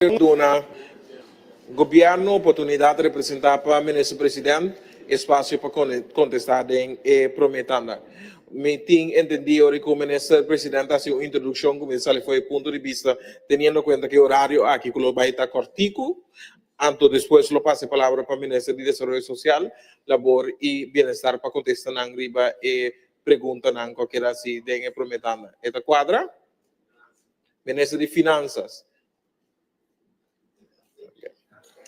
Duna Gobierno oportunidad representa pa Minister President espacio pa contesta den e prome tanda. Mi tin entendi ora cu Minister President a haci un introduccion cu mi ta sali for e punto di bista teniendo cuenta cu e horario aki cu lo bay ta cortico, anto despues lo pasa e palabra pa Minister di Desaroyo Social, Labor y Bienestar pa contesta nan riba e preguntanan cu a keda haci den e prome tanda. E ta cuadra? Minister di Finanzas.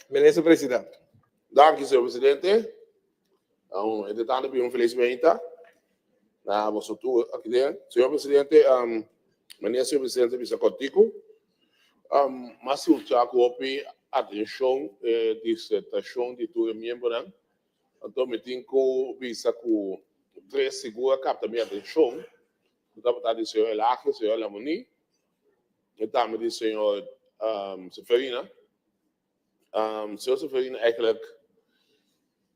Minister President. Danki, señor presidente. Um, entre tanto, pidi un feliz meinta na boso tur aki den. Señor presidente, um, meneer señor presidente bisa contigo. Um, mas escucha cu hopi atencion e disertacion di tur e miembronan. Anto mi tin cu bisa cu tres sigur a capta mi atencion. Cu tabata di señor Elagio, señor Lamoni E tambe di señor Seferina. Señor Seferina eigenlijk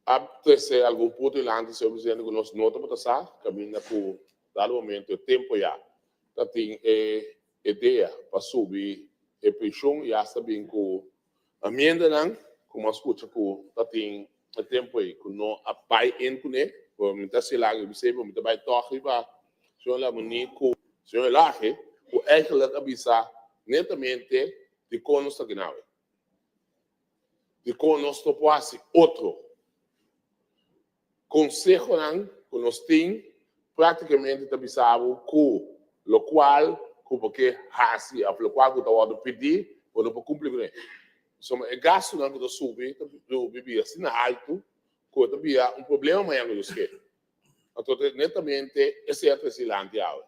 a trece algun punto dilanti, señor presidente, cu nos no tabata sa, caminda cu dado momento e tempo ya ta tin e idea pa subi e pensioen y hasta bin cu Amiendanan ku mi a skucha ku ta tin e tempu ei ku no a bai in kuné, pero mi ta hasi laga bis'é, pero mi ta bai tòg riba señor Lamoni ku señor Elage ku eigenlijk a bisa netamente dikon nos ta ginawe, dikon nos no por hasi otro. Consehonan cu nos tin practicamente ta bisa bo cu locual cu bo ke haci of locual cu ta wordo pidi bo no por cumpli cune. Pasobra e gastonan cu ta subi ta subi bira asina alto cu e ta bira un problema mañana cu nos ke. Anto ta netamente esey a trece dilanti awe.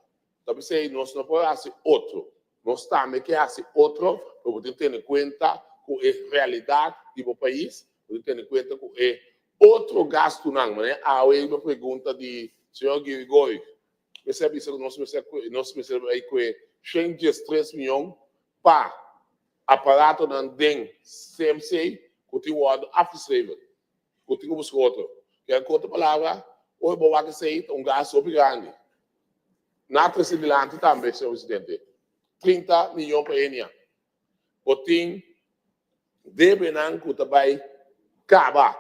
Ta p'esey nos no por haci otro. Nos tambe ke haci otro, pero bo tin tene cuenta cu e realidad di bo pais, bo tin tene cuenta cu e otro gastunan. Manera awe riba pregunta di señor Girigoy, mester a bisa cu nos mester nos mester bay cue 113 miyon pa aparatonan den CMC cu tin wordo afgeschreven, cu tin cu busca otro. Cu otro palabra, ora bo wak esey ta un gasto hopi grandi. Na trese dilanti tambe, señor presidente, 30 miyon pa enia. Bo tin debenan ku ta bai kaba.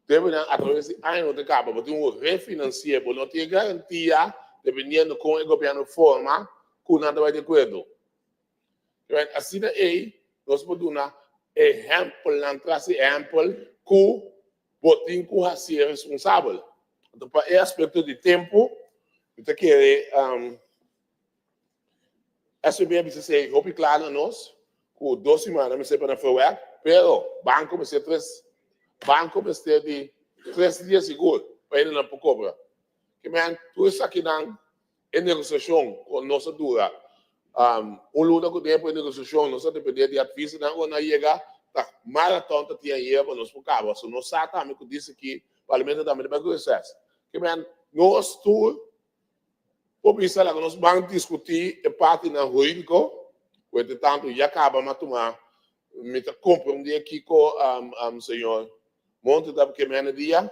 Debenan atraves di aña no ta kaba. Bo tin ku refinansi'é. Bo no tin e garantia, dependiendo kon e gobièrnu forma, ku nan ta bai di akuerdo. Asina ei nos por duna ehèmpelnan tras di ehèmpel ku bo tin ku hasié responsabel. Anto pa e aspekto di tempu, mi ta kere SVB a bisa esei hopi kla na nos ku dos simana mester pa nan ferwek, pero banko mester tres banko mester di tres dia sigur pa hende nan por kobra. Ke men tur esakinan E negosiashon ku nos a dura un luna ku tempu e negosiashon nos a depende di advisonan ku nan yega ta maraton ta tin ayera pa nos por kaba so nos sa tambe ku disi ki parlamento tambe ta bai ku reses ke men nos tur por bisa laga nos ban diskuti e partinan huridiko ku entre tantu ya kaba ma tuma mi ta komprende kiko señor Monte ta ke mene dia.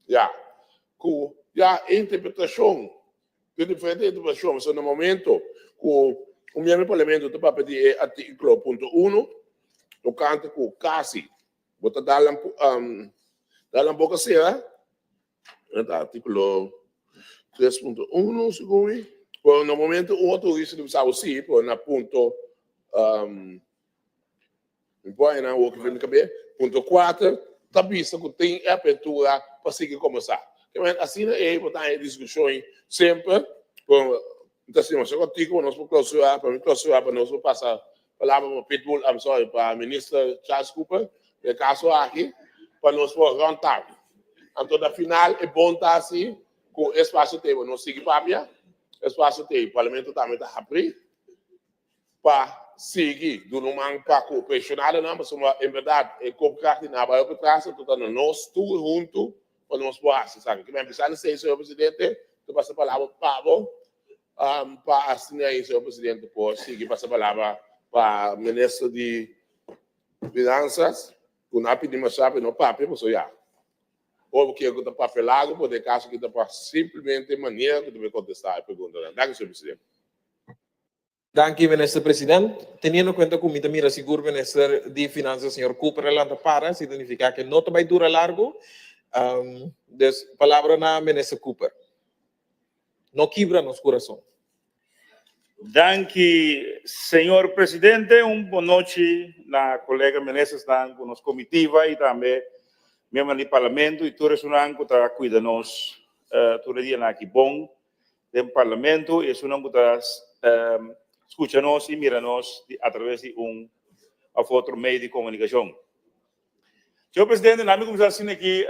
Ya, ku ya e interpretashon, tin diferente interpretashon, pasobra na momento ku un miembro di parlamento ta papia di e artíkulo punto uno, tokante ku kasi bo ta dal nan dal nan boka sera, e ta artíkulo 3.1 segun mi, pero na momento un otro hurista ta bisa bo si, pero na punto Mi por haña nan woki for mi kabes. Punto kuater ta bisa ku tin e apertura pa sigui kombersá. Kemey asina ei bo ta haña e diskushon ei semper. Pero mi ta stima masha kòrtiku pa nos por klausurá, pa mi klausurá pa nos por pasa palabra pa Pitbull, I'm sorry, pa Minister Charles Cooper den e kaso aki pa nos por rònt tafel. Anto na final e bon ta si ku e espasio ta ei pa nos sigui papia, e espasio ta ei, Parlamento tambe ta habrí. pa sigui duna un man pa ku pensionadonan pasobra en berdad e koopkracht di nan a bai hopi tras anto ta na nos tur huntu pa nos por hasi esaki. Ke men bisa esei señor presidente ta pasa palabra pa bo pa asina ei señor presidente por sigui pasa palabra pa minister di finanzas ku nan a pidi masha pero no papia pasobra ya ora bo kier ku ta papia largo por den kaso aki ta pa simplemente manera ku ta bay kontesta e preguntanan. Danki señor presidente. Danki Minister President. Teniendo cuenta cu mi ta mira sigur Minister di Finanzas señor Cooper a lanta para, si ta nifica cu no ta bay dura largo. Dus palabra na Minister Cooper. No kibra nos curason. Danki Señor Presidente. Un bonochi na colega Ministersnan cu nos comitiva y tambe miembronan di Parlamento y tur esunnan cu ta cuida nos tur e dianan aki bon den Parlamento y esunnan cu ta scucha nos y mira nos a traves di un of otro medio di comunicacion. Señor Presidente, na mi cuminsa asina aki,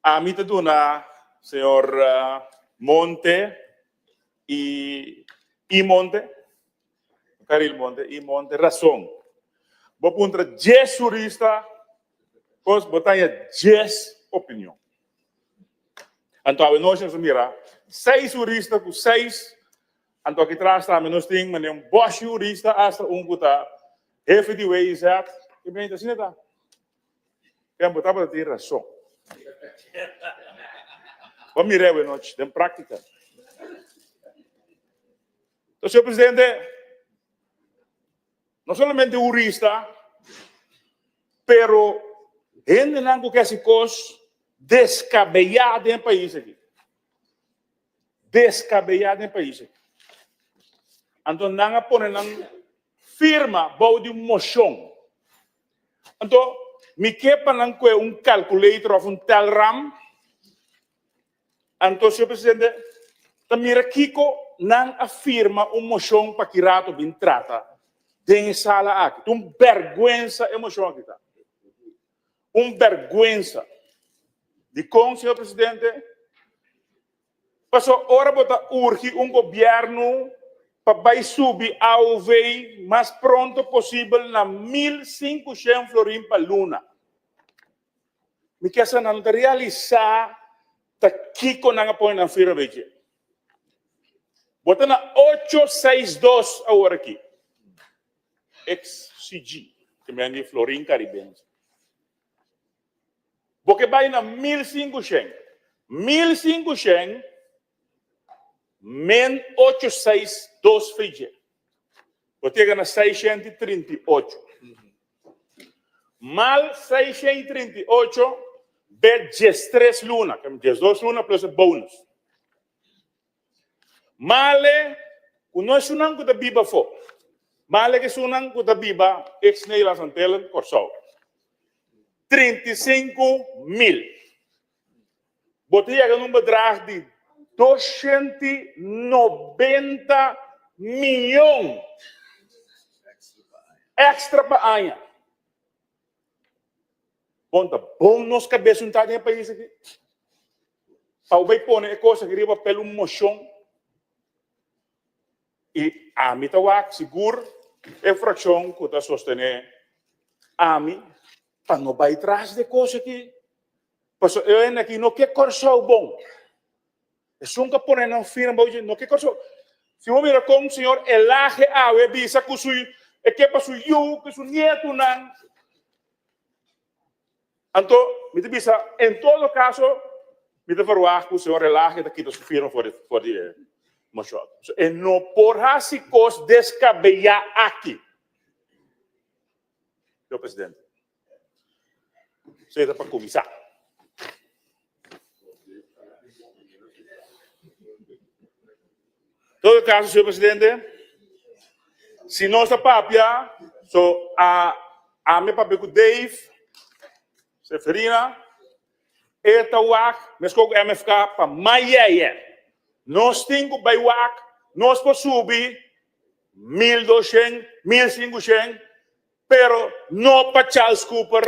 ami ta duna señor Monte y y Monte, Caril Monte y Monte razon. Bo puntra dies hurista, pues bo ta haña dies opinion. Anto awe nochi nos a mira seis hurista ku seis, anto aki tras tambe nos tin manera un bòshi hurista, asta un ku ta hefe di WIZ. Ki bini asina ta. Ken bo tabata tin rason. Bo mira awe nochi den práktika. Entonces, señor presidente, no solamente hurista, pero hendenan ku ke hasi kos deskabeyá den e pais aki. Deskabeyá den e pais aki. Anto nan a pone nan firma bou di un moshon. Anto mi ke pa nan kue un calculator òf un telram. Anto, señor presidente, ta mira kiko nan a firma un moshon pa ki rato bin trata den e sala aki. Ta un bèrgwensa e moshon aki ta. Un bèrgwensa. Dikon, señor presidente? Pasobra ora bo ta urgi un gobièrnu pa bai subi AOV mas pronto posibel na 1500 florin pa luna. Mi ke sa nan ta realisá ta kiko nan a pone nan firma bay dje. Bo ta na 862 awor aki. XCG, ke men di florin karibense. Bo ke bay na 1500. 1500 men 862 fei dje. Bo ta yega na 638. Mal 638 be 13 luna, 12 luna plus e bonus. Male ku no esunnan ku ta biba afó, male ku esunnan ku ta biba ex Nederlands Antillen, Kòrsou. 35 mil. Bo ta yega na un bedrag di 290 miyon extra pa aña. Bon ta bon nos kabes un ta den e pais aki. Pa bo bai pone e kos aki riba papel un moshon i ami ta wak sigur e frakshon ku ta sostené ami pa no bai tras di e kos aki. Pasobra e hende aki no ke Kòrsou bon. Esun ku a pone nan firma bo no ke Kòrsou. Si bo mira kon señor Elage awe bisa ku su e ke pa su yu, ku su nietunan. Anto mi ta bisa en todo kaso mi ta verwagt ku señor Elage ta kita su firma for di for di e moshon. So e no por hasi kos deskabeyá aki. Señor presidente. Esei ta pa kuminsá. Todo kaso, señor presidente, si nos ta papia, so a ami papia ku Dave, Seferina, e ta wak meskos ku MFK pa mayeye. Nos tin ku bai wak, nos por subi 1200, 1500, Pero no pa Charles Cooper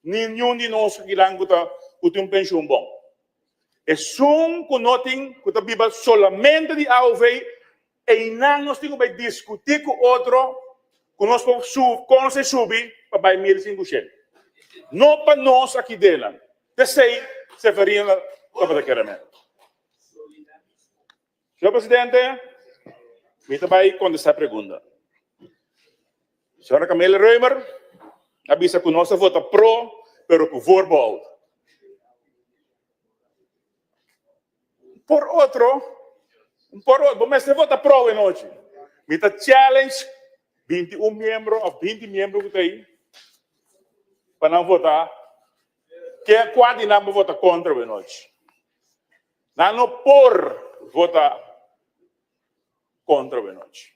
ni niun di nos akinan ku ta ku tin un penshun bon. Esun ku no tin ku ta biba solamente di AOV, einan nos tin ku bai diskutí ku otro ku nos por su kon nos a subi pa bai 1500. No pa nos aki denan. P'esei Seferina tabata kere men. Señor Presidente, mi ta bai contesta e pregunta. Señora Camille Römer a bisa cu nos a vota pro, pero cu voorbehoud. Por otro, Un por bo mester vota pro e nochi. Mi ta challenge 21 miembro of 20 miembro ku ta ei pa nan vota ke kua di nan bo vota kontra e nochi. Nan no por vota kontra e nochi.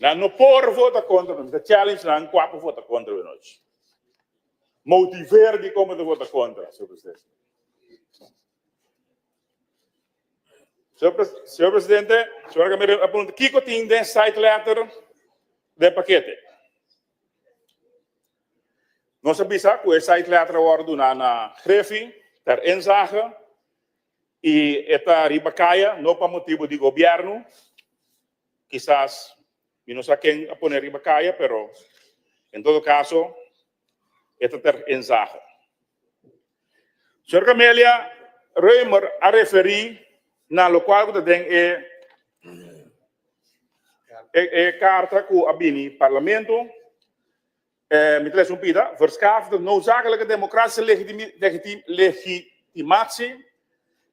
Nan no por vota kontra, mi ta challenge nan kua por vota kontra e nochi. Motiveer di kon bo ta vota kontra, señor presidente. Señor presidente, señora Gamero a pregunta kiko tin den side letter den pakete. Nos a bisa ku e side letter a wòrdu duna na Griffie ter inzage i e ta riba kaya no pa motibu di gobièrnu, kisas mi no sa ken a pone riba kaya pero en todo kaso e ta ter inzage. Señor Camelia Römer a referí na lokual ku ta den e e karta ku a bini parlamento. Mi ta lesa un pida, Verschaf de noodzakelijke democratische legitimatie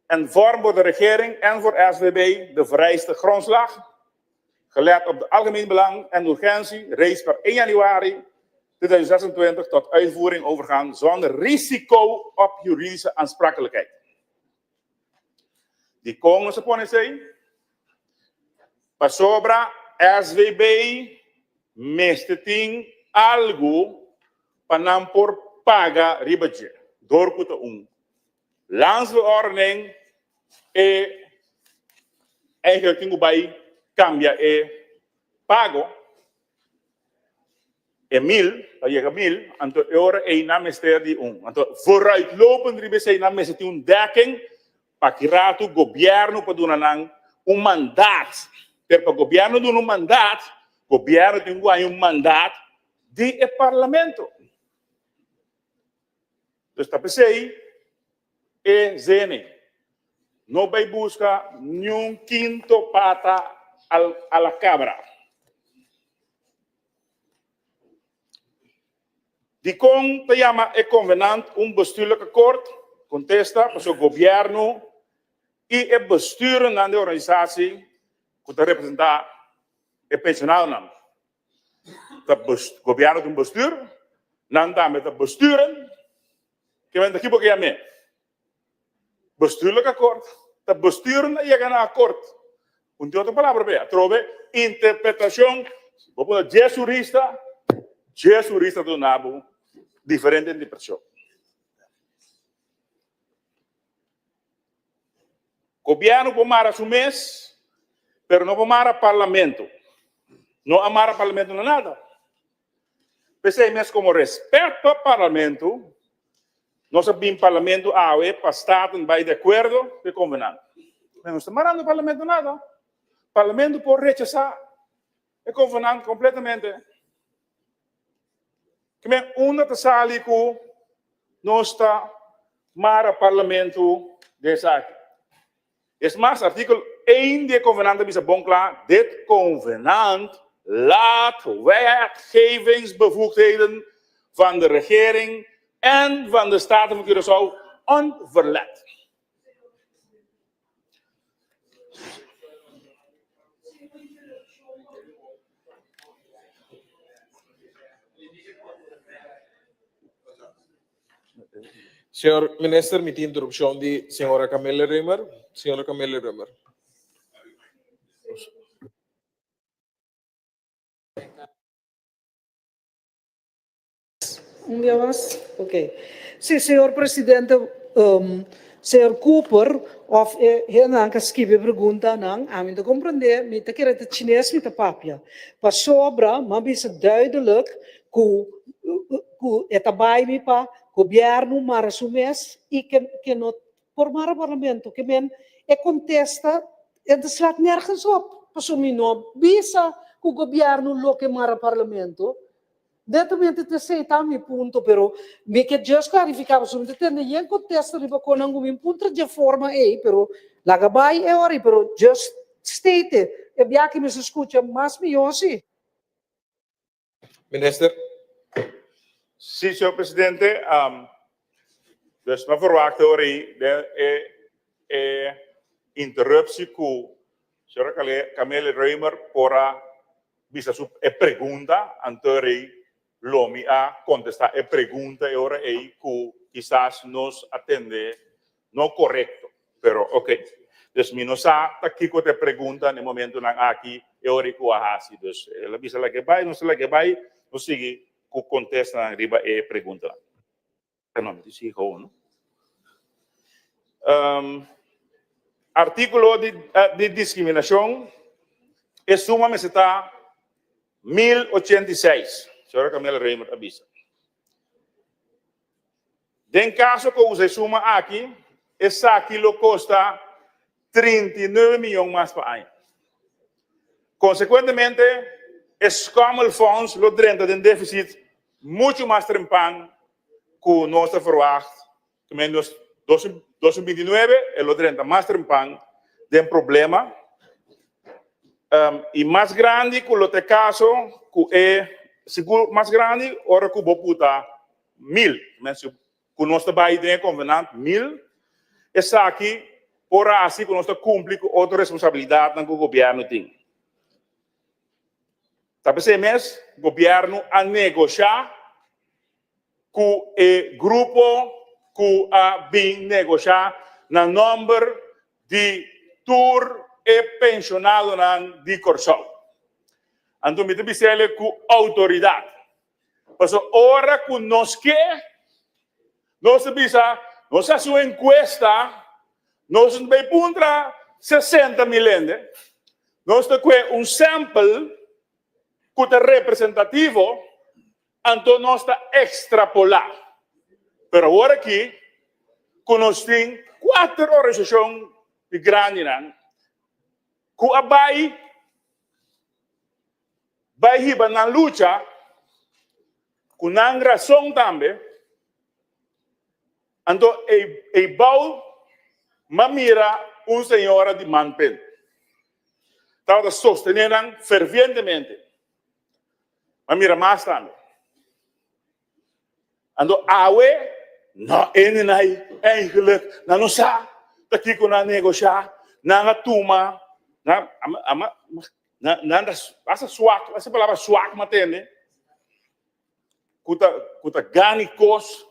en vorm voor de regering en voor SVB de vereiste grondslag, gelet op de algemeen belang en urgentie, reeds per 1 januari 2026 tot uitvoering overgaan zonder risico op juridische aansprakelijkheid. Dikon nos a pone esei? Pasobra SVB mester tin algu pa nan por paga riba dje. Dor ku ta un landsverordening e eigenlijk tin ku bai kambia e pago. E mil, pa yega mil, anto e ora ei nan mester di un. Anto vooruitlopend riba esei nan mester tin un dekking pa ki ratu gobièrnu por duna nan un mandaat. Pero pa gobièrnu duna un mandaat, gobièrnu tin ku haña un mandaat di e parlamento. Dus ta p'esei e zene no bai buska niun kinto pata al a la kabra. Dikon ta yama e konvenant un bestuurlijk akkoord? Kontesta, Pasobra gobièrnu i e bestuurnan di organisasi ku ta representá e penshonadonan ta gobièrnu ta un bestuur, nan tambe ta besturen. Ke men ta ki bo ke yam'é? Bestuurlijk akkoord. Ta besturen a yega na akkoord. Un tin otro palabra p'e. Atrobe interpretashon. Bo pone dies hurista, dies hurista ta duna bo diferente interpretashon. Gobièrnu por mara su mes, pero no por mara parlamento. No a mara parlamento na nada. P'esei mes komo respèt pa parlamento, nos a bin parlamento awe pa Staten bai di akuerdo ku e konvenant. Pero no ta marando parlamento nada. Parlamento por rechasá e konvenant kompletamente. Kimen unda ta sali ku nos ta mara parlamento den esaki? Es mas, artíkulo ein di e konvenant ta bisa bon kla, Dit konvenant laat wetgevingsbevoegdheden van de regering en van de Staten van Curaçao onverlet. Señor Minister, mi tin interrupcion di señora Camille Römer. Señora Camille Römer. Un dia mas? Ok. Sí, señor presidente, señor Cooper of e hendenan ku a skibi e preguntanan, ami ta komprendé, mi ta kere ta chines mi ta papia. Pasobra mi a bisa duidelijk ku ku e ta bai mi pa gobièrnu mara su mes i ke ke no por mara parlamento. Ke men e kontesta e ta slaat nergens op, pasobra mi no a bisa ku gobièrnu lo ke mara parlamento. Netamente ta esei ta mi punto, pero mi ke just klarifiká pasobra mi ta tende yen kontesta riba konan ku mi puntra dje forma ei, pero laga bai e ora ei, pero just state e biaha mi sa skucha mas mihó si. Minister. Sí, señor presidente. Dus mi a verwachta ora ei den e e interruptie ku señora Camille Römer por a bisa su e pregunta, anto ora ei lo mi a kontestá e pregunta e ora ei ku kisas nos a tende no korekto. Pero ok. Dus mi no sa ta kiko ta e pregunta na e momentunan aki e ora ei ku a hasi. Dus el a bisa lag'é bai, nos a lag'é bai, nos sigui ku kontestanan riba e preguntanan. No, mi sigui gou, no? Artíkulo di di diskriminashon, e suma mester ta 1086, señora Camila Raymer a bisa. Den kaso ku usa e suma aki, esaki lo kosta 39 miyon mas pa aña. Konsekuentemente, e Schommelfonds lo drenta den defisit muchu mas trempan ku nos ta verwagt, ku men nos 2029 e lo drenta mas trempan den problema i mas grandi ku lo ta e kaso ku e sigur mas grandi ora ku bo puta mil, men si ku nos ta bai den e konvenant mil, esaki por hasi ku nos ta kumpli ku otro responsabilidatnan ku gobièrnu tin. Ta p'esei mes gobièrnu a negoshá ku e grupo ku a bin negoshá na nòmber di tur e penshonadonan di Kòrsou. Anto mi ta bis'el ku outoridat, pasobra ora ku nos ke, nos ta bisa, nos hasi un enkuesta, nos no bai puntra 60.000 hende, nos ta kue un sample ku ta representativo, anto nos ta ekstrapolá. Pero awor aki ku nos tin kuater organisashon di grandinan ku a bai bai hiba nan lucha ku nan rason tambe, anto ei bou m'a mira un señora di Manpen tabata sostené nan fervientemente. M'a mira mas tambe. Anto awe no hende nan eigenlijk nan no sa ta kiko nan a negoshá, nan a tuma, nan nan ta hasta swak, esa palabra swak m'a tende, ku ta ku ta gani kos,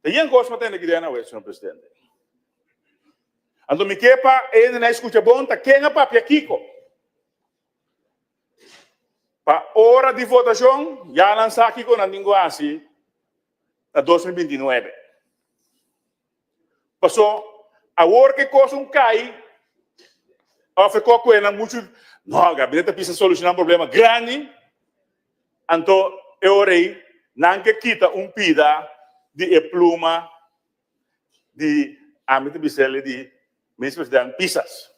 ta yen kos m'a tende aki den awe, señor presidente. Anto mi ke pa e hende nan skucha bon ta ken a papia kiko. Pa ora di votashon ya nan sa kiko nan tin ku hasi na 2029. Paso awor ke kos un kai òf e kos ku e nan muchu no gabinete ta bisa solushoná un problema grandi anto e ora ei nan ke kita un pida di e pluma di ami ta bisa el di minister president Pisas.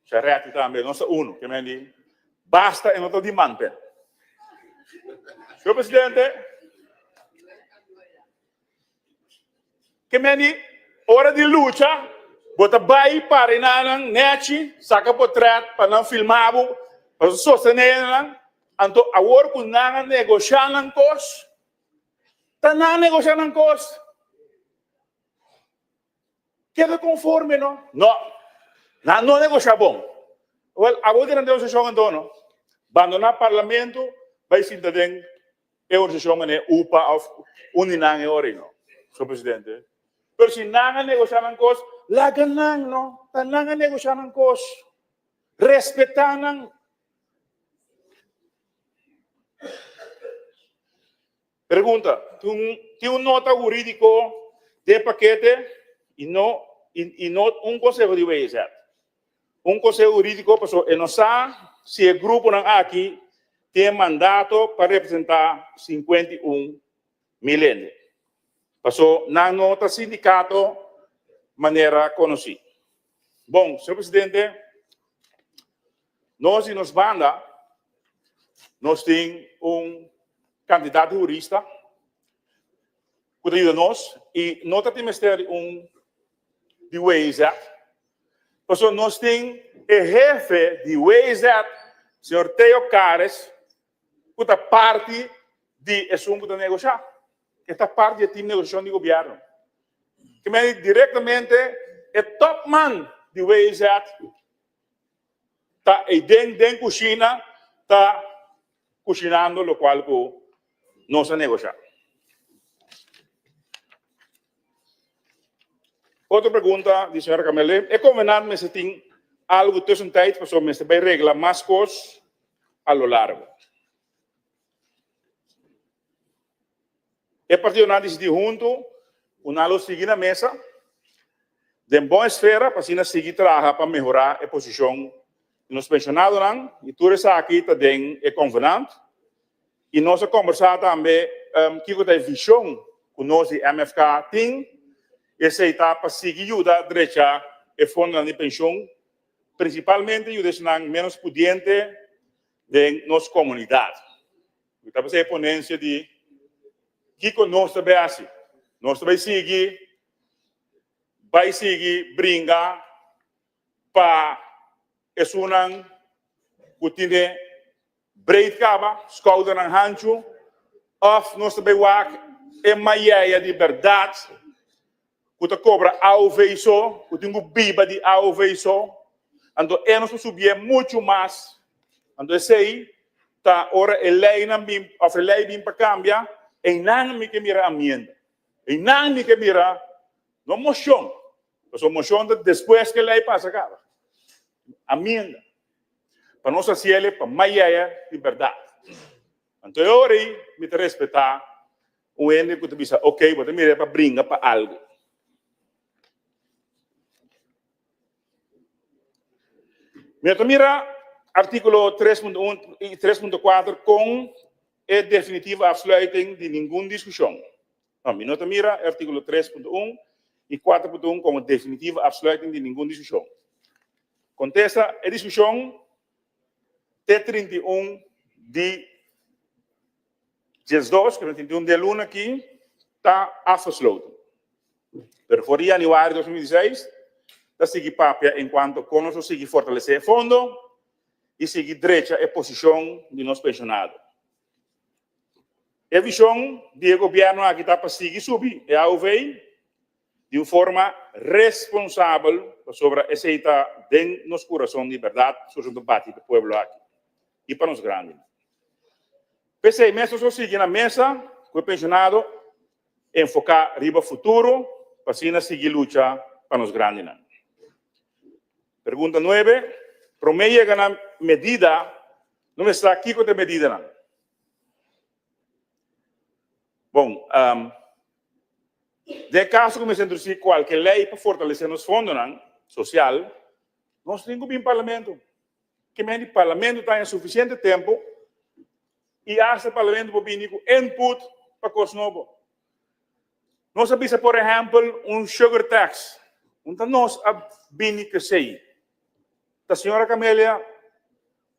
Charretti tambe, nos ta uno. Ke men di, basta e no ta di manpen. Señor Presidente, ke men di, ora di lucha, bo ta bai para e nanan nechi, saka potret pa nan filma bo, pa sostene nan, anto awor ku nan a negosha nan kos, ta nan a negosha nan kos. Keda konforme no? No. Nan no negoshá bon. Wel, abo di nan negosiashon anto no. Bandoná parlamento bai sinta den e organisashon manera upa òf un di nan e ora ei no, señor presidente. Pero si nan a negoshá nan kos, laga nan no. Ta nan a negoshá nan kos. Respetá nan. Pregunta, Tin un nota hurídiko den pakete i no i no un konseho di WZ? Un konseho hurídiko pasobra e no sa si e gruponan aki tin e mandato pa representá 51.000 hende. Pasobra nan no ta sindikato manera konosí. Bon, señor presidente, nos di nos banda nos tin un kantidat di hurista ku ta yuda nos i no ta tin mester di un di WZ pasobra nos tin e hefe di WZ, señor Theo Kares, ku ta parti. di esun ku ta negoshá. E ta parti di e tim negoshashon di gobièrnu. Ke mei direktamente e topman di WIZ ta eiden den kushina ta kushinando lokual ku nos a negoshá. Otro pregunta di señora Camele, e konvenant mester tin algu tussentijd pasobra mester bai regla mas kos a lo largo. E partidonan a disidí huntu ku nan lo sigui na mesa den bon esfera pa asina sigui traha pa mehorá e posishon di nos penshonadonan i tur esaki ta den e konvenant. I nos a kombersá tambe kiko ta e vishon ku nos di MFK tin, esei ta pa sigui yuda drecha e fondonan di penshon, prinsipalmente yuda esnan ménos pudiente den nos komunidat. Mi ta pasa e ponensia di kiko nos ta bai hasi. Nos ta bai sigui bai sigui bringa pa esunnan ku tine breed kaba, skoudernan hanchu, òf nos ta bai wak e mayeya di bèrdat ku ta kobra AOV so, ku tin ku biba di AOV so, anto e nos ta subié muchu mas. Anto esei ta ora e leinan bin, òf e lei bin pa kambia, einan mi ke mira amienda. Einan mi ke mira no moshon, pasobra moshon ta despues ku e lei pasa kaba. Amienda. Pa nos hasiel pa mayaya di bèrdat. Anto e ora ei mi ta respetá Un hende ku ta bisa, Ok, bo ta mira pa bringa pa algu. Mi no ta mira artíkulo 3.1 i 3.4 kon e definitivo afsluiting di ningun diskushon. No, mi no ta mira artíkulo 3.1 i 4.1 komo definitivo afsluiting di ningun diskushon. Kontesta e diskushon te 31 di 12, ku 31 di e luna aki ta afgesloten. Pero for di januari 2016 ta sigui papia enkuanto kon nos lo sigui fortalesé e fondo i sigui drecha e posishon di nos penshonado. E vishon di e gobièrnu aki ta pa sigui subi e AOV di un forma responsabel pasobra esei ta den nos kurason di bèrdat, soshon ta bati pa pueblo aki i pa nos grandinan. P'esei mes nos lo sigui na mesa ku e penshonado enfoká riba futuro pa asina sigui lucha pa nos grandinan. Pregunta nuebe, Promé yega na medida no mester sa kiko ta e medidanan. Bon, den e kaso ku mester introdusí kualke lei pa fortalesé nos fondonan sosial, nos tin ku bin parlamento. Ke men di parlamento ta haña sufisiente tempu i asta parlamento por bini ku input pa kos nobo. Nos a bisa por ehèmpel un sugar tax, un ta nos a bini ku esei. Ta señora Camelia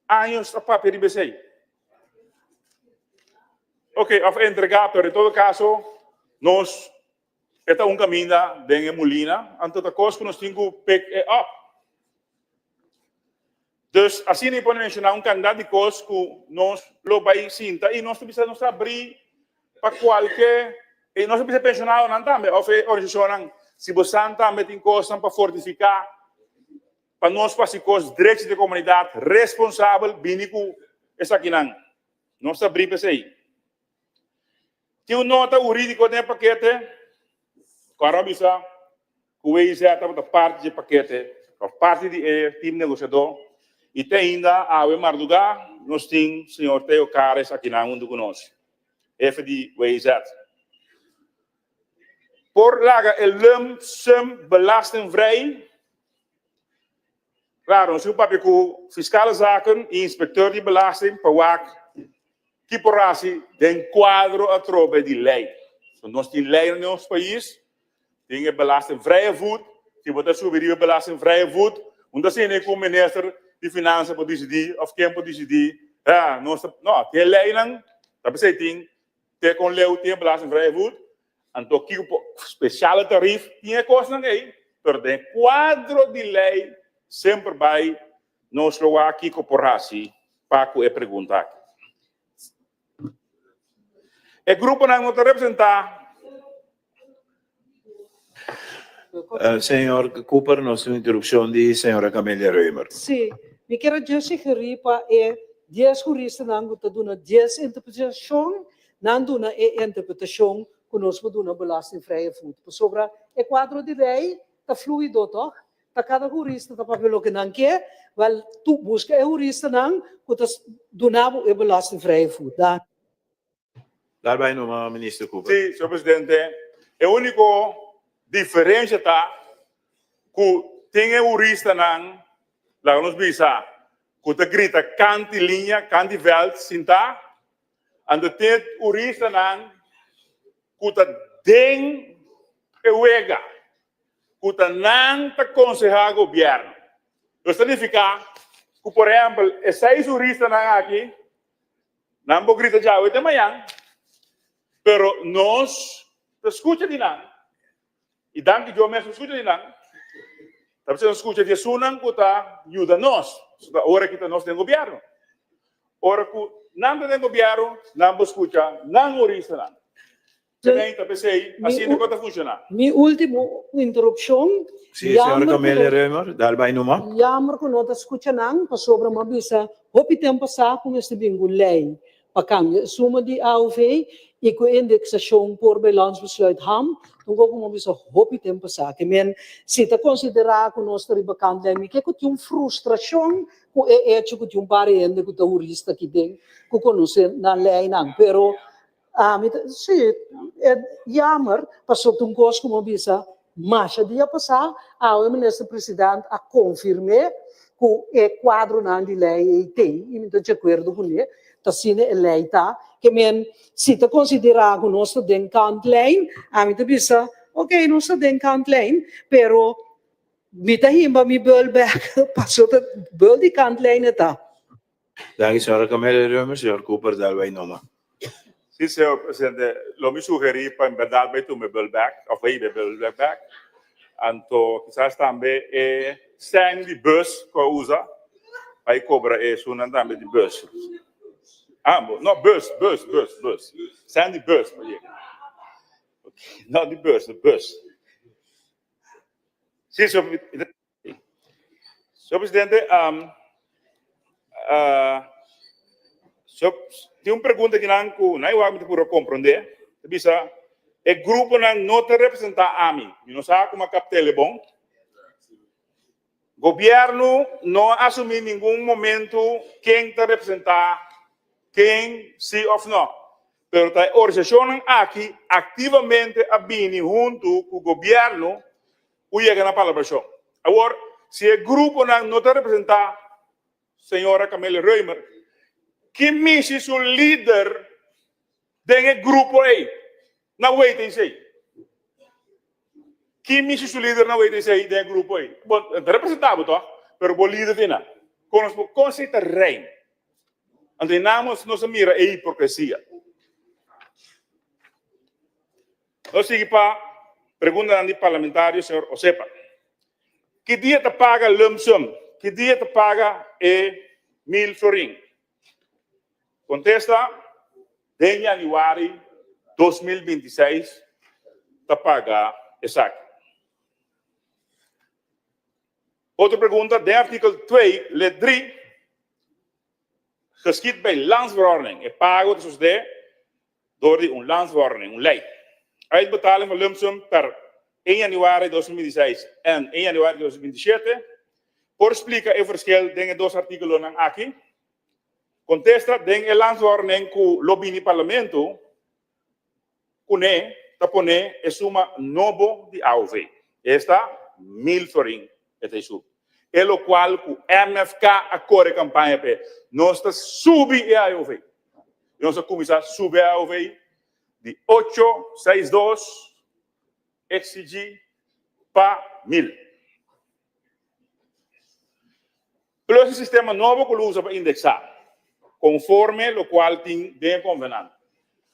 años a papia riba esei. Ok, òf entregá, pero en todo kaso nos E ta un kaminda den e mulina, anto ta kos ku nos tin ku pick e up. Dus asina mi por menshoná un kantidat di kos ku nos lo bai sinta i nos ta bisa nos ta abrí pa kualke, i nos ta bisa penshonadonan tambe òf e organisashonnan, si bosan tambe tin kosnan pa fortifiká pa nos por hasi kos drechi den komunidat responsabel, bini ku esakinan. Nos ta abrí pa esei. Tin un nota hurídiko den e pakete ku a bisa ku WIZ tabata parti dje pakete òf parti di e tim negosiadó i te ainda awe mardugá nos tin señor Theo Cares akinan huntu ku nos, hefe di WIZ. Por laga e lump sum belastingvrij. Claro, nos tin un papia cu Fiscale Zaken y Inspecteur di Belasting pa wak ki por haci den cuadro atrobe di ley. So nos tin ley na nos pais, tin e belastingvrije voet, si bo ta subi riba e belastingvrije voet, un ta asina cu Minister di Finansa por dicidi of ken por dicidi, ah, nos ta, no, tin e leynan, ta pesey tin te con leu tin e belastingvrije voet, Anto kiko por speciale tarief tin e kosnan ei, pero den e kuadro di lei semper bai nos lo wak kiko por hasi pa ku e pregunta aki. E gruponan no ta representá. Señor Cooper, nos tin un interupcion di señora Camelia Römer. Sí, mi kier a dje sugerí pa e dies huristanan ku ta duna dies interpretashon, nan duna e interpretashon ku nos por duna belastingvrije voet. Pasobra e kuadro di lei ta fluido, tòg? Ta kada hurista ta papia loke nan ke, wèl tu buska e huristanan ku ta duna bo e belastingvrije voet. Danki. Daar bai numa Minister Cooper. Sí, señor presidente, e úniko diferensha ta ku tin e huristanan, laga nos bisa, ku ta grita kanti liña, kanti vèlt sintá, anto tin e huristanan ku ta den e wega, ku ta nan ta konsehá gobièrnu. Nos ta nifiká ku, por ehèmpel, e seis huristanan aki Nan por grita djawe te mañan, pero nos ta skucha di nan, i danki Dios mes nos skucha di nan, ta bisa nos skucha di esunnan ku ta yuda nos, pasobra ora ki ta nos den gobièrnu. Ora ku nan ta den gobièrnu, nan por skucha nan horistanan. P'esei ta p'esei, asina ku ta funshoná. Mi último interupshon. Sí, señora Camelia Römer, dal bai numa. Jammer ku no ta skucha nan, pasobra mi a bisa hopi tempu pasá ku mester bin ku lei pa kambia e suma di AOV i ku e indeksashon por bij Landsbesluit ham, un kos ku mi a bisa hopi tempu pasá. Ke men si ta konsiderá ku nos ta riba kant lei, mi ke ku tin un frustrashon ku e echo ku tin un par di hende ku ta hurista aki den ku konosé nan leinan, pero Ami ta, sí, e jammer, pasobra ta un kos ku mi a bisa masha dia pasá, awe Minister President a konfirm'é ku e kuadronan di lei ei tei, i mi ta di akuerdo kuné, ta asina e lei ta. Ke men, si ta konsiderá ku nos ta den kantlijn, ami ta bisa, oke, nos ta den kantlijn, pero mi ta himba mi bul bèk, pasobra bul di kantlijn e ta. Danki señora Camelia Römer. Señor Cooper dal bay noma. Sí, señor presidente, lo mi sugerí pa en berdad bay tuma e bel bek, of bay hiba e bel bek. Anto kisas tambe e sèn di bus ku a usa, bay kobra e esunnan tambe di bus. Ah, no, bus, bus, bus, bus. Sèn di bus pa yega. No di bus, di bus. Sí, señor. Señor presidente, tin un pregunta akinan ku nan igual mi ta puru komprondé. Ta bisa e gruponan no ta representá ami. Mi no sa kuma kapt'el e bon. Gobièrnu no a asumí ningun momentu ken ta representá ken si òf no. Pero ta e organisashonnan aki aktivamente a bini huntu ku gobièrnu ku yega na palabrashon. Awor, si e gruponan no ta representá señora Camelia Römer, ki mishi su lider den e grupo ei na WTC? Ki mishi su lider na WTC den e grupo ei? Bon, e ta representá bo tòg, pero bo lider tin nan. Kon nos por kon esei ta rein? Anto ei namos nos a mira e hipokresia. Nos sigui pa preguntanan di parlamentario señor Osepa. Ki dia ta paga lump sum? Ki dia ta paga e mil florin? Kontesta, Den januari 2026 ta paga esaki. Otro pregunta, den artikel 2 lid 3 geschied bij landsverordening. E pago ta sosode Door di un landsverordening, un lei. Uitbetaling van lumpsum per 1 januari 2026 en 1 januari 2027. Por splika e verschil den e dos artíkulonan aki? Kontesta, Den e landsverordening ku lo bini Parlamento kuné ta pone e suma nobo di AOV, esta mil florin e ta subi. E lokual ku MFK a kore kampaña p'e. Nos ta subi e AOV. Nos a kuminsá subi e AOV di ocho seis dos eksigí pa mil. Plus e sistema nobo ku lo usa pa indeksá, konforme lokual tin den e konvenant.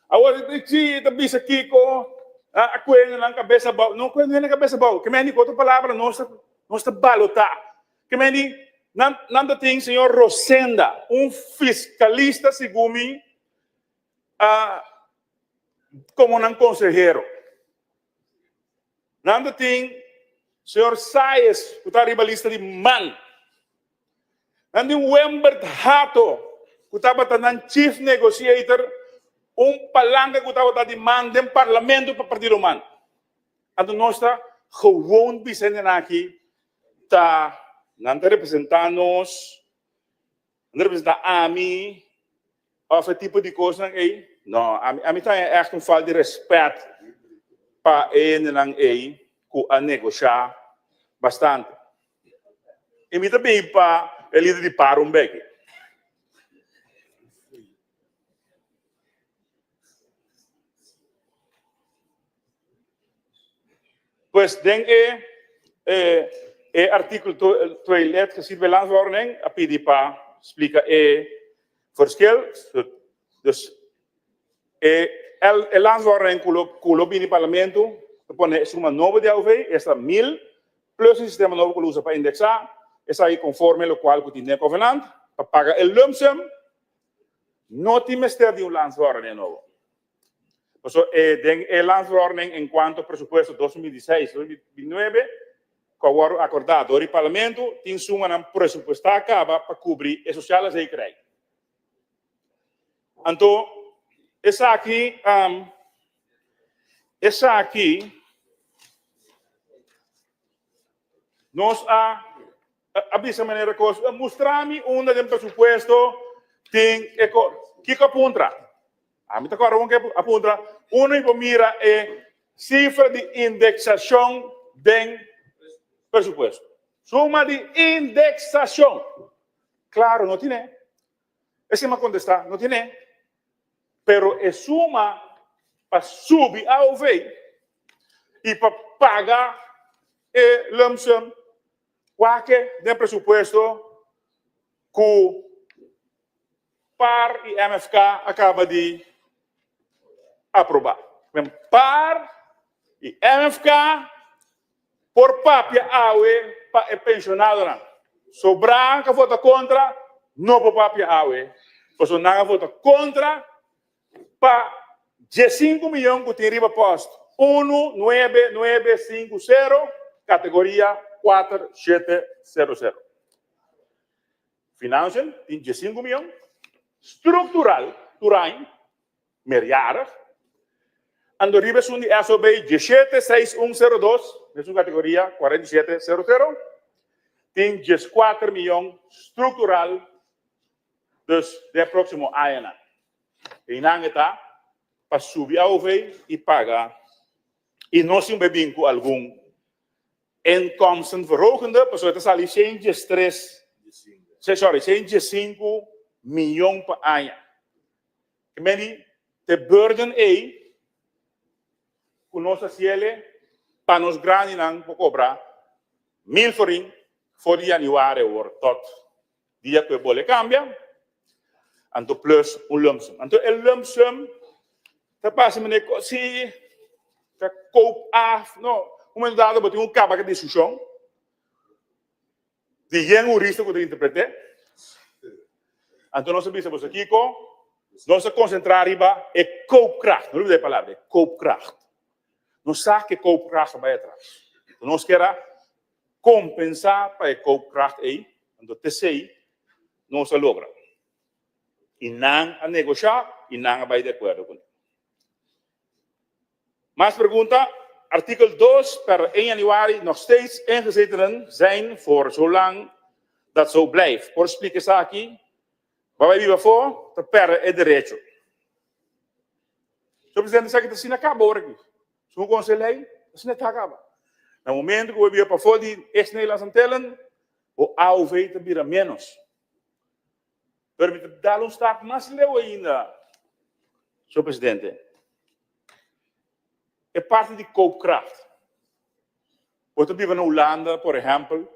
Awor si e ta bisa kiko a kuende nan kabes abou, no kuende nan kabes abou, ke meni ku otro palabra nos ta nos ta balotá. Ke meni nan nan ta tin señor Rosenda, un fiskalista segun mi a. komo nan konsehero. Nan ta tin señor Saez ku ta riba lista di man. Nan tin Wembert Hato ku tabata nan chief negotiator, un palanka ku tabata di man den parlamento pa partido man. Anto nos ta gewoon bisa hende nan aki ta nan ta representa nos, nan ta representa ami of e tipo di kosnan ei. No, ami ami ta haña ègt un falta di rèspèt pa e hendenan ei ku a negoshá bastante. I mi ta bin pa e lider di par un beki. Pues den e e artíkulo toilet geschied bij landsverordening a pidi pa splika e verschil. Dus e e landsverordening ku lo ku lo bini parlamento ta pone e suma nobo di AOV, esta mil, plus e sistema nobo ku lo usa pa indeksá esaki konforme lokual ku tin den e konvenant pa paga e lumpsum. No tin mester di un landsverordening nobo. Pasobra e den e landsverordening en cuanto presupuesto 2016, 2019 cu a wordo acorda door di Parlamento tin sumanan presupuesta caba pa cubri e sociale zekerheid. Anto esaki esaki nos a a bisa manera cos, mustra mi unda den presupuesto tin e cos. Kico a puntra? Ami ta kòrda bon ke a puntra, unda mi por mira e sifra di indeksashon den presupuesto? Suma di indeksashon. Klaro, no tine. Esei mi a kontestá, no tine. Pero e suma pa subi AOV i pa paga e lump sum wak den presupuesto ku Par i MFK a kaba di aprobá. Men par i MFK por papia awe pa e penshonadonan. Sobrá ku a vota kontra no por papia awe, pasobra nan a vota kontra pa diesinku miyon ku tin riba pòst unu nuebe nuebe sinku sero kategoria kuater shete sero sero. Financiën tin diesinku miyon, structural tur aña, meerjarig. Ando riba esun di SOB dieshete seis un sero dos, mesun categoria 47 sero sero, tin dieskuater miyon structural dus den e proximo añanan. Einan e ta pa subi AOV y paga y no sin bay bin cu algun Inkomsten verhogende, pasobra e ta sali shen diestres, sorry, shen diesinku miyon pa aña. Ke men di te burden ei ku nos a siele pa nos grandinan por kobra mil florin for di januari awor tot dia ku e bole kambia, anto plus un lump sum. Anto e lump sum ta pasa manera ku si ta koop af, no, un momento dado bo tin ku kaba ku e diskushon di yen hurista ku ta interpret'é. Anto nos a bisa boso kiko, nos a konsentrá riba e koopkracht, no lubida e palabra, e koopkracht. Nos sa ku e koopkracht a bai atras. Nos kier a Kompensá pa e koopkracht ei, anto t'esei nos a logra. I nan a negoshá i nan a bai di akuerdo kuné. Mas pregunta? Artikel dos per 1 januari nog steeds ingezetenen zijn voor zolang dat zo blijft. Por splika esaki? Bo a bai biba afó, ta pèrdè e derecho. Señor Presidente, esaki ta asina kaba ora aki. Segun konse lei, asina ta kaba. Na momento ku bo bira pafó di ex Nederlandse Antillen, bo AOV ta bira ménos. Pero mi ta dal un stap mas leu ainda, señor Presidente. E parti di koopkracht. Bo ta biba na Hulanda, por ehèmpel,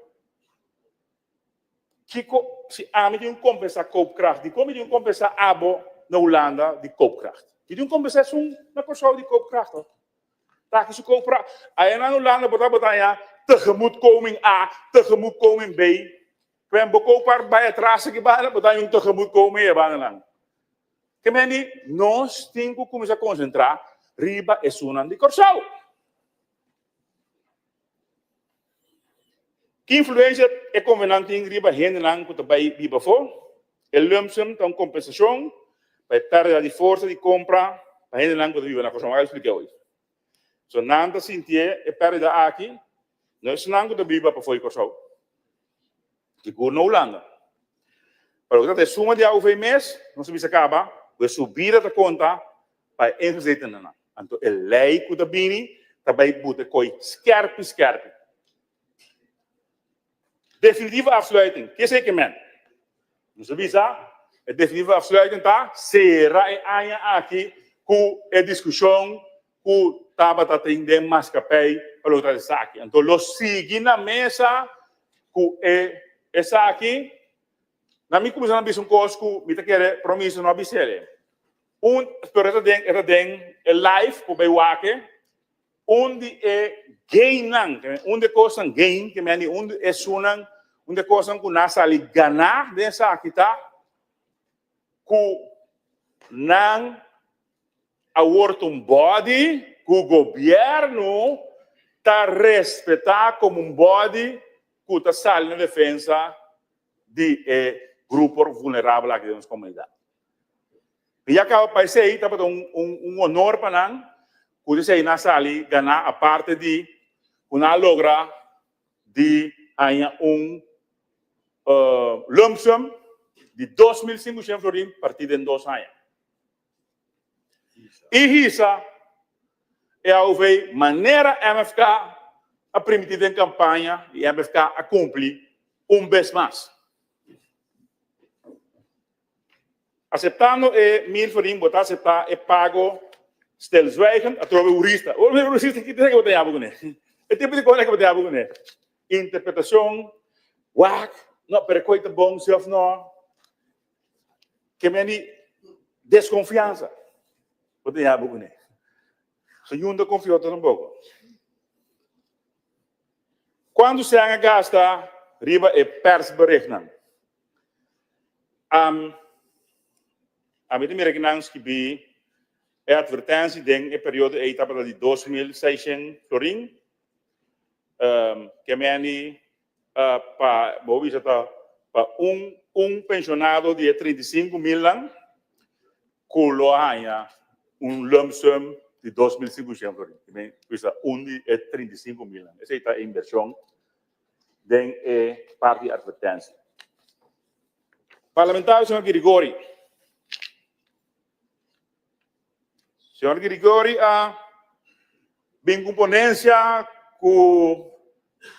Kiko si ami tin un kompensá koopkracht? Dikon mi tin un kompensá abo na Hulanda di koopkracht? Mi tin un kompensá esun na Kòrsou di koopkracht ho. Ta aki su koopkracht. Aya na Hulanda bo tabata haña tegemoetkoming A, tegemoetkoming B. Kwen bo koopkracht bai atras aki banda bo ta haña un tegemoetkoming e bandanan. Ke men di nos tin ku kuminsá konsentrá. riba esunnan di Kòrsou. Ki influensia e konvenant tin riba hendenan ku ta bai biba afó? E lumpsum ta un kompensashon pa e pèrdida di forsa di kompra pa hendenan ku ta biba na Kòrsou. Wak a splika hoy. So nan ta sintié e pèrdida aki, no esnan ku ta biba pafó di Kòrsou, sigur no Hulanda. Pa loke ta trata e suma di AOV mes, nos a bisa kaba ku e subida ta konta pa e ingezetenennan. Anto e lei ku ta bini ta bai buta e koi skèrpi skèrpi. Definitieve afsluiting, ke esei ke men? Nos a bisa, e definitieve afsluiting ta sera e aña aki ku e diskushon ku tabata tin den maskapei pa loke ta esaki. Anto lo sigui na mesa ku e esaki. Na mi kuminsá na bisa un kos ku mi ta kere promiso no a bis'el. Un, pero e ta den, e ta den e live ku bai wak. Un di e gainnan, un di e kosnan gain, ke men di un di esunnan, un di e kosnan ku nan sali ganá den esaki ta ku nan a wòrdu un body ku gobièrnu ta respetá komo un body ku ta sali na defensa di e grupo vulnerabel aki den nos komunidat. Mi ya kaba pa esei tabata un un honor pa nan ku esei nan a sali ganá aparte di ku nan a logra di haña un lump sum di 2500 florin partí den dos aña. I hisa e AOV manera MFK a primiti den kampaña i MFK a kumpli un bes mas. Aseptando e mil florin bo ta aseptá e pago stilzwijgend atrobe hurista. Ora mi hurista ki ta bo ta yaba kuné? E tipo di kos ku bo ta yaba kuné? Interpretashon, wak, no, pero e koi ta bon si òf no. Ke men di deskonfiansa bo ta yaba kuné. So yun ta konfia otro tampoko. Kuantu sèn a gasta riba e pèrsberichtnan? Am, ami ta mira ki nan skibí e advertentie den e periodo ei tabata di 2600 florin. Um, ke meni uh, pa, bo bisa ta pa un, un pensionado di e 35 mil nan ku lo haña un lump sum di 2500 florin. Ke men bisa un di e 35 mil nan. Esei ta e inversion den e parti di advertentie. Parlamentario señor Girigori. Señor Girigori a bin cu ponencia cu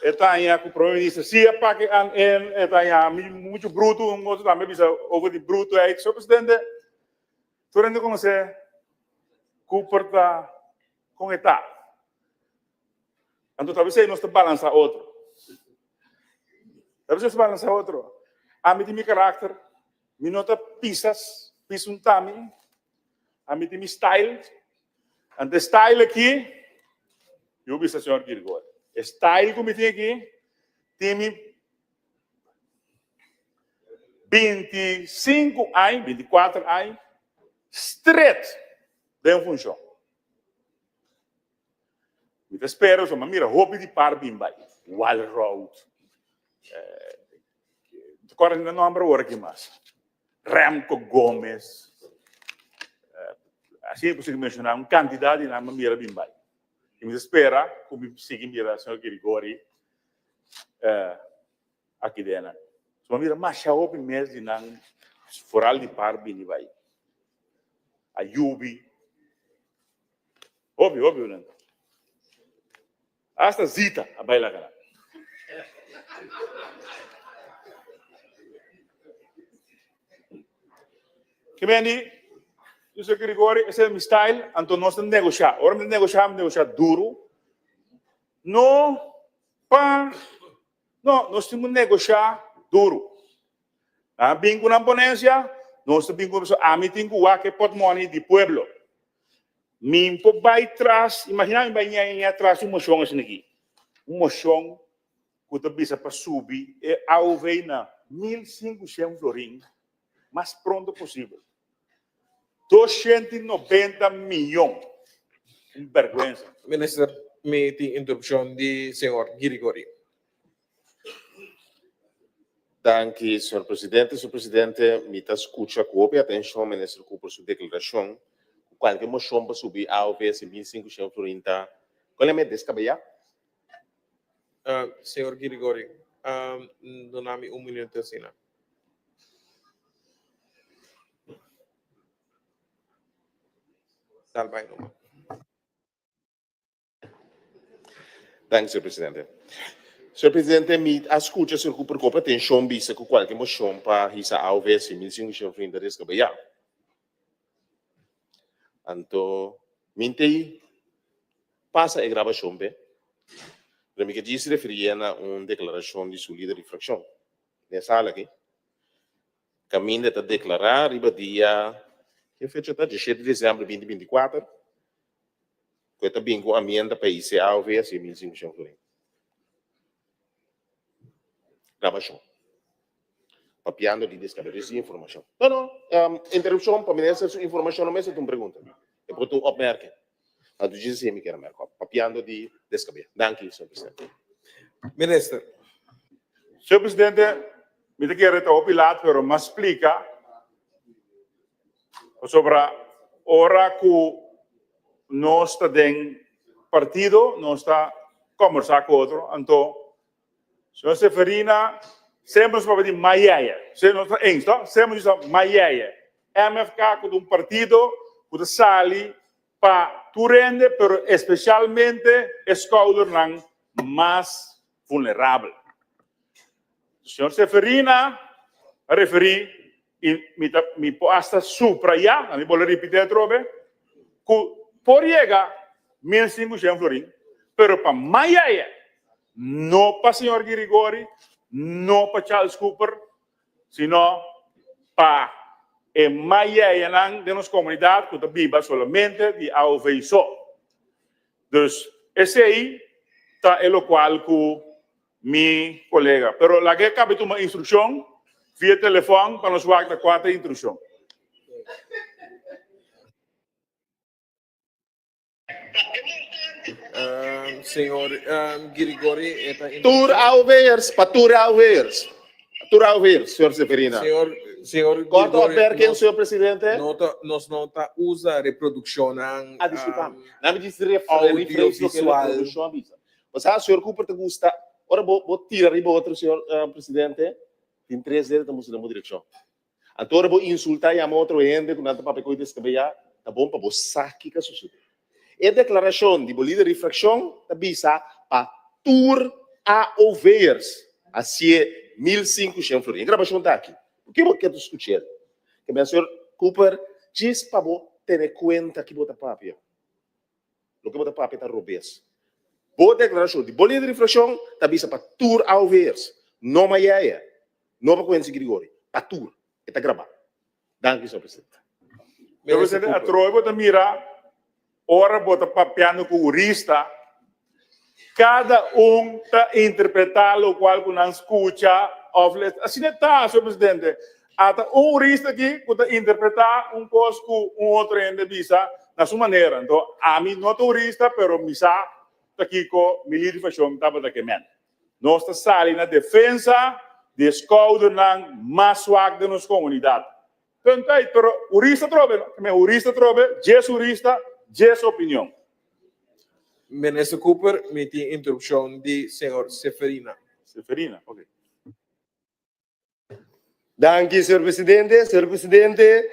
e taña cu Prome Minister si a pake an en e taña mucho bruto, un otro tambe bisa over di bruto ei. Señor Presidente, tur hende conoce Cooper ta con e ta. Anto ta bisei nos ta balansa otro. Ta bisei nos ta balansa otro. Ami tin mi karakter, mi no ta pisa pisa un tami. Ami tin mi style. Anto e style aki, yo bisa señor Girgor, e style ku mi tin aki, tin mi 25 aña, 24 aña, stret den funshon. Mi ta spera so, ma mira hopi di par bin bai. Walroud. Eh, ta kòrda nan nòmber awor aki mas. Remco Gomez. Eh, asina ku sigui menshoná un kantidat di nan mi mira bin bai. I mi ta spera ku mi sigui mira señor Girigori eh, aki den nan. So mi mira masha hopi mes di nan foral di par bini bai. Ayubi. Hopi, hopi nan. Hasta Zita a baila kana. Ke men di, José Grigori, ese es mi style, anto nos ta negocia. Ora mi ta negocia, mi negocia duro. No pa, no, nos tin ku negocia duro. Nan a bin ku nan ponencia, nos ta bin ku, ami tin ku wak e portmoney di pueblo. Mi por bai tras, imagina mi bai ña ña tras un mocion asina aki. Un mocion cu ta bisa pa subi e AOV na 1500 florin mas pronto posibel. 290 miyon. Un bèrgwensa. Minister, mi tin interupshon di señor Girigorie. Danki, señor presidente. Señor presidente, mi ta skucha ku hopi atenshon minister Cooper su deklarashon ku kualke moshon pa subi aov si 1500 florin ta konlemente deskabeyá. Señor Girigorie, duna mi un minuto asina. Dal bai numa. Danki, señor presidente. Señor presidente, mi a skucha señor Cooper ku hopi atenshon bisa ku kualke moshon pa hisa aov si 1500 florin ta deskabeyá. Anto mi t'ei pasa e grabashon p'e, pero mi ke djis refirié na un deklarashon di su lider di frakshon den e sala aki. Kaminda e ta deklará riba dia, ke fecha ta? Diesshete di desèmber binti 24, ku e ta bin ku amienda pa ICAOV hasi 1500 florin. Grabashon. Papiando di descabello di informashon. No, no, interupshon pa minister su informashon no mester ta un pregunta. E por ta un opmerking. Anto djis así mi kier a merka op. Papiando di descabello. Danki, señor presidente. Minister. Señor presidente, mi ta kere ta hopi laat pero mas splika pasobra ora ku nos ta den partido nos ta kombersá ku otro anto Señor Seferina semper nos papia di Mayeye. Se nos ta eens to? Semper nos bisa Mayeye. MFK ku ta un partido ku ta sali pa tur hende pero especialmente e skoudernan mas vulnerabel. Señor Seferina a referí i mi ta mi por hasta subrayá, mi por ripití atrobe, ku por yega 1500 florin, pero pa Mayeye No pa señor Girigori, no pa Charles Cooper, sino pa e mayeyanan den nos comunidad cu ta biba solamente di AOV so. Dus esey ta e locual cu mi colega. Pero laga e cabe tuma instruccion via telefon pa nos wak ta cua ta e instruccion. Señor Girigori e ta Tur AOV'ers pa tur AOV'ers. Tur AOV'ers, señor Seferina. Señor, señor Korte opmerking, señor presidente. No ta, nos no ta usa reproduccionnan. Ah, disculpa. Nan mi disi audiovisual. Osea, señor Cooper ta gusta, ora bo bo tira riba otro, señor presidente, tin tres dedo ta mustra den bo direccion. Anto ora bo insultá yama otro hende ku nan ta papia koe deskabeyá, ta bon pa bo sa kiko a sosodé. E deklarashon di bo lider di frakshon ta bisa pa tur AOV'ers hasié 1500 florin. E grabashon ta aki. Por ke bo ke ta skuch'el? Ke men señor Cooper, djis pa bo tene kuenta ki bo ta papia. Loke bo ta papia ta robes. Bo deklarashon di bo lider di frakshon ta bisa pa tur AOV'ers, no Mayaya. No pa Quincy Grigori, pa tur. E ta grabá. Danki, señor presidente. Señor presidente, atrobe bo ta mira ora bo ta papiando ku hurista, kada un ta interpretá lokual ku nan skucha òf les. Asina ta, señor presidente. Ata un hurista aki ku ta interpretá un kos ku un otro hende bisa na su manera. Anto, ami no ta hurista, pero mi sa ta kiko mi lider di fraccion tabata ke men. Nos ta sali na defensa di e skoudernan mas swak den nos komunidat. Punt uit, pero hurista trobe, no? Keme hurista trobe, djes hurista, djes opinion. Minister Cooper, mi tin interupshon di señor Seferina. Seferina, ok. Danki, señor presidente. Señor presidente,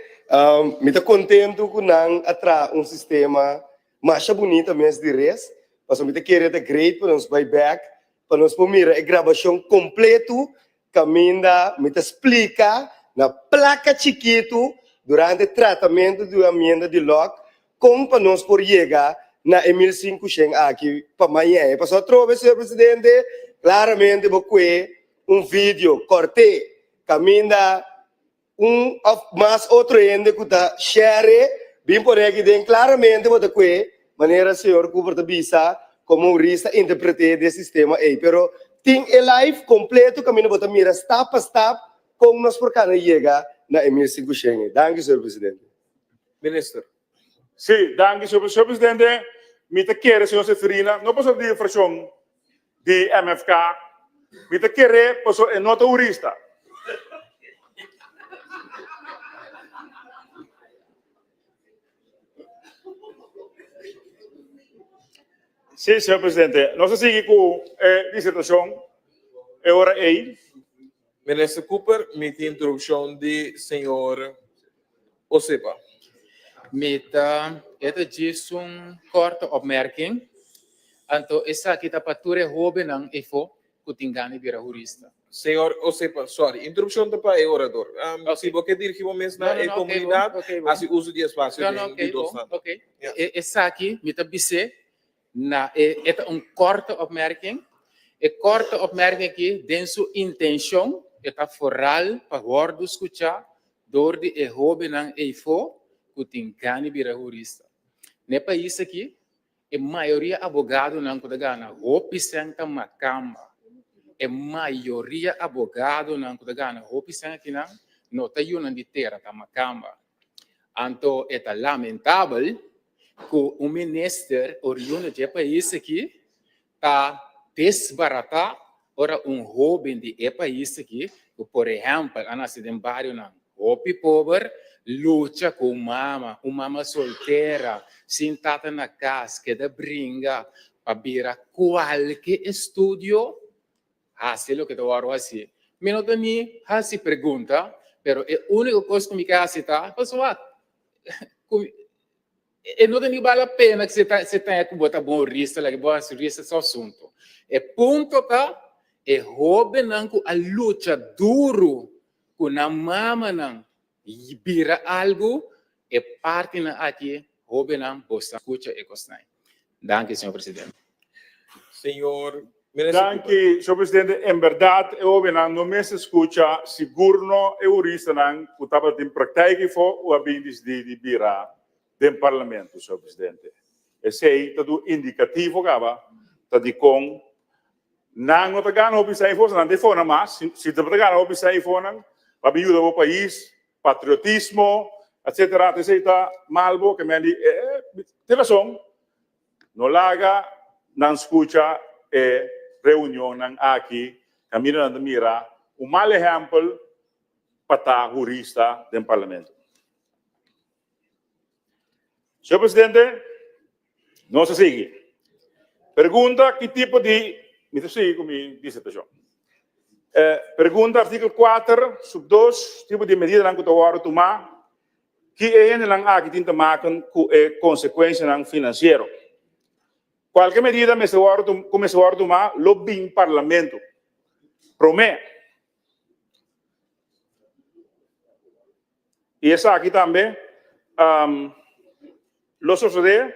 mi ta contento cu nan a traha un sistema masha bunita mes di res, pasobra mi ta kere ta great pa nos bay bek pa nos por mira e grabacion completo caminda mi ta splica na placa chikito durante tratamento di un amienda di lok con pa nos por yega na e 1500 aki pa mañana. Pasobra atrobe, señor presidente, claramente bo cue un video kòrt'é kaminda un òf mas otro hende ku ta share bin pone aki den klaramente bo ta kue manera señor Cooper ta bisa komo hurista interpret'é den sistema ei pero tin e live kompleto kaminda bo ta mira stap pa stap kon nos por kana yega na e 1500 ei. Danki señor presidente. Minister. Sí, danki señor presidente. Mi ta kere, señor Seferina, no pasobra di e fraccion di MFK, mi ta kere pasobra e no ta hurista. Sí, señor presidente. Nos a sigui ku e disertashon e ora ei. Minister Cooper, mi tin introduccion di señor Osepa. Mi ta, e ta djis un korte opmerking. Anto esaki ta pa tur e hobennan efo ku tin gana di bira hurista. Señor Osepa, sorry, interrupcion ta pa e orador. Si bo ke dirigi bo mes na e comunidad, hasi uso di espacio den di dos tanda. Ok, esaki mi ta bis'é Na e e ta un korte opmerking. E korte opmerking aki den su intenshon e ta foral pa wòrdu skuchá dor di e hóbennan eifó ku tin gana di bira hurista. Na e pais aki e mayoria abogadonan ku ta gana hopi sèn ta makamba. E mayoria abogadonan ku ta gana hopi sèn akinan no ta yunan di tera, ta makamba. Anto e ta lamentabel ku un minister oriundo dje pais aki ta desbaratá ora un hóben di e pais aki ku por ehèmpel a nase den barionan hopi pober lucha ku un mama, un mama soltera sin tata na kas keda bringa pa bira kualke estudio Hasi loke ta wòrdu hasi. Mi no ta ni hasi pregunta, pero e úniko kos ku mi ke hasi ta, pasobra ku e no ta ni bal la pena ku si ta si ta ku bo ta bon rista laki bo hasi rista su asuntu. E punto ta e hóbennan ku a lucha duru ku nan mamanan bira algu, e partinan aki hóbennan bo sa skucha e kosnan. Danki, señor presidente. Señor Minister Cooper. Danki, señor presidente. En berdad e hobennan no mester scucha, sigur no e huristanan cu tabatin praktijk efo u a bin dicidi di bira den parlamento, señor presidente. Esey ta du indicativo caba ta dicon nan no ta gana hopi sa efo, nan ta efo nan mas. Si ta gana hopi sa efo nan pa bin yuda bo pais, patriotismo, etcetera, esey ta mal bo ke men di tin razon. No laga nan skucha e reunionnan aki kaminda nan ta mira un mal ehèmpel pa ta hurista den parlamento. Señor Presidente, nos a sigui. Pregunta ki tipo di, mi ta sigui ku mi disertashon. Pregunta artíkulo kuater, sub dos, tipo di medidanan ku ta wòrdu tumá Ki e hendenan aki tin ta maken ku e konsekuensianan finansiero? Kualke medida mester wòrdu ku mester wòrdu tumá lo bin Parlamento promé. I esaki tambe lo sosodé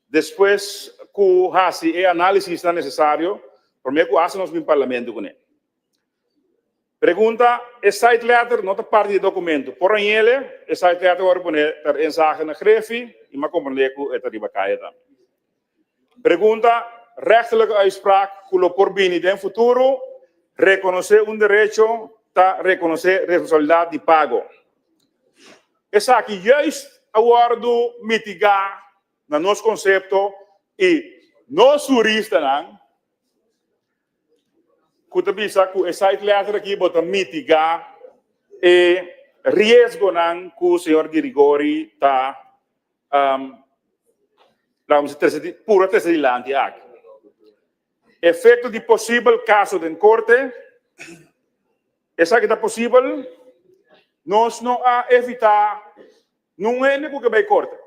despues ku hasi e análisisnan nesesario promé ku hasta nos bin Parlamento kuné. Pregunta, E site letter no ta parti di e documento. Por añele, e site letter worde pone ter inzage na Grefi y m'a comprende cu e ta riba caya tambe. Pregunta, Rechterlijke uitspraak cu lo por bini den futuro, reconoce un derecho ta reconoce responsabilidad di pago. Esaki juist a wordo mitiga na nos concepto y nos huristanan ku ta bisa ku e site letter aki bo ta mitigá e riesgonan ku señor Girigori ta laga mi trese pura trese dilanti aki. Efekto di posibel kaso den korte, esaki ta posibel, nos no a evitá nun hende ku ke bai korte.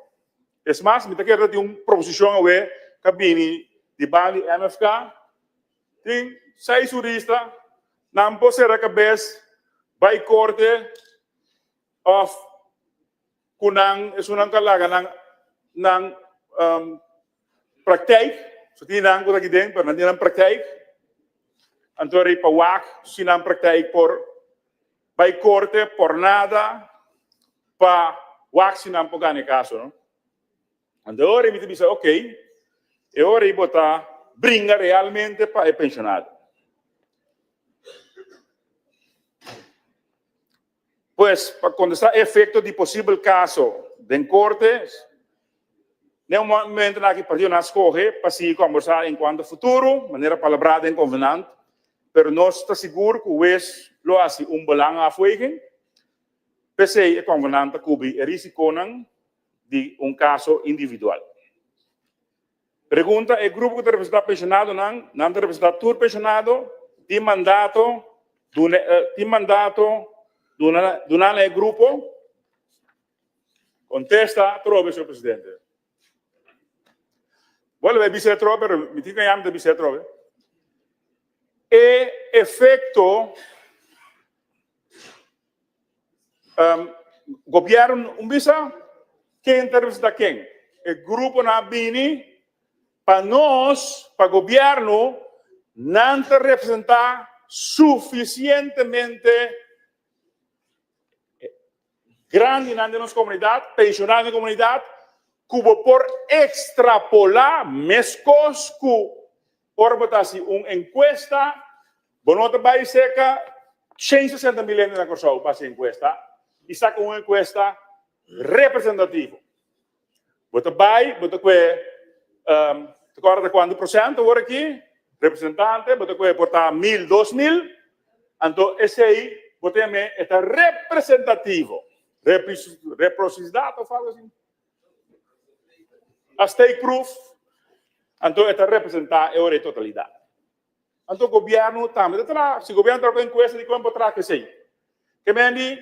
Es mas, mi ta kere ta tin un proposishon awe ka bini di banda di MFK. Tin seis hurista, nan por sera kabes bai korte òf ku nan esunnan ka laga nan nan praktijk. So tin nan ku ta aki den, pero nan tin nan praktijk. Anto rei pa wak si nan praktijk por Bai korte por nada pa wak si nan por gana e kaso no. Anto e ora ei mi ta bisa ok, e ora ei bo ta bringa realmente pa e penshonado. Pues pa kontestá e efekto di posibel kaso den korte. Na e momentonan aki partidonan a skohe pa sigui kombersá enkuanto futuro, manera palabrá den konvenant, pero nos ta sigur ku wes lo hasi un belangenafweging. P'esei e konvenant ta kubri e risikonan di un kaso individual. Pregunta E grupo ku ta representá penshonadonan, nan ta representá tur penshonado? Tin mandato duna tin mandato duna duná na e grupo? Kontesta atrobe, señor presidente. Bo lo bai bisa atrobe, pero mi tin ku yama ta bisa atrobe. E efekto Gobierno un bisa ken ta representa ken. E gruponan a bini pa nos, pa gobierno, nan ta representa suficientemente grandinan den nos comunidad, pensionadonan den comunidad, cu bo por extrapola mescos cu Ora bo ta hasi un enkuesta, bo no ta bai serka 160 mil hende na Kòrsou pa hasi enkuesta i saka un enkuesta representativo. Bo ta bai, bo ta kue, ta kòrda ta kuantu prosènt awor aki, representante, bo ta kue por ta mil, 2000, anto esei bo ta yam'é e ta representativo. Reprosidat òf algu asina. A steekproef, anto e ta representa e ora e totalidad. Anto gobierno tambe ta traha, si gobierno traha cu encuesta di con por traha cu esey. Ke men di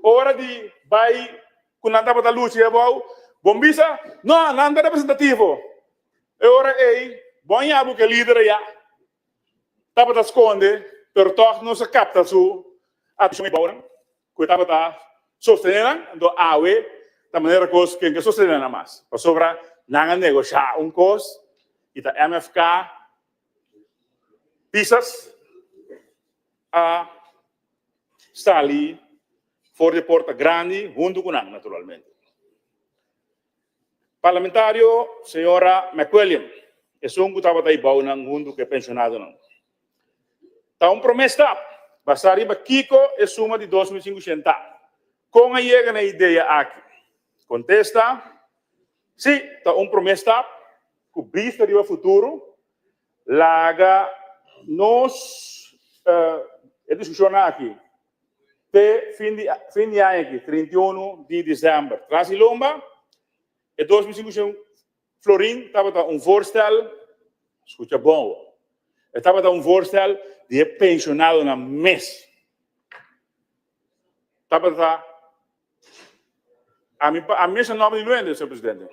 ora di bay cu nan tabata lucha abao, bon bisa, no, nan ta representativo. E ora ey, bon yabu cu e lider aya tabata sconde, pero toch nos a capta su atencion abao. Ku e tabata sostené nan, anto awe ta manera kos ken ke sostené nan mas, pasobra nan a negoshá un kos i ta MFK Pisas a sali for di e porta grandi huntu ku nan naturalmente. Parlamentario señora McWilliam, esun ku tabata ei bou nan huntu ku e penshonadonan. Ta un promé stap, basá riba kiko e suma di 2500 ta. Kon a yega na e idea aki? Kontesta, Sí, ta un promé stap ku bista riba futuro. Laga nos e diskushonnan aki te fin di fin di aña aki, 31 di desèmber. Tras di lomba, e 2500 florin tabata un voorstel, skucha bon awor, e tabata un voorstel di e penshonadonan mes. Tabata, ami pa, ami menshoná nòmber di nuende, señor presidente.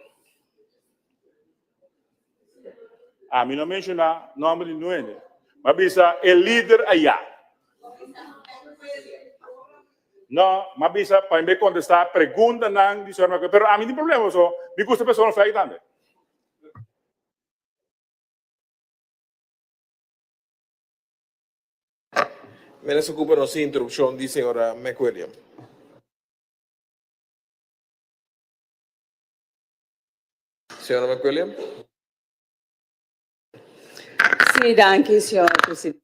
Ami no menshoná nòmber di nuende. Mi a bisa e lider ayá. No, mi a bisa pa mi kontestá preguntanan di señor Marco. Pero ami tin problema pasobra mi gusta persona fei tambe. Minister Cooper nos sin interupshon di señora McWilliam. Señora McWilliam. Sí, danki, señor presidente.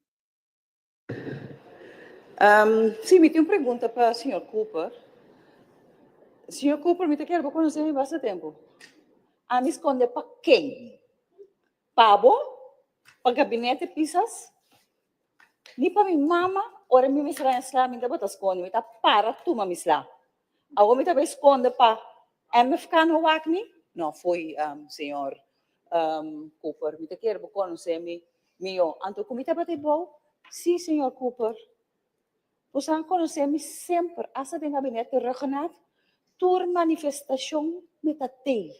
Um, sí, mi tin un pregunta pa señor Cooper. Señor Cooper, mi ta kier bo conoce mi basta tempo. Ami sconde pa ken? Pa bo? Pa gabinete Pisas? Ni pa mi mama, ora mi mester haña sla, mi tabata sconde, mi ta para tuma mi sla. Awor mi ta bay sconde pa MFK no wak mi? No, foei, um, señor um, Cooper, mi ta kier bo conoce mi mihó. Anto cu mi tabata e bou? Sí, señor Cooper. Bo sa conoce mi semper, hasta den gabinete Rhuggenaath, tur manifestacion mi ta tey.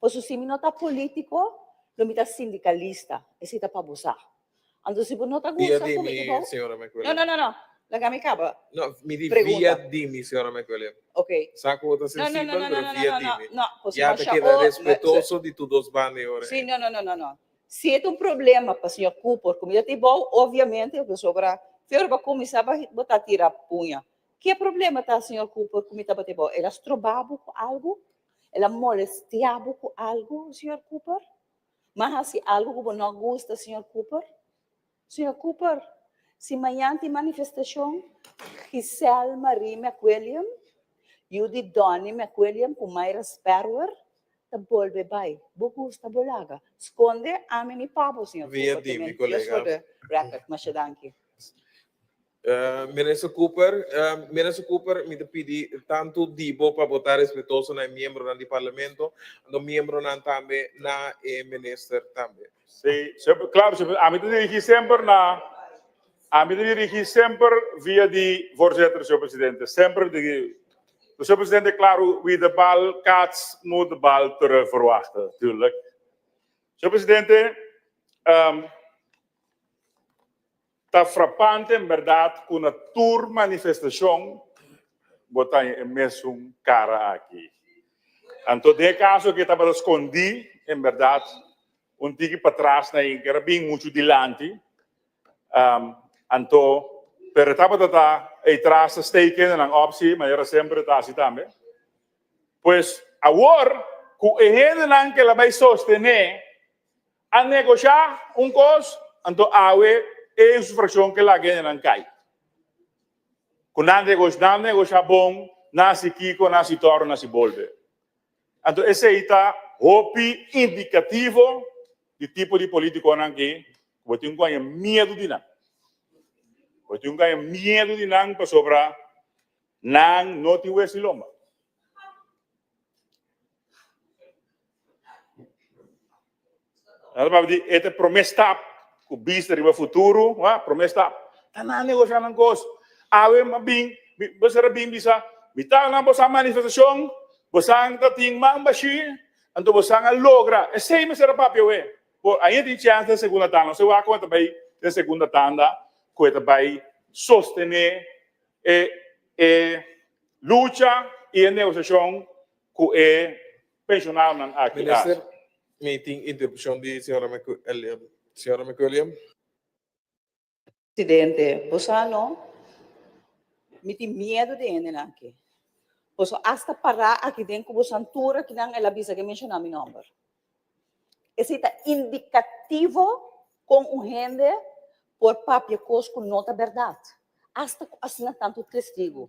Pasobra si mi no ta politico, lo mi ta sindicalista. Esey ta pa bo sa. Anto si bo no ta Via gusta di ku mi mi, bou. señora No, McWilliam. no, no, no. Laga mi kaba. No, mi di Pregunta. via di mi, señora McWilliam. Ok. Sa ku bo ta No, no, no, sensibel, no, no, pero no, via no, di no, mi. no. Pues Ya ta masha keda o- respetuoso di tur dos banda e ora Sí, ei. no, no, no, no, no. Si e ta un problema pa señor Cooper ku mi ta tibou, obviamente, pasobra Fior bo a kuminsá bo bo ta tira puña. Ke problema ta, señor Cooper, ku mi tabata tibou? El a stroba bo ku algu? El a molestia bo ku algu, señor Cooper? M'a hasi algu ku bo no gusta, señor Cooper? Señor Cooper, si mañan tin manifestashon, Giselle Marie McWilliam, yu di Donny McWilliam ku Mayra Sperwer. Ta bolbe bai. Bo gusta bo laga. Skonde ami ni pabo, señor Via Cooper. di mi Just for kolega. the record. Masha danki. Minister Cooper, Minister Cooper, mi ta pidi tantu di bo pa bo ta respetuoso na e miembronan di Parlamento, anto miembronan tambe na e minister tambe. Sí, señor, claro, señor, ami ta dirigi semper na, ami ta dirigi semper via di voorzitter, señor presidente, semper di, señor presidente, claro, wie de bal kaats moet de bal terug verwachten, tuurlijk. Señor presidente, Ta frapante en berdad cu na tur manifestacion bo ta haña e mesun cara aki. Anto den e caso aki tabata scondi en berdad un tiki patras na e kera bin mucho dilanti. Anto pero e tabata ta eytras ta steken nan op si manera semper ta haci tambe. Pues awor cu e hendenan ke la bay sostene A negoshá un kos, anto awe e su frakshon ke laga hende nan kai. Ku nan negosh, nan negoshá bon, nan hasi kiko, nan hasi tòrò, nan hasi bolbe. Anto esei ta hopi indikativo di tipo di politikonan ki ku bo tin ku haña miedu di nan. Bo tin ku haña miedu di nan pasobra nan no tin wes di lomba. Nan ta papia di e ta e promé stap ku bista riba futuro, wa, promé stap. Ta nan negoshá nan kos. Awe mi a bin, bo ser a bin bisa, mi ta nan boso a manifestashon, bosan ta tin man bashí, anto bosan a logra. Esei mester a papia awe. Por ainda tin chèns den segunda tanda. No se wak kon e ta bai den segunda tanda ku e ta bai sostené e e lucha i e negosiashon ku e pensionadonan aki a. Minister, mi tin interupshon di señora Señora McWilliam. Presidente, bo sa no, mi tin miedu di hendenan aki. Boso hasta pará aki den ku boso tur akinan el a bisa ke menshoná mi nòmber. Esei ta indikativo kon un hende por papia kos ku no ta bèrdat, asta ku asina tantu testigu.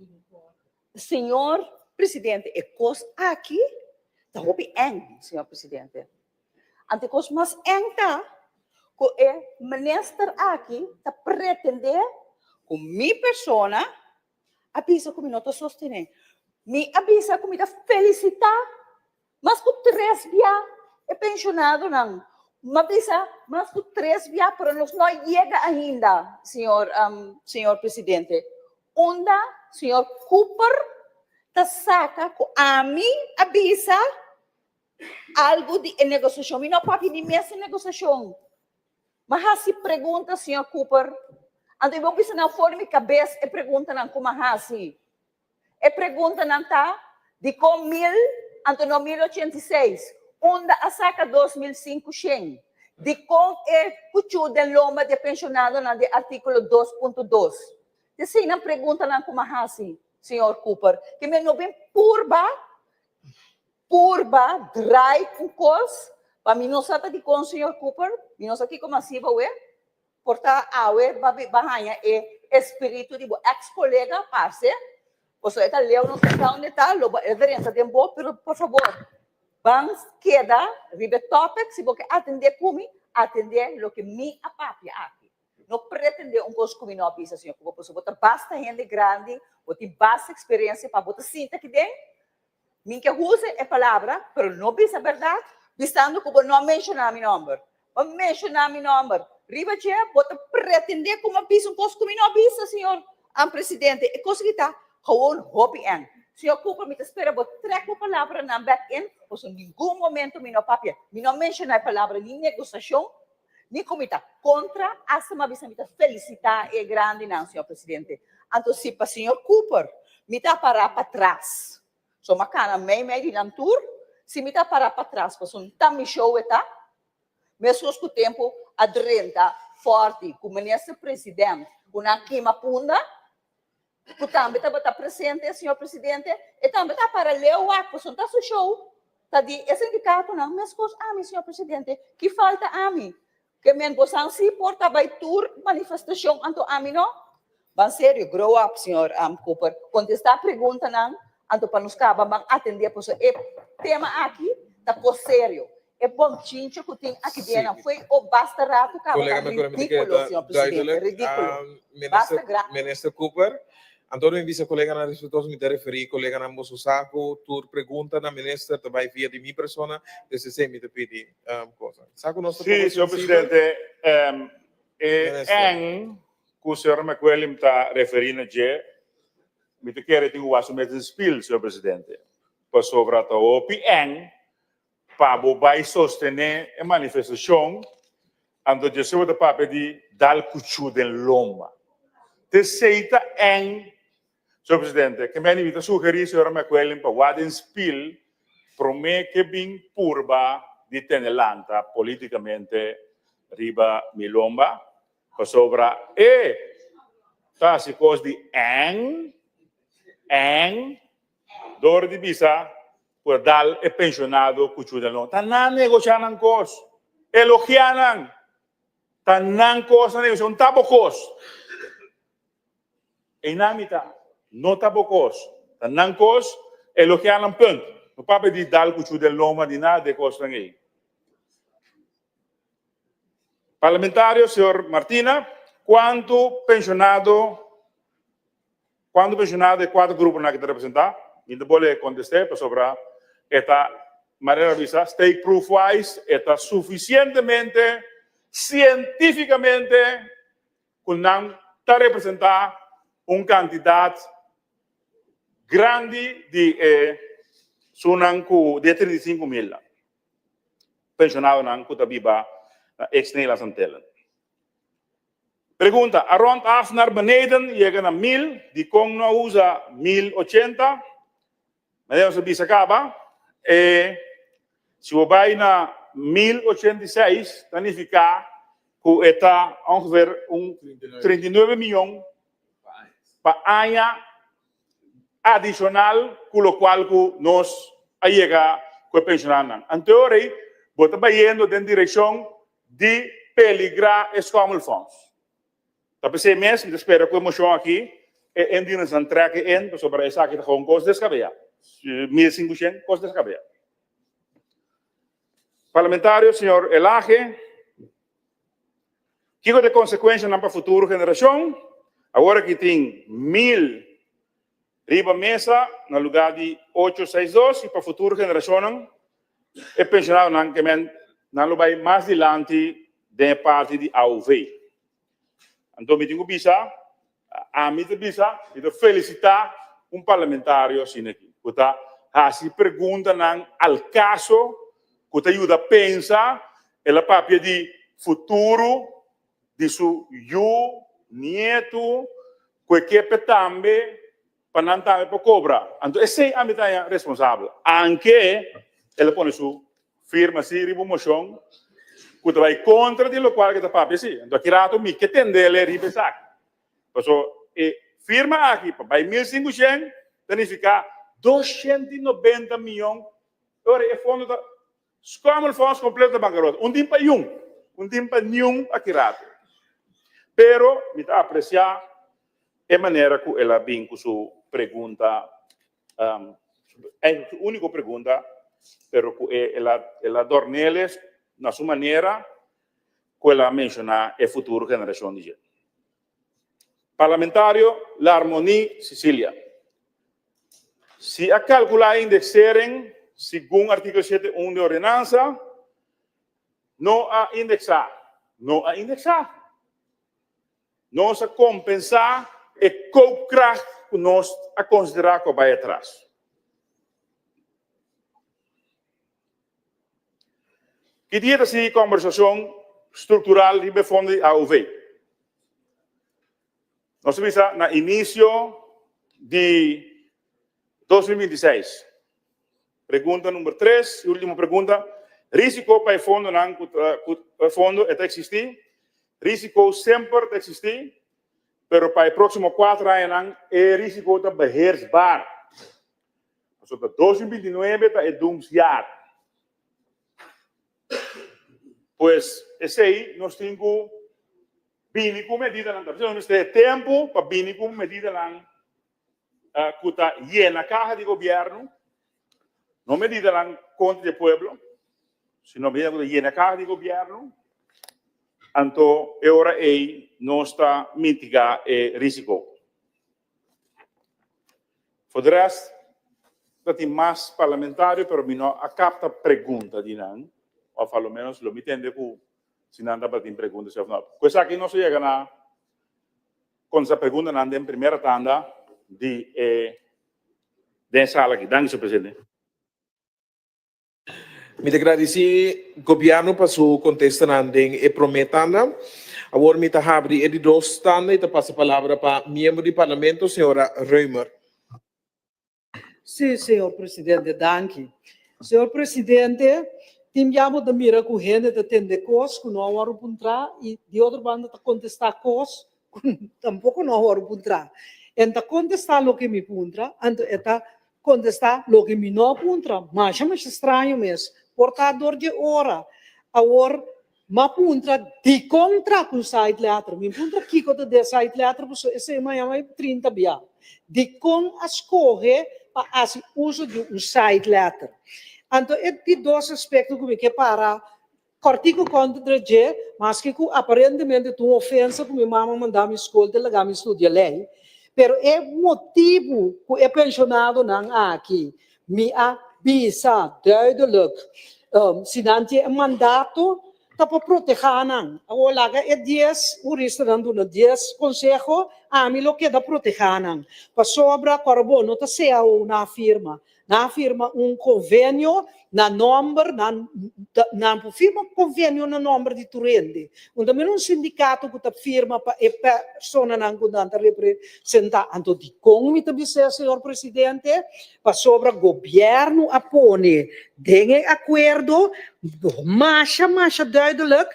Señor Presidente, e kos aki ta hopi eng, señor Presidente. Anto e kos mas eng ta ku e minister aki ta pretendé ku mi persona a bisa ku mi no ta sostené. Mi a bisa ku mi ta felisitá Mas ku tres bia e penshonadonan m'a bisa mas ku tres bia pero nos no a yega ainda señor señor presidente unda señor Cooper ta saka ku ami a bisa algu di e negosiashon mi no a papia di mes e negosiashon m'a hasi pregunta señor Cooper anto mi bo bisa nan for di mi kabes e preguntanan ku m'a hasi. E preguntanan ta, Dikon mil anto no 1086? Unda a saka 2500? Dikon e kuchú den lomba di e penshonadonan di artíkulo dos punto dos? T'eseinan preguntanan ku m'a hasi, señor Cooper, ke mi no bin purba purba drai un kos pa mi no sa ta dikon, señor Cooper, mi no sa kiko m'a hasi bo awe. Por ta awe ba ba haña e espiritu di bo ex kolega parce, pasobra e ta leu no sa unda e ta, lo bo e drenta den bo, pero por fabor ban keda riba e topic, si bo ke atende ku mi, atende loke mi a papia aki. No pretende un kos ku mi no a bisa, señor Cooper, pasobra bo ta basta hende grandi, bo tin basta eksperensia pa bo ta sinta aki den Mi ke usa e palabra, pero no bisa berdad, bisando ku bo no a menshoná mi nòmber. Bo a menshoná mi nòmber. Riba dje, bo ta pretendé ku mi a bisa un kos ku mi no a bisa, señor presidente. E kos aki ta gewoon hopi eng. Señor Cooper, mi ta spera bo trèk bo palabranan bèk in, pasobra ningun momento mi no a papia. Mi no a menshoná e palabra ni negosiashon, ni ku mi ta kontra, asta mi a bisa mi ta felisitá e grandinan, señor presidente. Anto si pa señor Cooper mi ta pará patras, so mi a kana mei mei di nan tur, si mi ta pará patras pasobra ta mi show e ta, meskos ku tempu a drenta Forti ku minister president ku nan kima punda, ku tambe tabata presente, señor presidente, e tambe ta para leu wak, pasobra ta su show, ta di e sindikatonan, meskos ami, señor presidente, ki falta ami? Ke men bosan si por ta bai tur manifestashon, anto ami no? Ban serio, grow up, señor Cooper, kontestá preguntanan, anto pa nos kaba ban atendé, pasobra e tema aki. Ta kos serio. E bonchincho ku tin aki den nan foi o basta rato kaba Kolega ta mi kore mi ta kere ridíkulo, ta señor presidente, duidelijk. ridíkulo. Basta Minister, grandi. Minister Cooper, anto mi bisa koleganan respetuoso mi ta referí koleganan boso sa ku tur pregunta na minister ta bai via di mi persona, des esei mi ta pidi cosa. Sa ku nos ta Sí, poko señor sensibel. presidente, e Minister. en ku señor McWilliam ta referí na dje, mi ta kere tin ku wak su mes den spil, señor presidente. Pasobra ta hopi eng pa bo bai sostené e manifestashon, anto dje bo ta papia di dal kuchú den lomba. T'esei ta eng, señor presidente, ke meni mi ta sugerí señora McWilliam pa wak den spil promé ke bin purba di tene lanta polítikamente riba mi lomba, pasobra e ta hasi kos di eng, eng. Dor di bisa ku a dal e penshonado ku chuda no ta nan negoshá nan kos. Elogiá nan. Ta nan kos nan negoshá, no ta bo kos. Einan mi ta. No ta bo kos. Ta nan kos, elogiá nan punt. No papia di dal ku chuda loma ni nada di e kosnan ei. Parlamentario señor Martina, kuantu penshonado Cuanto pensionado e cuatro gruponan aki ta representa? Mi ta bole conteste pasobra e ta, manera bisa, steekproef wise, e ta suficientemente cientificamente cu nan ta representa un cantidad grandi di e sunan cu di e 35 mil pensionadonan cu ta biba na ex-Nederlands Antillen. Pregunta, A rond af naar beneden yega na 1000, dikon no a usa 1080? Manera nos a bisa kaba, e si bo bai na 1086 ta nifiká ku e ta ongeveer un 39 miyon pa aña adishonal ku lokual ku nos a yega ku e penshonannan. Anto ei bo ta bayendo den direkshon di peligrá e schommelfonds. Ta p'esei mes mi ta spera ku e moshon aki e indienersnan trek e in pasobra esaki ta gewoon kos deskabeyá. 1500 kos deskabeyá. Parlamentario señor Elhage, kiko ta e konsekuenshanan pa futuro generashon? Awor aki tin 1000 riba mesa na lugá di 862 i pa futuro generashonnan E pensionadonan ke men nan lo bai mas dilanti den e parti di AOV. Anto mi tin ku bisa, ami ta bisa, mi ta felisitá un parlamentario asina aki, ku ta hasi preguntanan al kaso, ku ta yuda pensa, el a papia di futuro di su yu, nietu, ku e ke p'e tambe pa nan tambe por cobra. Anto esey ami ta haña responsabel. Anke el a pone su firma si riba un mocion cu ta bay contra di locual cu ta papia si. Anto aki rato mi ke tendele riba esaki. Paso e firma aki pa bay 1500 ta nifica 290 miyon. Ora e fondo ta Schommelfonds completo ta bancarota. Un tin pa yun, un tin pa niun aki rato. Pero mi ta aprecia e manera cu el a bin cu su pregunta, su unico pregunta, pero cu el a el a dornele na su manera cu el a menciona e futuro generacion di dje. Parlamentario Larmonie Cecilia, Si a calcula e indexering segun articulo shete un di ordenansa, no a indexa, no a indexa. Nos a kompensá e koopkracht ku nos a konsiderá ku a bai atras. Ki dia ta sigui kòmbersashon struktural riba e fondo di AOV? Nos a bisa na inisio di 2026. Pregunta number tres, e ultimo pregunta, Risiko pa e fondonan ku ta ku e fondo e ta eksistí? Risiko semper ta eksistí, pero pa e próksimo kuater añanan e risiko ta beheersbaar. Pasobra 2029 ta e doemsjaar. Pues esei nos tin ku bini ku medidanan. Ta nos mester e tempu pa bini ku medidanan ku ta yena kaha di gobièrnu. No medidanan kontra di e pueblo, sino medida ku ta yena kaha di gobièrnu, anto e ora ei nos ta mitigá e risiko. For de rest, ta tin mas parlamentario, pero mi no a kapta pregunta di nan, òf a lo ménos lo mi tende ku si nan tabatin pregunta si òf no. Ku esaki nos a yega na kontestá preguntanan den primera tanda di e den e sala aki. Danki, señor presidente. Mi ta gradisí Gobièrnu pa su kontestanan den e promé tanda. Awor mi ta habri e di dos tanda i ta pasa palabra pa miembro di Parlamento, señora Römer. Sí, señor presidente, danki. Señor presidente, tin bia bo ta mira ku hende ta tende kos ku no a wòrdu puntrá i di otro banda ta kontestá kos ku tampoko no a wòrdu puntrá. E ta kontestá loke mi puntra, anto e ta Kontestá loke mi no a puntra, masha masha straño mes, por ta dor dje ora. Awor, m'a puntra dikon tra ku un side letter. Mi puntra kiko ta de side letter pasobra esei maña mai 30 bia. Dikon a skohe pa hasi uso di un side letter? Anto e di dos aspekto ku mi ke para Kòrtiku kontra dje, maske ku aparentemente ta un ofensa ku mi mama manda mi skol te laga mi studia lei, pero e motibu ku e penshonadonan aki mi a bisa duidelijk, si nan tin e mandato ta pa protehá nan. Awor laga e dies huristanan duna dies konseho, ami lo keda protehá nan, pasobra kòrbo no ta cao na firma. Nan a firma un konvenio na nòmber, nan nan por firma konvenio na nòmber di tur hende. Un ta mira un sindikato ku ta firma pa e personanan ku nan ta representá. Anto dikon mi ta bis'é, señor presidente? Pasobra gobièrnu a pone den e akuerdo masha masha duidelijk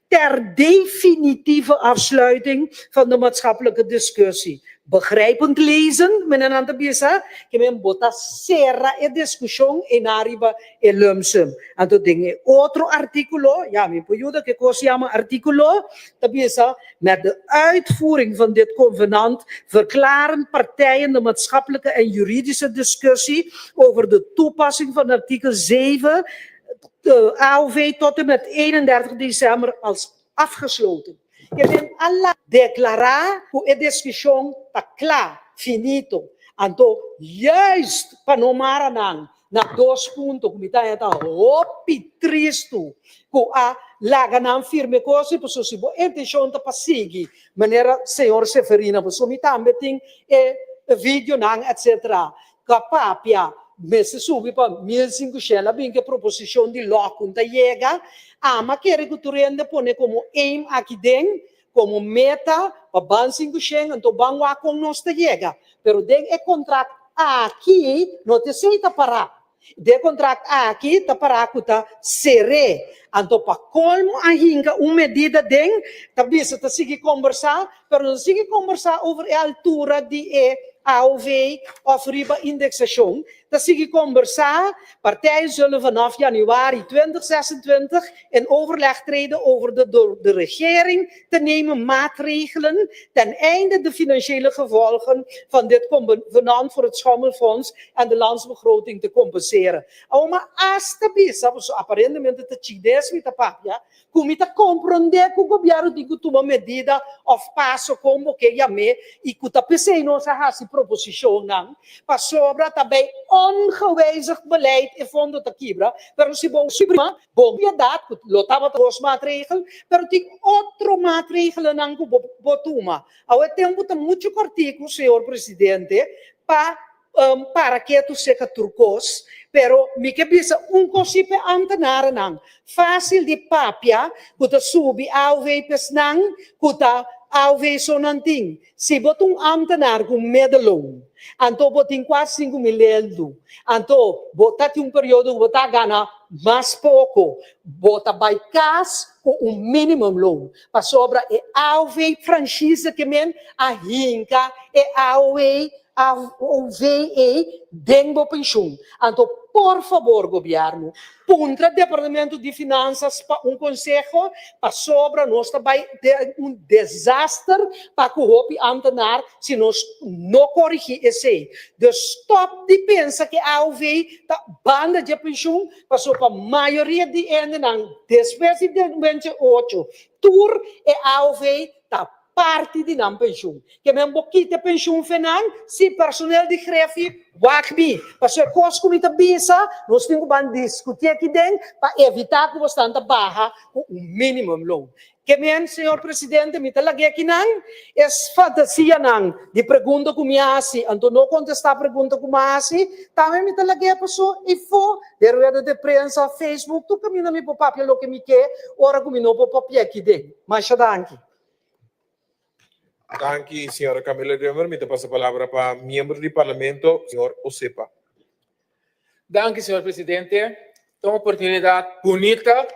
ter definitieve afsluiting van de maatschappelijke discussie. Begrijpend lezen, meneer nan ta bisa, ke men bo ta sera e discusion einan riba e lump sum. Anto den e otro articulo, ya mi por yuda ke cos yama articulo, ta bisa, met de uitvoering van dit convenant verklaren partijen de maatschappelijke en juridische discussie over de toepassing van artikel 7 De AOV tot en met 31 december als afgesloten. Ke men a laga deklará ku e diskushon ta kla, finito. Anto juist pa no mara nan na dos punto ku mi ta haña ta hopi tristu ku a laga nan firma e kos ei pasobra si bo intenshon ta pa sigui manera señor Seferina pasobra mi tambe tin e videonan etcetera Ka papia mester subi pa 1500 a bin ku e proposishon di lòk ku ta yega. Ama kere ku tur hende pone komo aim aki den, komo meta pa ban 500, anto ban wak kon nos ta yega. Pero den e kontrakt aki no ta esei ta pará. Den e kontrakt aki ta pará ku ta ser'é. Anto pa kolmo a hinka un medida den, ta bisa ta sigui kombersá, pero no ta sigui kombersá over e altura di e AOV òf riba indeksashon. Ta sigui kombersá, partijen zullen vanaf januari 2026 in overleg treden over de door de regering te nemen maatregelen ten einde de financiële gevolgen van dit convenant voor het schommelfonds en de landsbegroting te compenseren. Awor ma asta bisa, pasobra aparentemente ta chines mi ta papia, ku mi ta komprondé ku gobièrnu tin ku tuma medida òf paso kon bo ke yam'é i ku ta p'esei nos a hasi proposishonnan, pasobra ta bei ongewijzigd beleid e fondo ta kibra, pero si bo suprima bo piedat ku lo tabata dos maatregel, pero tin otro maatregelennan ku bo por tuma. Awe tempu ta muchu kòrtiku, señor presidente, pa para ketu seka tur kos, pero mi ke bisa un kos si p'e antenarenan, fásil di papia ku ta subi AOV p'esnan ku ta AOV so nan tin. Si bo ta un antenar ku un middelloon, anto bo tin kuas 5000 eldu, anto bo ta tin un periodo ku bo ta gana mas poko, bo ta bai kas ku un minimumloon, pasobra e AOV franchise ke men a hinka e AOW AOV ei den bo penshun. Anto. Por fabor gobièrnu, puntra Departamento di Finansas pa un konseho, pasobra nos ta bai den un desaster pa ku hopi ámtenar si nos no korigí esei. Dus stòp di pensa ku e AOV ta banda dje penshun, pasobra pa mayoria di hendenan despues di 2008 tur e AOV ta parti di nan penshun. Ke men bo kita e penshun fe nan? Si, personel di Grefi, wak mi. Pasobra e kos ku mi ta bisa, nos tin ku ban diskutí aki den pa evitá ku bosnan ta baha ku un minimumloon. Ke men, señor presidente, mi ta lag'é akinan es fantasianan di pregunta ku mi a hasi, anto no kontestá pregunta ku mi a hasi, tambe mi ta lag'é paso ifo den rueda de prensa, Facebook, tur kaminda mi por papia loke mi ke, ora ku mi no por papia aki den. Masha danki. Danki, señora Camila Römer. Mi ta pasa palabra pa miembro di Parlamento, señor Osepa. Danki, señor presidente. Ta un oportunidad bunita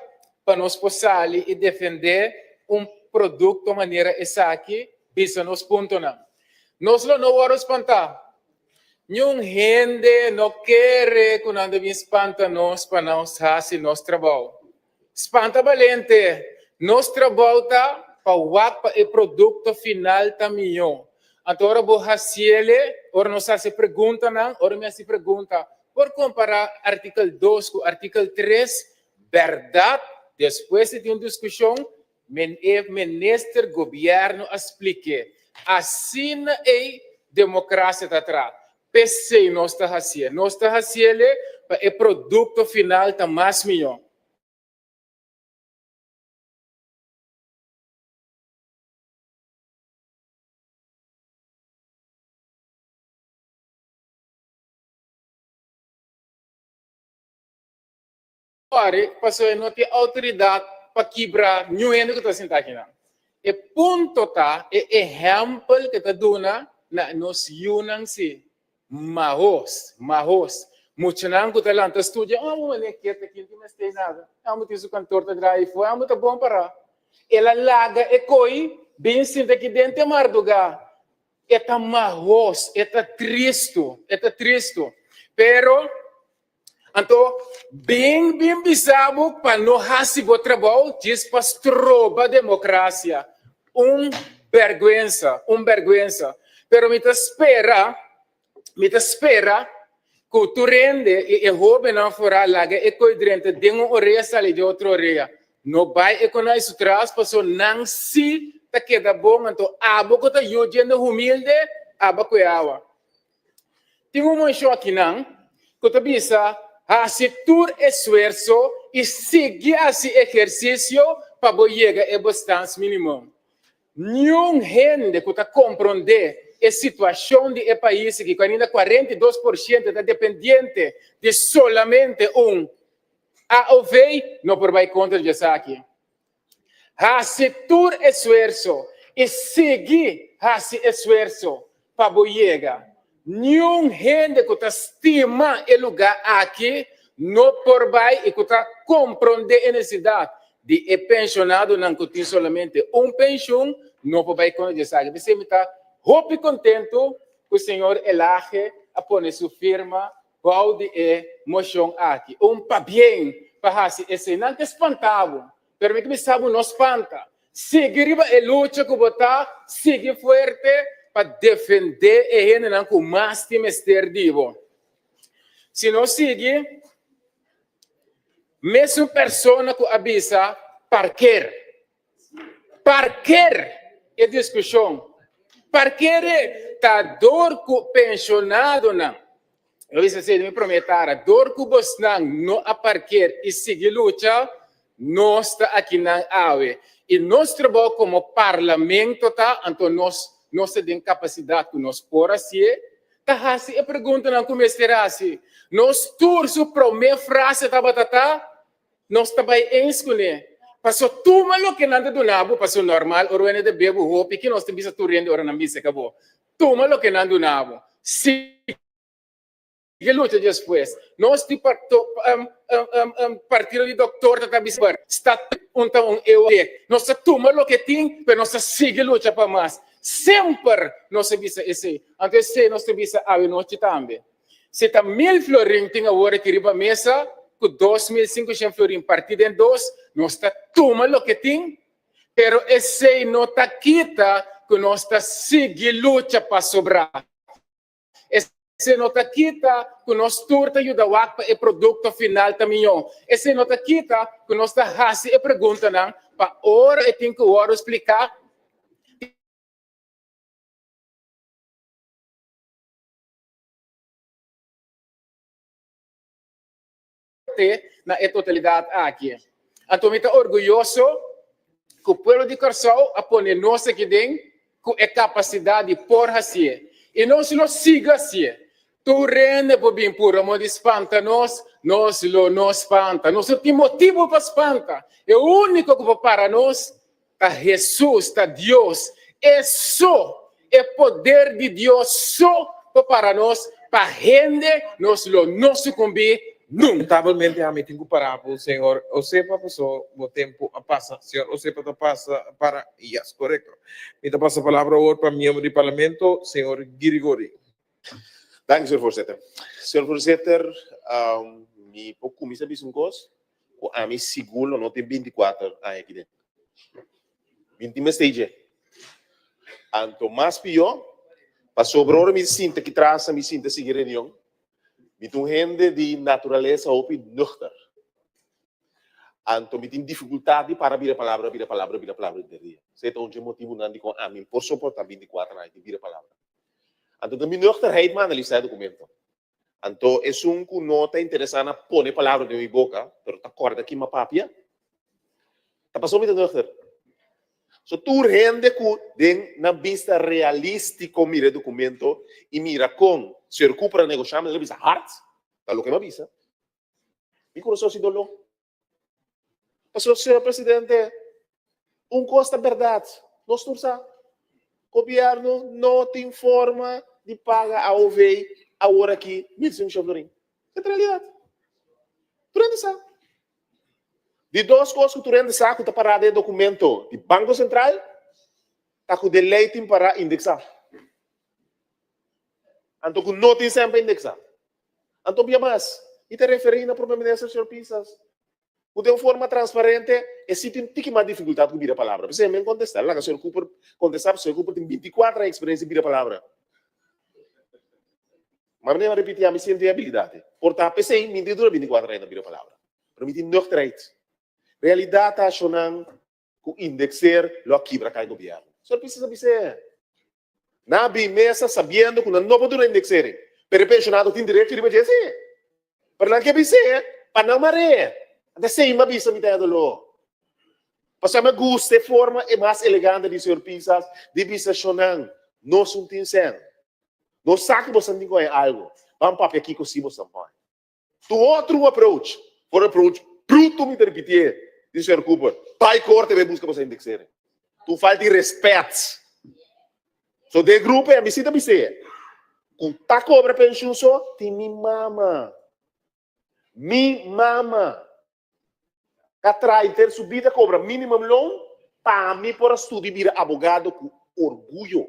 pa nos por sali y defende un producto manera esaki, bisa nos puntonan. Nos lo no worde spanta. Niun hende no kere cu nan ta bin spanta nos pa nos haci nos trabao. Spanta balente! Nos trabou ta pa wak pa e produkto final ta mihó. Anto ora bo hasiele, ora nos hasi preguntanan, ora mi hasi pregunta, por kompará artikel dos ku artikel tres? Bèrdat, despues di tin un diskushon, men e minister, gobièrnu a splik'é. Asina ei demokrasia ta traha. P'esei nos ta hasié. Nos ta hasiele pa e produkto final ta mas mihó. Sorry, pasobra e no tin outoridat pa kibra niun hende ku ta sinta akinan. E punto ta e ehèmpel ku e ta duna na nos yunan si. Mahos, mahos. Muchanan ku ta lanta studia, oh, amo manera kete aki, no tin mester nada. Amo tin su kantor ta draai afó, amo ta bon pará. El a laga e koi bin sinta aki den te mardugá. E ta mahos, e ta tristu, e ta tristu. Pero Anto, bin bin bisa bo pa no hasi bo trabou djis pa stroba demokrasia. Un bèrgwensa, un bèrgwensa. Pero mi ta spera, mi ta spera ku tur hende i e hóbennan forá laga e koi drenta den un orea sali den otro orea. No bai e konai su tras paso nan si ta keda bon anto abo ku ta yu djende humilde aba ku e awa. Tin un moshon akinan ku ta bisa, Hasi tur esfuerso i sigui hasi ehersisio pa bo yega e bestaansminimum. Niun hende ku ta komprondé e situashon di e pais aki, ku ainda 42% ta dependiente di solamente un AOV, no por bai kontra di esaki. Hasi tur esfuerso i sigui hasi esfuerso pa bo yega. Niun hende ku ta stima e lugá aki no por bai i ku ta komprondé e nesesidat di e penshonadonan ku tin solamente un penshun no por bai kontra di esaki. P'esei mi ta hopi kontentu ku señor Elhage a pone su firma Bou di e moshon aki, un pabien pa hasi esei. Nan ta spanta bo, pero mi ta bisa bo no spanta. Sigui riba e lucha ku bo ta, sigui fuerte pa defendé e hendenan ku mas tin mester di bo. Si no sigui, mesun persona ku a bisa parker. Parker e diskushon. Parker e ta dor ku penshonadonan. Lo bisa así, mi promé tara, dor ku bosnan no a parker i sigui lucha, nos ta akinan awe. I nos trabou komo parlamento ta, anto nos nos ta den kapasidat ku nos por hasié, ta hasi e preguntanan ku mester hasi. Nos tur su promé frase tabata ta, Nos ta bai eens kuné. Paso tuma loke nan ta duna bo, paso normal ora wende ta bebe hopi ki nos ta bisa tur hende ora nan bisa ka bo. Tuma loke nan duna bo. Sigui lucha despues. Nos di partido di doktor ta ta bisa sta un ta un eeuw dek. Nos ta tuma loke tin pero nos ta sigui lucha pa mas. Semper nos a bisa esei. Anto esei nos ta bisa awe nochi tambe. Si ta 1000 florin tin awor aki riba mesa, ku 2500 florin partí den dos, nos ta tuma loke tin, pero esei no ta kita ku nos ta sigui lucha pa sobrá. Esei no ta kita ku nos tur ta yuda wak pa e produkto final ta mihó. Esei no ta kita ku nos ta hasi e preguntanan pa ora e tin ku wòrdu spliká. Na e totalidat aki. Anto mi ta orguyoso ku pueblo di Kòrsou a pone nos aki den ku e kapasidat di por hasié. I nos lo sigui hasié. Tur hende por bin puru amor di spanta nos, nos lo no spanta. Nos no tin motibu pa spanta. E úniko ku por para nos ta Hesus, ta Dios. E so, e poder di Dios so por para nos, pa hende nos lo no sukumbí nunka. Lamentablemente ami tin ku para bo, señor Osepa, paso bo tempu a pasa. Señor Osepa ta pasa para, yes, korekto. Mi ta pasa palabra awor pa miembro di parlamento, señor Girigori. Danki, señor voorzitter. Señor voorzitter, mi por kuminsá bisa un kos ku ami sigur lo no tin bintikuater aña aki den. Mi no tin mester dje. Anto mas pió, pasobra ora mi sinta aki tras, mi sinta sigui reunion, mi ta un hende di naturalesa hopi nuchter. Anto mi tin difikultat di para bira palabra, bira palabra, bira palabra henter dia. Esei ta un dje motibunan dikon ami por soportá bintikuater aña di bira palabra. Anto ta mi nuchterheid m'a analisá e documento. Anto esun cu no ta interesá na pone palabra den mi boca, pero ta corda ki m'a papia, ta pasobra mi ta nuchter. So tur hende cu den nan bista realistico mira e documento y mira con señor Cooper a negocia, mi ta bisa hard, ta loke m'a bisa. Mi curason si doló. Pasobra, señor presidente, un kos ta bèrdat, nos tur sa, gobièrnu no tin forma di paga AOV awor aki 1500 florin. E ta realidat. Tur hende sa. Di dos kos ku tur hende sa ku ta pará den e dokumento di Banko Sentral ta ku den lei tin pará indeksá. Anto ku no tin sèn pa indeksá. Anto bia mas, i ta referí na Prome Minister señor Pisas, ku den un forma transparente e si tin tiki mas difikultat ku bira palabra. P'esei men kontestá, laga señor Cooper kontestá, pasobra señor Cooper tin bintikuater aña eksperensia di bira palabra. Ma mi a ripití, ami siente e abilidat ei. Por ta p'esei mi tin dura bintikuater aña na bira palabra. Pero mi tin nuchterheid. Realidat ta ashonan ku indexer lo a kibra kai gobièrnu. Señor Pisas a bis'é. Nan a bin mesa sabiendo ku nan no por duna indexering, pero e penshonado tin derecho riba dje si. Pero nan ke bis'é pa nan mar'é. Anta esei mi a bisa mi ta e doló. Pasobra mi a gusta e forma e mas elegante di señor Pisas di bisa shonnan, nos un tin sèn. Nos sa ku bosan tin ku haña algu. Ban papia kiko si bosan por haña. Tu otro un approach, for approach bruto mi ta repitié di señor Cooper, bai corte bai busca boso indexering. Tu falta di respet. So den grupo e mi si ta bis'é cu ta cobra pensioen so tin mi mama. Mi mama. Ta traha henter su bida cobra minimum loon pa mi por a studia bira abogado cu orguyo.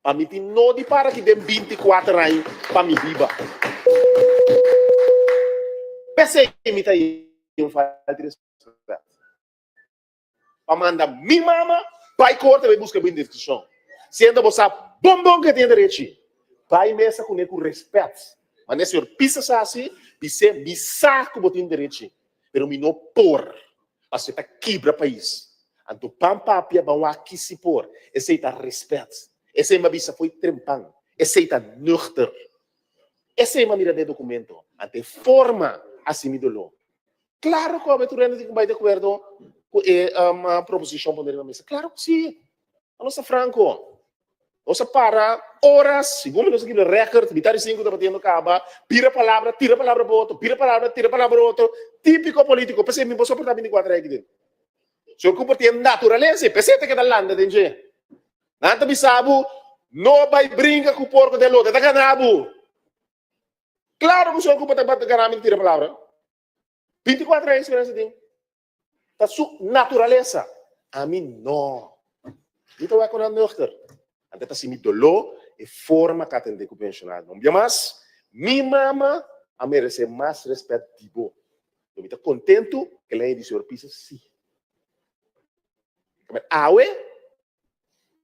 Pa mi tin no di para aki den 24 aña pa mi biba. P'esey mi ta un falta di respet. Pa manda mi mama bai corte bai busca bo indemnisacion. Siendo bo sa bon bon cu e tin e derechi. Bai mesa cune cu respet. Mane señor Pisas a haci, bis'é mi sa cu bo tin derechi, pero mi no por, pasobra e ta kibra pais. Anto ban papia, ban wak ki si por. Esey ta respet. Esey mi a bisa fo'i trempan. Esey ta nuchter. Esey mi a mira den e documento. Anto e forma haci mi doló. Claro cu awe tur hende tin cu bay di acuerdo cu e proposicion pone riba mesa. Claro cu si. Nos ta franco. Nos a para horas, segun mi nos a kibra record, mitad di cinco ta batiendo caba, bira palabra, tira palabra pa otro, bira palabra, tira palabra pa otro. Típico politico. P'esei mi por soporta 24 aki den. So cu por tin naturalesa y p'esei ta keda landa den dje. Nan ta bisa bo, no bay brinca cu porco den lote, ta gana bo. Claro cu so cu por ta gana mi tira palabra. 24 aña experiencia tin. Ta su naturalesa. Ami no. Mi ta wak ku nan nuchter. Anto ta si mi doló e forma ku atendé ku pensionado. Un bia mas, Mi mama a meresé mas rèspèt di bo. Lo mi ta kontentu ku el a di señor Pisas sí. Pero awe,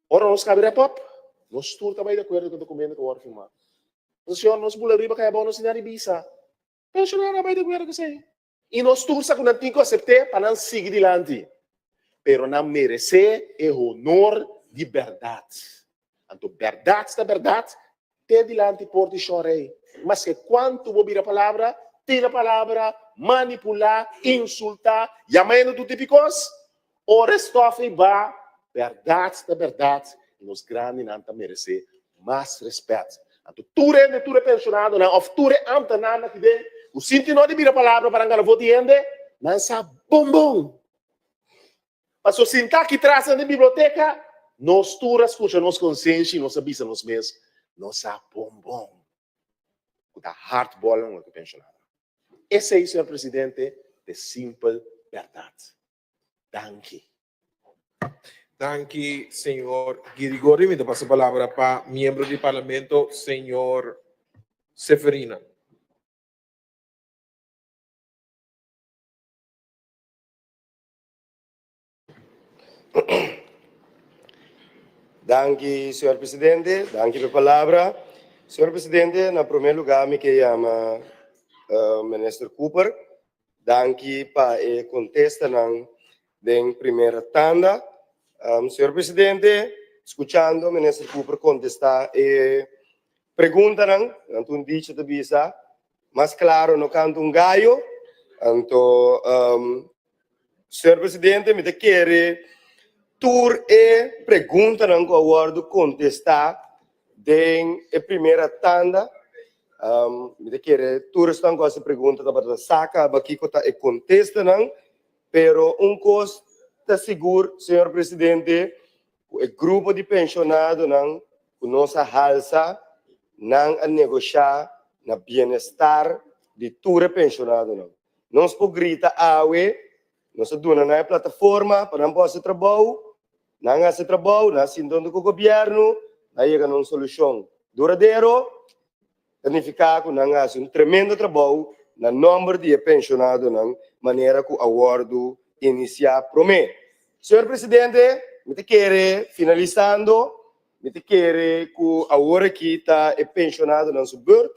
ora nos kabe wrap up, nos tur ta bai di akuerdo ku e dokumento ku a wòrdu firmá. Nos señor, nos bula riba kai abou, nos tin nada di bisa. Penshonado a bai di akuerdo ku esei. I nos tur sa ku nan tin ku asept'é pa nan sigui dilanti. Pero nan meresé e honor di bèrdat. Anto bèrdat ta bèrdat te dilanti por di Shon Rei. Maske kuantu bo bira palabra, tira palabra, manipulá, insultá, yama hende tur tipo di kos, ora e stòf ei ba, bèrdat ta bèrdat i nos grandinan ta meresé mas rèspèt. Anto tur hende, tur e penshonadonan òf tur e ámtenarnan aki den ku sinti no di bira palabra pa nan gana vot di hende, nan sa bon bon. Paso sintá aki tras den e biblioteka, nos tur a skucha nos konsenshi i nos a bisa nos mes, Nos sa bon bon ku ta hardball nan ku penshonadonan. Esei, señor presidente, ta e simpel bèrdat. Danki. Danki, señor Girigori. Mi ta pasa palabra pa miembro di Parlamento, señor Seferina. Danki, señor presidente. Danki pa e palabra. Señor presidente, na prome lugar mi ke yama Minister Cooper. Danki pa e contestanan den primera tanda. Señor presidente, scuchando Minister Cooper contesta e preguntanan, nan ta un dicho ta bisa, mas claro no canta un gallo. Anto, Señor Presidente, mi ta kere tur e preguntanan ku a wòrdu kontestá den e primera tanda, mi ta kere tur esnan ku a hasi pregunta tabata sa kaba kiko ta e kontestanan, pero un kos ta sigur, Señor Presidente, ku e grupo di penshonadonan ku nos a halsa, nan a negoshá na bienestar di tur e penshonadonan. Nos por grita awe, nos a duna nan e plataforma pa nan por hasi trabou, nan a hasi trabou, nan a sinta huntu ku gobièrnu, nan a yega na un solushon duradero, ta nifiká ku nan a hasi un tremendo trabou na nòmber di e penshonadonan manera ku a wòrdu inisiá promé. Señor Presidente, mi ta kere finalisando, mi ta kere ku awor aki ta e penshonadonan su bùrt,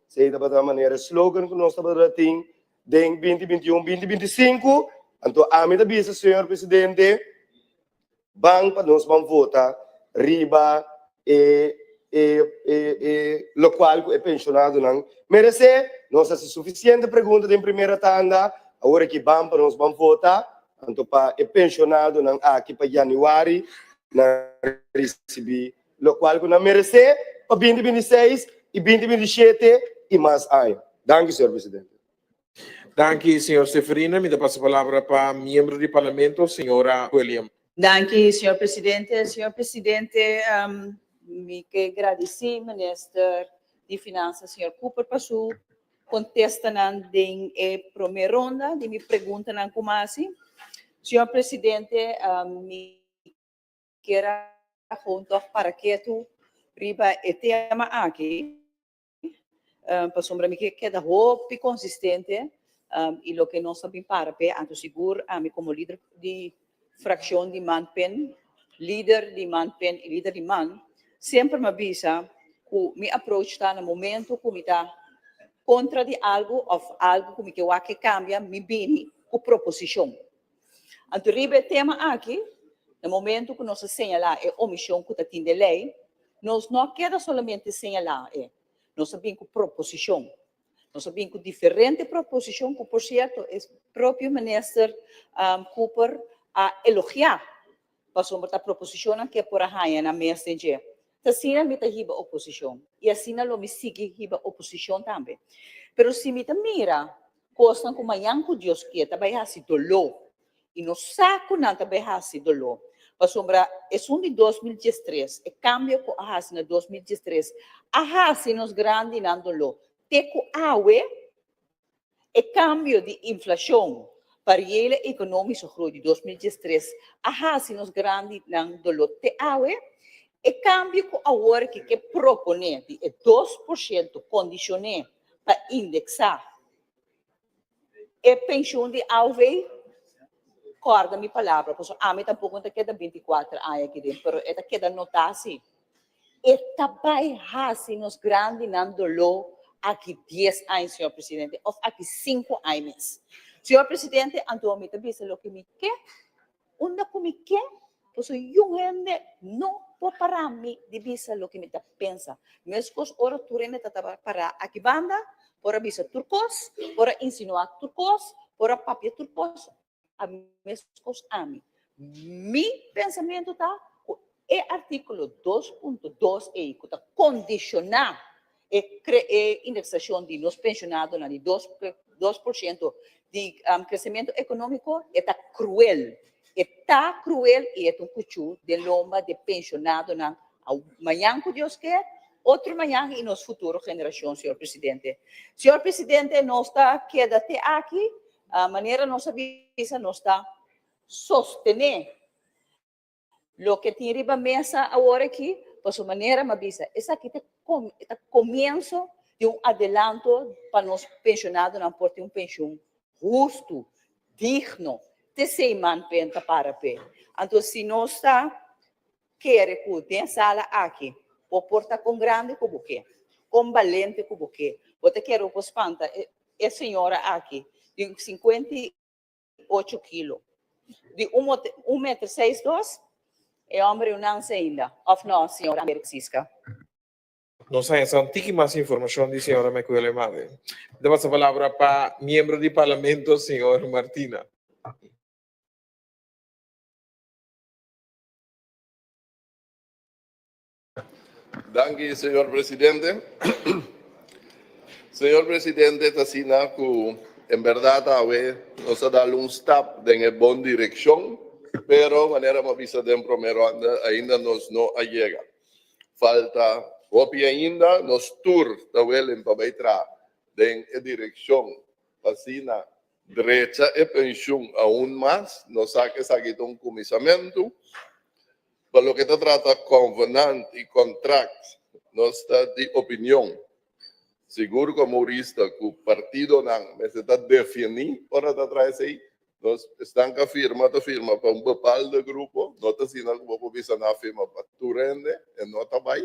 Esei tabata manera e slogan ku nos tabata tin den binti binti un, binti binti sinku. Anto ami ta bisa, señor presidente, ban pa nos ban vota riba e e e e lokual ku e penshonadonan meresé. Nos hasi sufisiente pregunta den primera tanda, awor aki ban pa nos ban vota. Anto pa e penshonadonan aki pa yanüari nan risibí locual cu nan merece pa 2026 y 2027 y mas aña. Danki, señor presidente. Danki, señor Seferina. Mi ta pasa palabra pa miembro di Parlamento, señora William. Danki, señor presidente. Señor presidente, mi ke gradici Minister di Finansa, señor Cooper, pa su contestanan den e prome ronda di mi preguntanan cu mi a haci. Señor presidente, mi kier a gewoon tòg para ketu riba e tema aki, pasobra mi ke keda hopi konsistente i loke nos a bin para p'e, anto sigur ami komo lider di frakshon di MANPEN, lider di MANPEN i lider di man, semper mi a bisa ku mi approach ta na momento ku mi ta kontra di algu òf algu ku mi ke wak ke kambia, mi bini ku proposishon. Anto riba e tema aki, na momento ku nos a señalá e omishon ku ta tin den lei, nos no a keda solamente señalá e, nos a bin ku proposishon. Nos a bin ku diferente proposishon ku por sierto e propio Minister Cooper a elogiá pasobra ta proposishonnan ku e por a haña nan mes den dje. Ta asina mi ta hiba oposishon i asina lo mi sigui hiba oposishon tambe. Pero si mi ta mira kosnan ku mañan ku Dios ke ta bai hasi doló i nos sa ku nan ta bai hasi doló pasobra esun di 2013, e kambio ku a hasi na 2013 a hasi nos grandinan doló te ku awe. E kambio di inflashon pa reële ekonomische groei di 2013 a hasi nos grandinan doló te awe. E kambio ku awor ki ke proponé di e 2% kondishoné pa indeksá e penshun di AOV, kòrda mi palabra, pasobra ami tampoko no ta keda 24 aña aki den, pero e ta keda notá si. E ta bai hasi nos grandinan doló aki dies aña, señor presidente, òf aki sinku aña mes. Señor presidente, anto mi ta bisa loke mi ke, unda ku mi ke, pasobra yun hende no por para mi di bisa loke mi ta pensa. Meskos ora tur hende ta tabata pará aki banda, por a bisa tur kos, por a insinuá tur kos, por a papia tur kos, A meskos ami. Mi pensamentu ta ku e artíkulo 2.2 ei ku ta kondishoná e e indeksashon di nos penshonadonan di 2% di kresementu ekonómiko e ta kruel. E ta kruel i e ta un kuchú den lomba di penshonadonan mañan ku Dios ke, otro mañan i nos futuro generashon, señor presidente. Señor presidente, nos ta keda te aki. Manera nos a bisa nos ta sostené loke tin riba mesa awor aki, pasobra manera mi a bisa esaki ta ta komienso di un adelanto pa nos penshonadonan por tin un penshun hustu, digno, t'esei man pen ta para p'e. Anto si nos ta Kere ku den sala aki bo por ta kon grandi ku bo ke, kon balente ku bo ke. Bo ta kere bo por spanta e señora aki di 58 kilo, di un meter seis dos? E homber e un nanse ainda, of no, señora Siska? Nos haña sa un tiki mas informashon di señora Mecuele Made. Mi ta pasa palabra pa miembro di parlamento, señor Martina. Danki, señor presidente. Señor presidente, ta asina cu en berdad awe nos a dal un stap den e bon direccion, pero manera mi a bisa den prome ronda, ainda nos no a yega. Falta hopi ainda, nos tur ta willing pa bay traha den e direccion pa asina Drecha e penshun aun mas, nos sa ku esaki ta un kuminsamentu. Pa loke ta trata konvenant i kontrakt, nos ta di opinion, sigur komo hurista, ku partidonan mester ta definí ora ta traha esei. Nos esnan ku a firma ta firma pa un bepaldo grupo, no ta asina ku bo por bisa nan a firma pa tur hende, e no ta bai.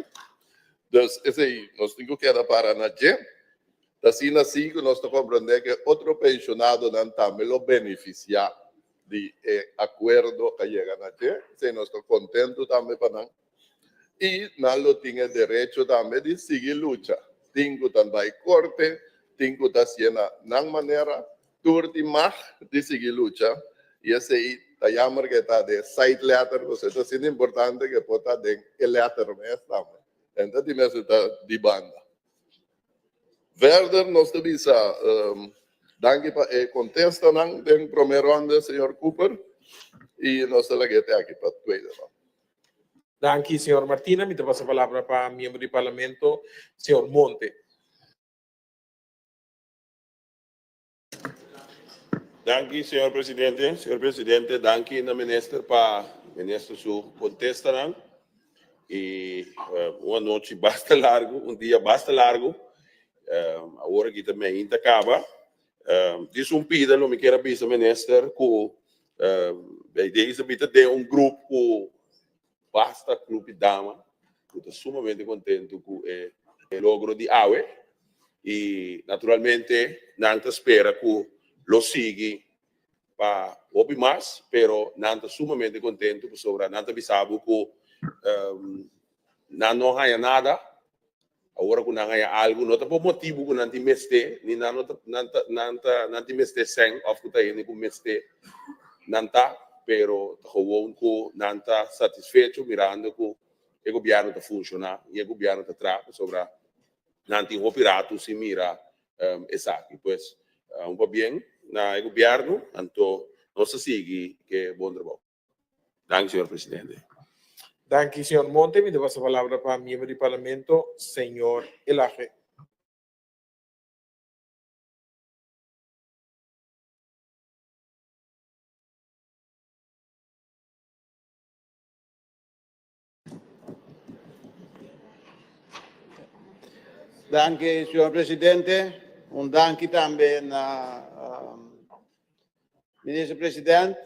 Dus esei nos tin ku keda para na dje. Ta asina si ku nos ta komprendé ku e otro penshonadonan tambe lo benefisiá di e akuerdo ku a yega na dje. Esei nos ta kontentu tambe pa nan. I nan lo tin e derecho tambe di sigui lucha. Tin ku ta bai korte, tin ku ta hasié na nan manera. Tur tin mag di sigui lucha. I esei ta yammer ku e ta den side letter, pasobra e ta asina importante ku e por ta den e letter mes tambe. Enta di mester ta di banda. Verder nos ta bisa danki pa e kontestanan den prome ronde señor Cooper i nos ta laga te aki pa tweede ronde. Danki señor Martina. Mi ta pasa palabra pa miembro di parlamento señor Monte. Danki señor presidente. Señor presidente danki na minister pa minister su contestanan y un anochi basta largo, un dia basta largo. Awor aki ta meinta caba. Dis un pida lo mi kier a bisa minister cu bij deze mi ta den un groep cu Basta club di dama cu ta sumamente contento cu e logro di awe y naturalmente nan ta spera cu lo sigui pa hopi mas, pero nan ta sumamente contento pasobra nan ta bisa bo cu nan no haya nada. Awor ku nan haña algu, no ta por motibu ku nan tin mester, ni nan no ta, nan ta, nan ta, nan tin mester sèn òf ku ta hende ku mester nan ta, pero ta gewon ku nan ta satisfecho mirando ku e gobièrnu ta funshoná i e gobièrnu ta traha pasobra nan tin hopi ratu sin mira esaki. Pues, un pabien na e gobièrnu, anto nos ta sigui ke bon trabou. Danki, señor presidente. Danki, señor Monte. Mi ta pasa palabra pa miembro di Parlamento, señor Elhage. Danki, señor presidente. Un danki tambe na minister president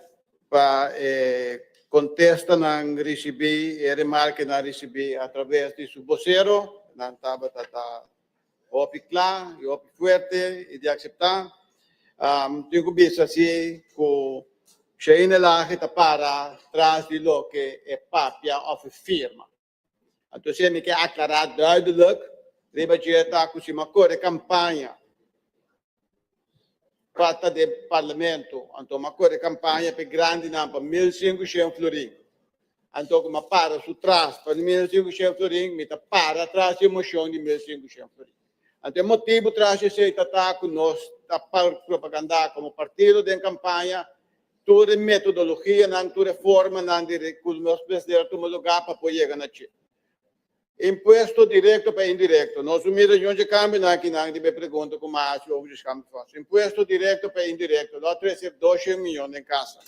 pa e contestanan ricibi, e remarkenan ricibi a traves di su vocero. Nan tabata ta hopi cla y hopi fuerte y di acepta. Tin cu bisa si cu Shaina Lage ta para tras di loke e papia of e firma. Anto si mi ke aklará duidelijk riba dje ta ku si mi a kore kampaña pa ta den parlamento, anto mi a kore kampaña pa e grandinan pa 1500 florin. Anto ku mi a para su tras pa 1500 florin, mi ta para tras di e moshon di 1500 florin. Anto e motibu tras di esei ta ta ku nos ta propagandá komo partido den kampaña Tur e metodologianan, tur e formanan di ku nos mester a tuma lugá pa por yega na dje. Impuesto direkto pa indirekto. Nos a mira yon dje kambionan akinan riba e pregunta ku mi a hasi over di schaamtefonds. Impuesto direkto pa indirekto lo a trese doshen miyon den kasa.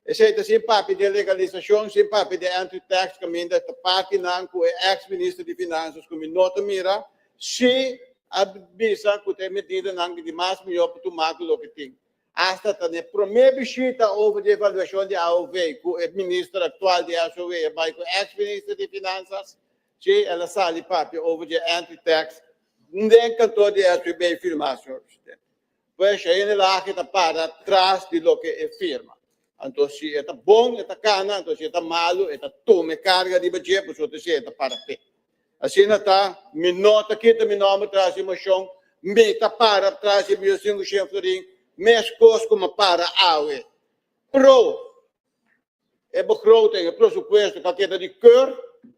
Esei ta sin papia di e legalisashon, sin papia di e entry tax kaminda ta partinan ku e eks minister di finansas ku mi no ta mira si a bisa ku ta e medidanan di mas mihó pa tuma ku loke tin. Asta ta n'e promé bishita over di evaluashon di AOV ku e minister aktual di SOW a bai ku eks minister di Finansas, si el a sali papia over di e entry tax den kantor di SVB firmá, señor presidente. Pues Shayne Lage ta para tras di loke e firma. Anto si e ta bon e ta kana, anto si e ta malu e ta tuma e karga riba dje pasobra si e ta para p'e. Asina ta, mi no ta kita mi nomber tras di mocion, mi ta para tras di 1500 florin, mescos cu mi para awe. Pro e begroting, e presupuesto cu a keda di keur,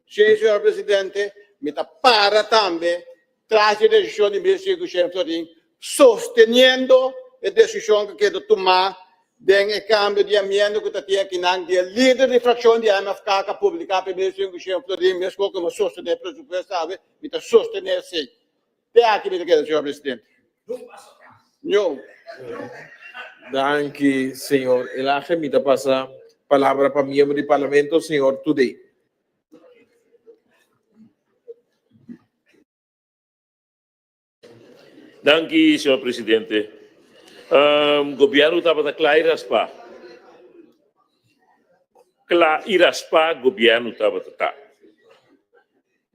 si, señor presidente, mi ta para tambe tras di e decision di 1500 florin, sosteniendo e decision cu a keda tuma Den e kambio di amiendo ku ta tin akinan di e lider di frakshon di MFK ku a publiká pa e 1500 florin meskos ku mi a sostené e presupuesto awe, mi ta sostené esei. Te aki mi ta keda, señor presidente. Njo. Danki, señor Elage. Mi ta pasa palabra pa miembro di Parlamento, señor Tudey. Danki, señor presidente. Gobierno tabata kla i raspá. Kla i raspá gobierno tabata ta.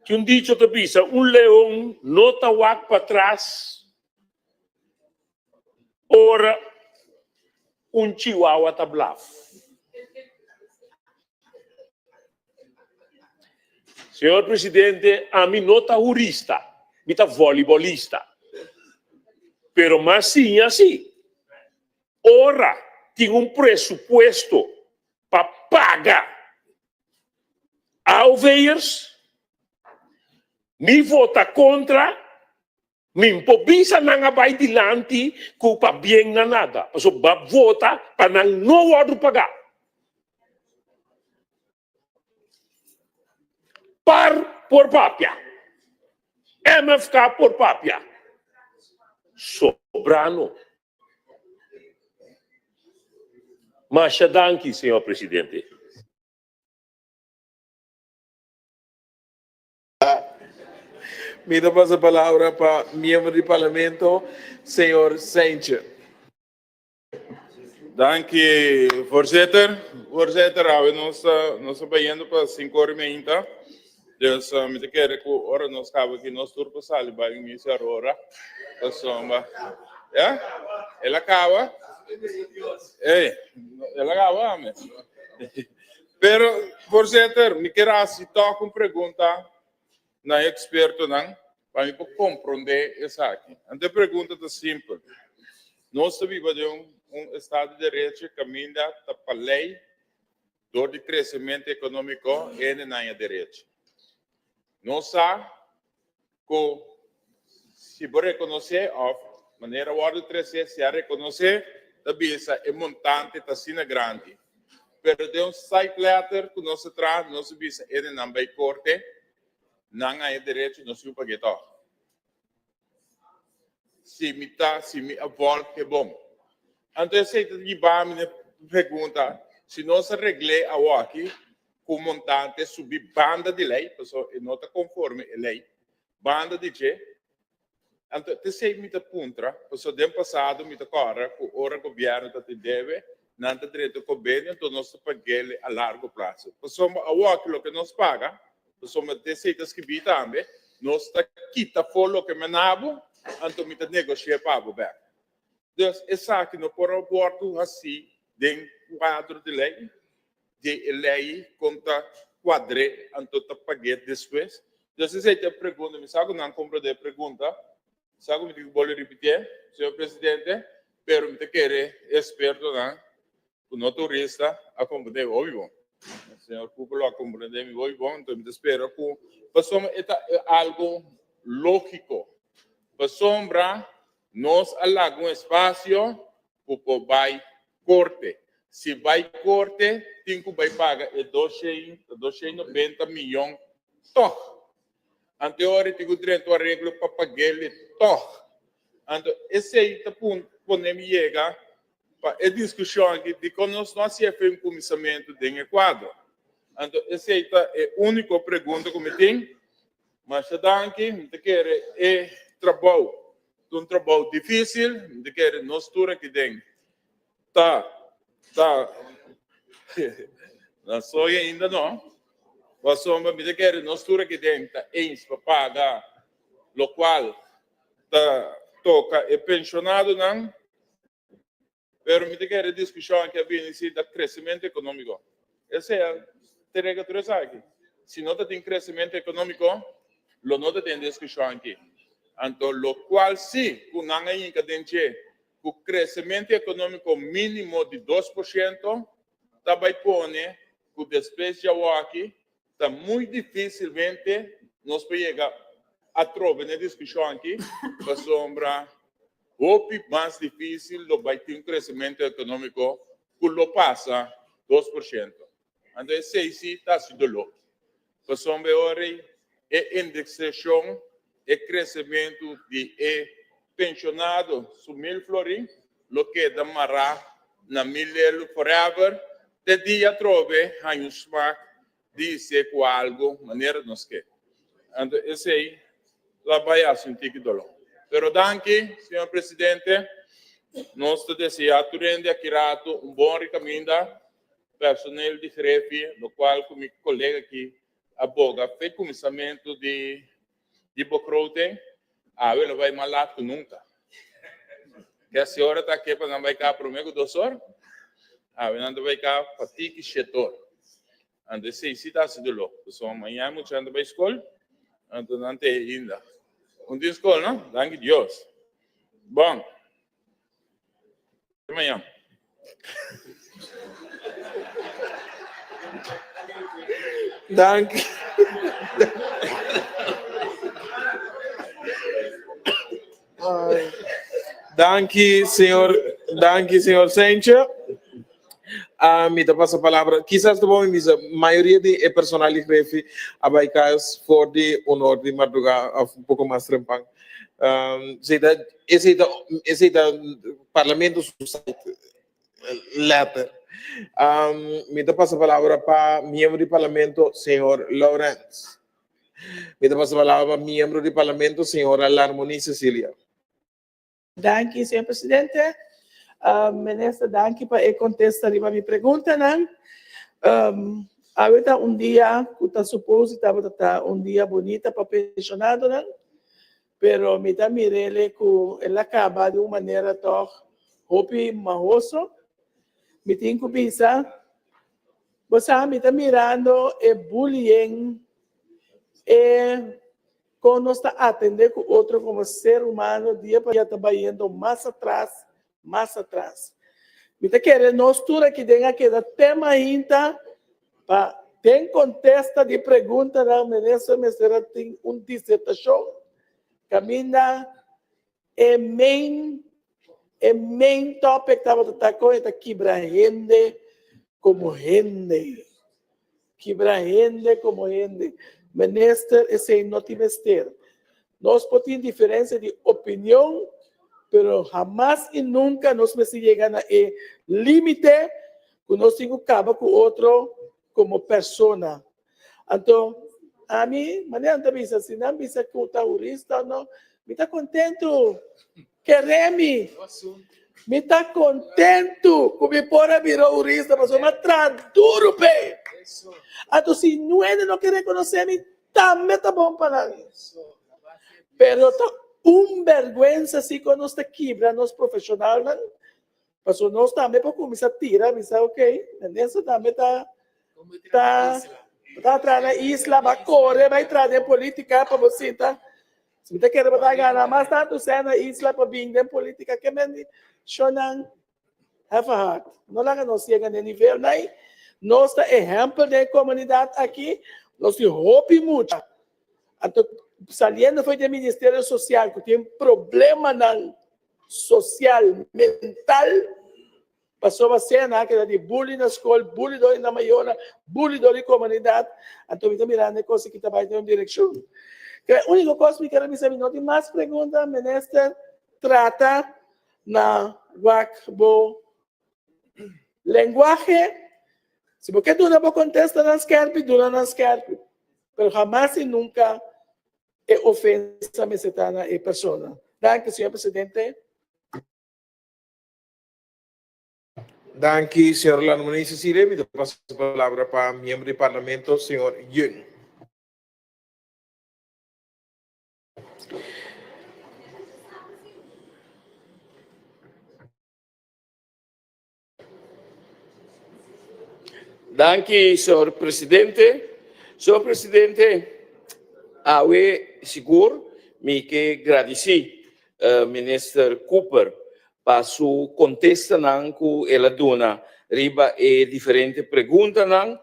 Tin un dicho ta bisa, un leon no ta wak patras ora un chihuahua ta blaf. Señor Presidente, ami no ta hurista, mi ta volleybolista. Pero m'a siña si, ora tin un presupuesto pa paga AOV'ers, mi vota contra. Min por bisa nan a bai dilanti ku pa bien na nada, pasobra ba vota pa nan no wòrdu pagá. Par por papia, MFK por papia, sobrano. Masha danki, señor presidente. Mi ta pasa palabra pa miembro di Parlamento, señor Seintje. Danki, voorzitter. Voorzitter, awe nos ta nos ta bayendo pa sinku ora i meinta. Dus mi ta kere ku ora nos kaba aki nos tur por sali bai un misa Aurora. Pasobra, ya? El a kaba? Ey, el a kaba ame. Pero, voorzitter, mi kier hasi tòg un pregunta na e ekspertonan pa mi por komprondé esaki. Anto e pregunta ta simpel. Nos ta biba den un estado di derecho kaminda ta pa lei dor di kresementu ekonómiko hende nan e derecho. Nos sa ku si bo rekonosé òf manera wòrdu tresé si a rekonosé ta bisa e montante ta asina grandi. Pero den un side letter ku nos a traha nos a bisa e nan bai korte nan a e derecho nos yu pag'é tòg. Si mi ta si mi a vòlg e bon. Anto esei ta yiba mi na pregunta si nos a regl'é awoki ku montante subi banda di lei, pasobra e no ta konforme e lei, banda di dje. Anto t'esei mi ta puntra, pasobra den pasado mi ta kòrda ku ora gobièrnu ta tin debe, nan ta drenta konbenio, anto nos ta pag'el a largo plaso. Pasobra awoki loke nos paga, pasobra t'esei ta skibí tambe, nos ta kita for loke mi a na bo, anto mi ta negoshi'é pa bo bèk. Dus esaki no por a wòrdu hasí den kuadro di lei, di e lei kon ta kuadr'é anto ta pag'é despues. Dus esei ta e pregunta, mi sa ku nan komprondé e pregunta, mi sa ku mi tin ku bolbe ripitié, señor presidente, pero mi ta kere e ekspertonan ku no turista a komprondé hopi bon. Señor Cooper lo a komprondé mi hopi bon, anto mi ta spera ku pasobra e ta algu lógiko, pasobra nos a laga un espasio ku por bai korte. Si bai korte tin ku bai paga e 290 miyon tòg. Anto e ora tin ku drenta un areglo pa pag'el tòg. Anto esei ta pone mi yega pa e diskushon aki dikon nos no a hasi efe un kuminsamentu den e kuadro. Anto esei ta e úniko pregunta ku mi tin. Masha danki, mi ta kere e trabou ta un trabou difísil, mi ta kere nos tur aki den ta ta na soy ainda no, pasobra mi ta kere nos tur aki den ta eens pa paga lokual ta toka e penshonadonan. Pero mi ta kere diskushon aki a bini si ta kresementu ekonómiko. Esei a trega tur esaki. Si no ta tin kresementu ekonómiko, lo no ta tin diskushon aki. Anto lokual si ku nan a hinka den dje ku kresementu ekonómiko mínimo di 2% ta bai pone ku despues djawoki Ta muy dificilmente nos por yega atrobe na e discusion aki, pasobra hopi mas dificil lo bay tin un crecemento economico cu lo pasa 2%. Anto esey si ta haci dolor, pasobra e ora ey e indexacion, e crecemento di e pensionado su mil florin lo keda mará na mi lelu forever te dia atrobe haña un smak di isé ku algu manera nos ke. Anto esei la bai hasi un tiki doló. Pero danki, señor presidente. Nos ta deseá tur hende aki ratu un bon rikaminda, personel di Grefi, lokual ku mi kolega aki a boga fe kuminsamentu di di begroting, awe lo bai mas laat ku nunka. Ke si ora ta ke pa nan bai ka promé ku 2 or, awe nan ta bai ka pa tiki 7 or. Anto esei si ta hasi doló. Pasobra mañana muchanan ta bai skol, anto nan ta ainda. Un tin skol, no? Danki Dios. Bon. Te mañana. Danki. Danki, señor, danki, señor Saintje. Ah, mi ta pasa palabra. Quizás ta bom bisa, mayoria di e personal di Grefi a bai cas for di 1 or di madrugá of un poco mas trempan. Um, esei ta, esei ta, esei ta parlamento su site letter. Um, mi ta pasa palabra pa miembro di parlamento, señor Laurens. Mi ta pasa palabra pa miembro di parlamento, señora Larmonie Cecilia. Danki, señor presidente. Minister, danki pa e kontesta riba mi preguntanan. Awe ta un dia ku ta supos di tabata ta un dia bunita pa penshonadonan, pero mi ta mir'el ku el a kaba di un manera tòg hopi mahoso. Mi tin ku bisa, bo sa mi ta mirando e bullying, e Kon nos ta atendé ku otro komo ser humano dia pa dia ta bayendo mas atras, mas atras. Mi ta kere nos tur aki den a keda tema ainda pa den kontesta di preguntanan minister mester a tin un disertashon kaminda e main e main topic tabata ta kon e ta kibra hende komo hende. Kibra hende komo hende. Minister esei no tin mester. Nos por tin diferensia di opinion, pero hamas i nunka nos mester yega na e limite ku nos tin ku kaba ku otro komo persona. Anto ami, manera nan ta bisa, si nan bisa ku ta hurista o no. Mi ta kontentu. Kere mi. Mi ta kontentu ku mi por a bira hurista pasobra mi a traha duru p'e. Anto si nuende no ke rekonosé mi, tambe ta bon pa nan. Pero ta un bèrgwensa si ku nos ta kibra nos profeshonalnan, pasobra nos tambe por kuminsá tira bisa ok, Ernesto tambe ta ta ta traha na isla, ba kore bai traha den polítika pa bo sinta. Si mi ta kere bo ta gana mas tantu sèn na isla pa bin den polítika ke men di shonnan have a heart. No laga nos yega na e nivel nai. Nos ta ehèmpel den e komunidat aki. Nos tin hopi mucha. Anto saliendo for di e ministerio sosial ku tin problemanan sosial, mental, Pasobra sea nan a keda di bully na skol, bully dor di nan mayornan, bully dor di komunidat, anto mi ta mirando e kos aki ta bai den un direkshon. E úniko kos mi kere bisa, mi no tin mas pregunta, minister, trata na wak bo lenguahe, si bo ke duna bo kontestanan skèrpi, duna nan skèrpi, pero hamas i nunka e ofensa mester ta na e persona. Danki, señor presidente. Danki, señor Lanmoney Cecilia. Mi ta pasa e palabra pa miembro di Parlamento, señor Yeung. Danki, señor presidente. Señor presidente, awe sigur mi ke gradisí Minister Cooper pa su kontestanan ku el a duna riba e diferente preguntanan.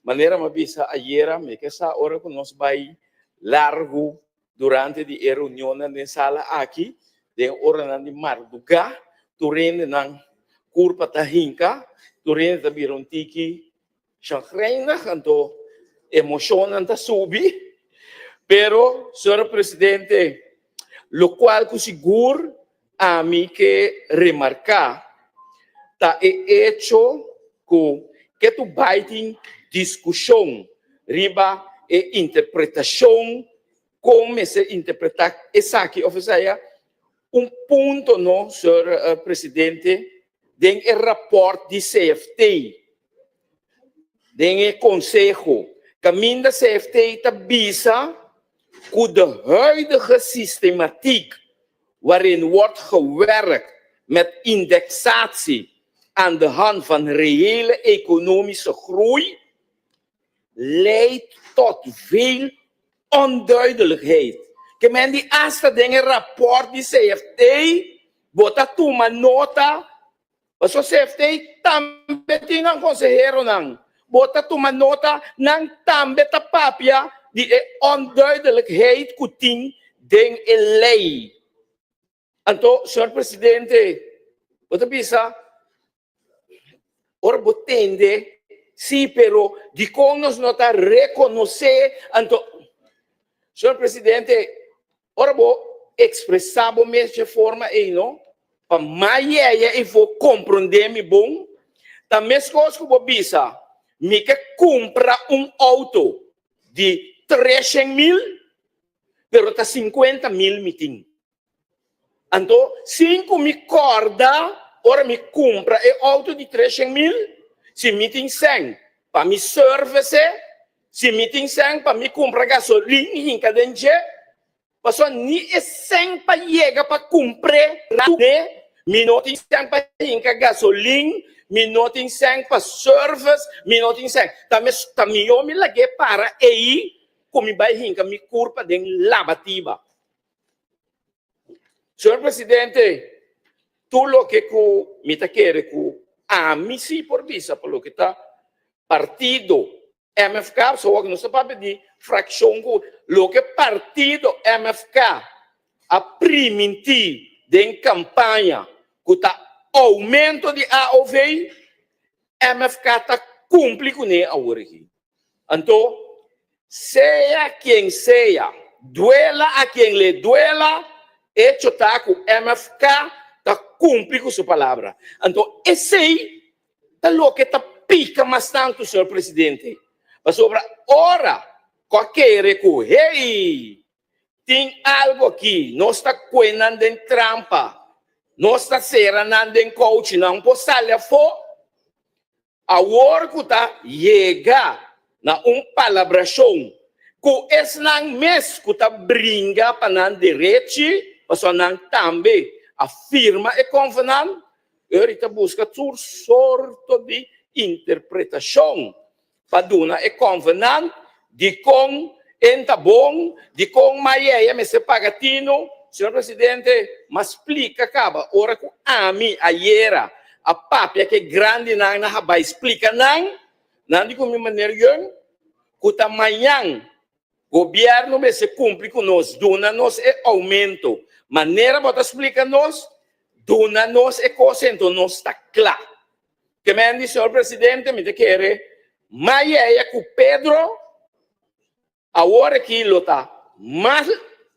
Manera mi a bisa ayera, mi ke sa ora ku nos bai largu Durante di e reunionnan den sala aki, den oranan di mardugá, tur hendenan kurpa ta hinka, tur hende ta bira un tiki chagrijnig, anto emoshonnan ta subi. Pero, señor Presidente, lokual ku sigur ami ke remarká ta e echo ku ke tu bai tin diskushon riba e interpretashon kon mester interpretá esaki òf esaya, un punto no, señor Presidente, den e rapòrt di CFT, den e konseho, kaminda CFT ta bisa ku de huidige sistematiek waarin wordt gewerkt met indexatie aan de hand van reële economische groei, leidt tot veel onduidelijkheid. Ke men di asta den e rapport di CFT bo ta tuma nota, pasobra CFT tambe tin nan conseheronan, bo ta tuma nota nan tambe ta papia di e onduidelijkheid ku tin den e lei. Anto, señor presidente, bo ta bisa, ora bo tende, sí, pero dikon nos no ta rekonosé? Anto, señor presidente, ora bo ekspresá bo mes dje forma ei, no, pa mas yeye i for komprondé mi bon, ta meskos ku bo bisa, mi ke kumpra un outo di 300.000, pero ta 50.000 mi tin. Anto, sin ku mi kòrda ora mi kumpra e outo di 300.000, si mi tin sèn pa mi sèrvese, si mi tin sèn pa mi kumpra gasolin hinka den dje, pasobra ni e sèn pa yega pa kumpr'é mi no tin sèn pa hinka gasolin, mi no tin sèn pa sèrvis, mi no tin sèn. Ta ta mihó mi lag'é para ei ku mi bai hinka mi kurpa den labatiba. Señor Presidente, tur loke ku mi ta kere ku ami si por bisa pa loke ta partido MFK, so wak nos ta papia di frakshon ku loke partido MFK a primintí den kampaña ku ta oumento di AOV, MFK ta kumpli kuné awor aki. Anto, sea quien sea, duela a quien le duela, hecho ta cu MFK ta cumpli cu su palabra. Anto, esey ta loke ta pica mas tanto, señor Presidente. Pasobra ora cu a kere cu, hey! Tin algo aki, nos ta kue nan den trampa, nos ta sera nan den kouchi, nan por sali afó. Awor ku ta yega na un palabrashon ku esnan mes ku ta bringa pa nan derechi, pasobra nan tambe a firma e konvenant, eur ta buska tur sorto di interpretashon pa duna e konvenant dikon en ta bon, dikon Mayeya mester paga tinu. Señor Presidente, m'a splika kaba ora ku ami ayera a papia ku e grandinan na Habai splika nan, nan di ku mi meneer Young ku ta mañan Gobierno mester cumpli cu nos, duna nos e aumento. Manera bo ta splica nos, duna nos e cos ento nos ta cla. Ke men di, Señor Presidente, mi ta kere Mayeya cu Pedro awor aki lo ta mas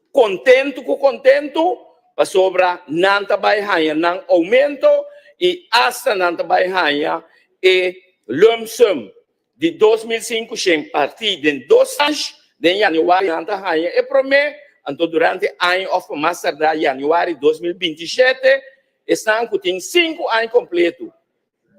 contento cu contento pasobra nan ta bay haya nan aumento y hasta nan ta bay haya e lump sum Di 2500 partí den dos tranche, den yanüari nan ta haña e promé, anto durante aña òf pa mas tardá yanüari 2027, esnan ku tin sinku aña kompletu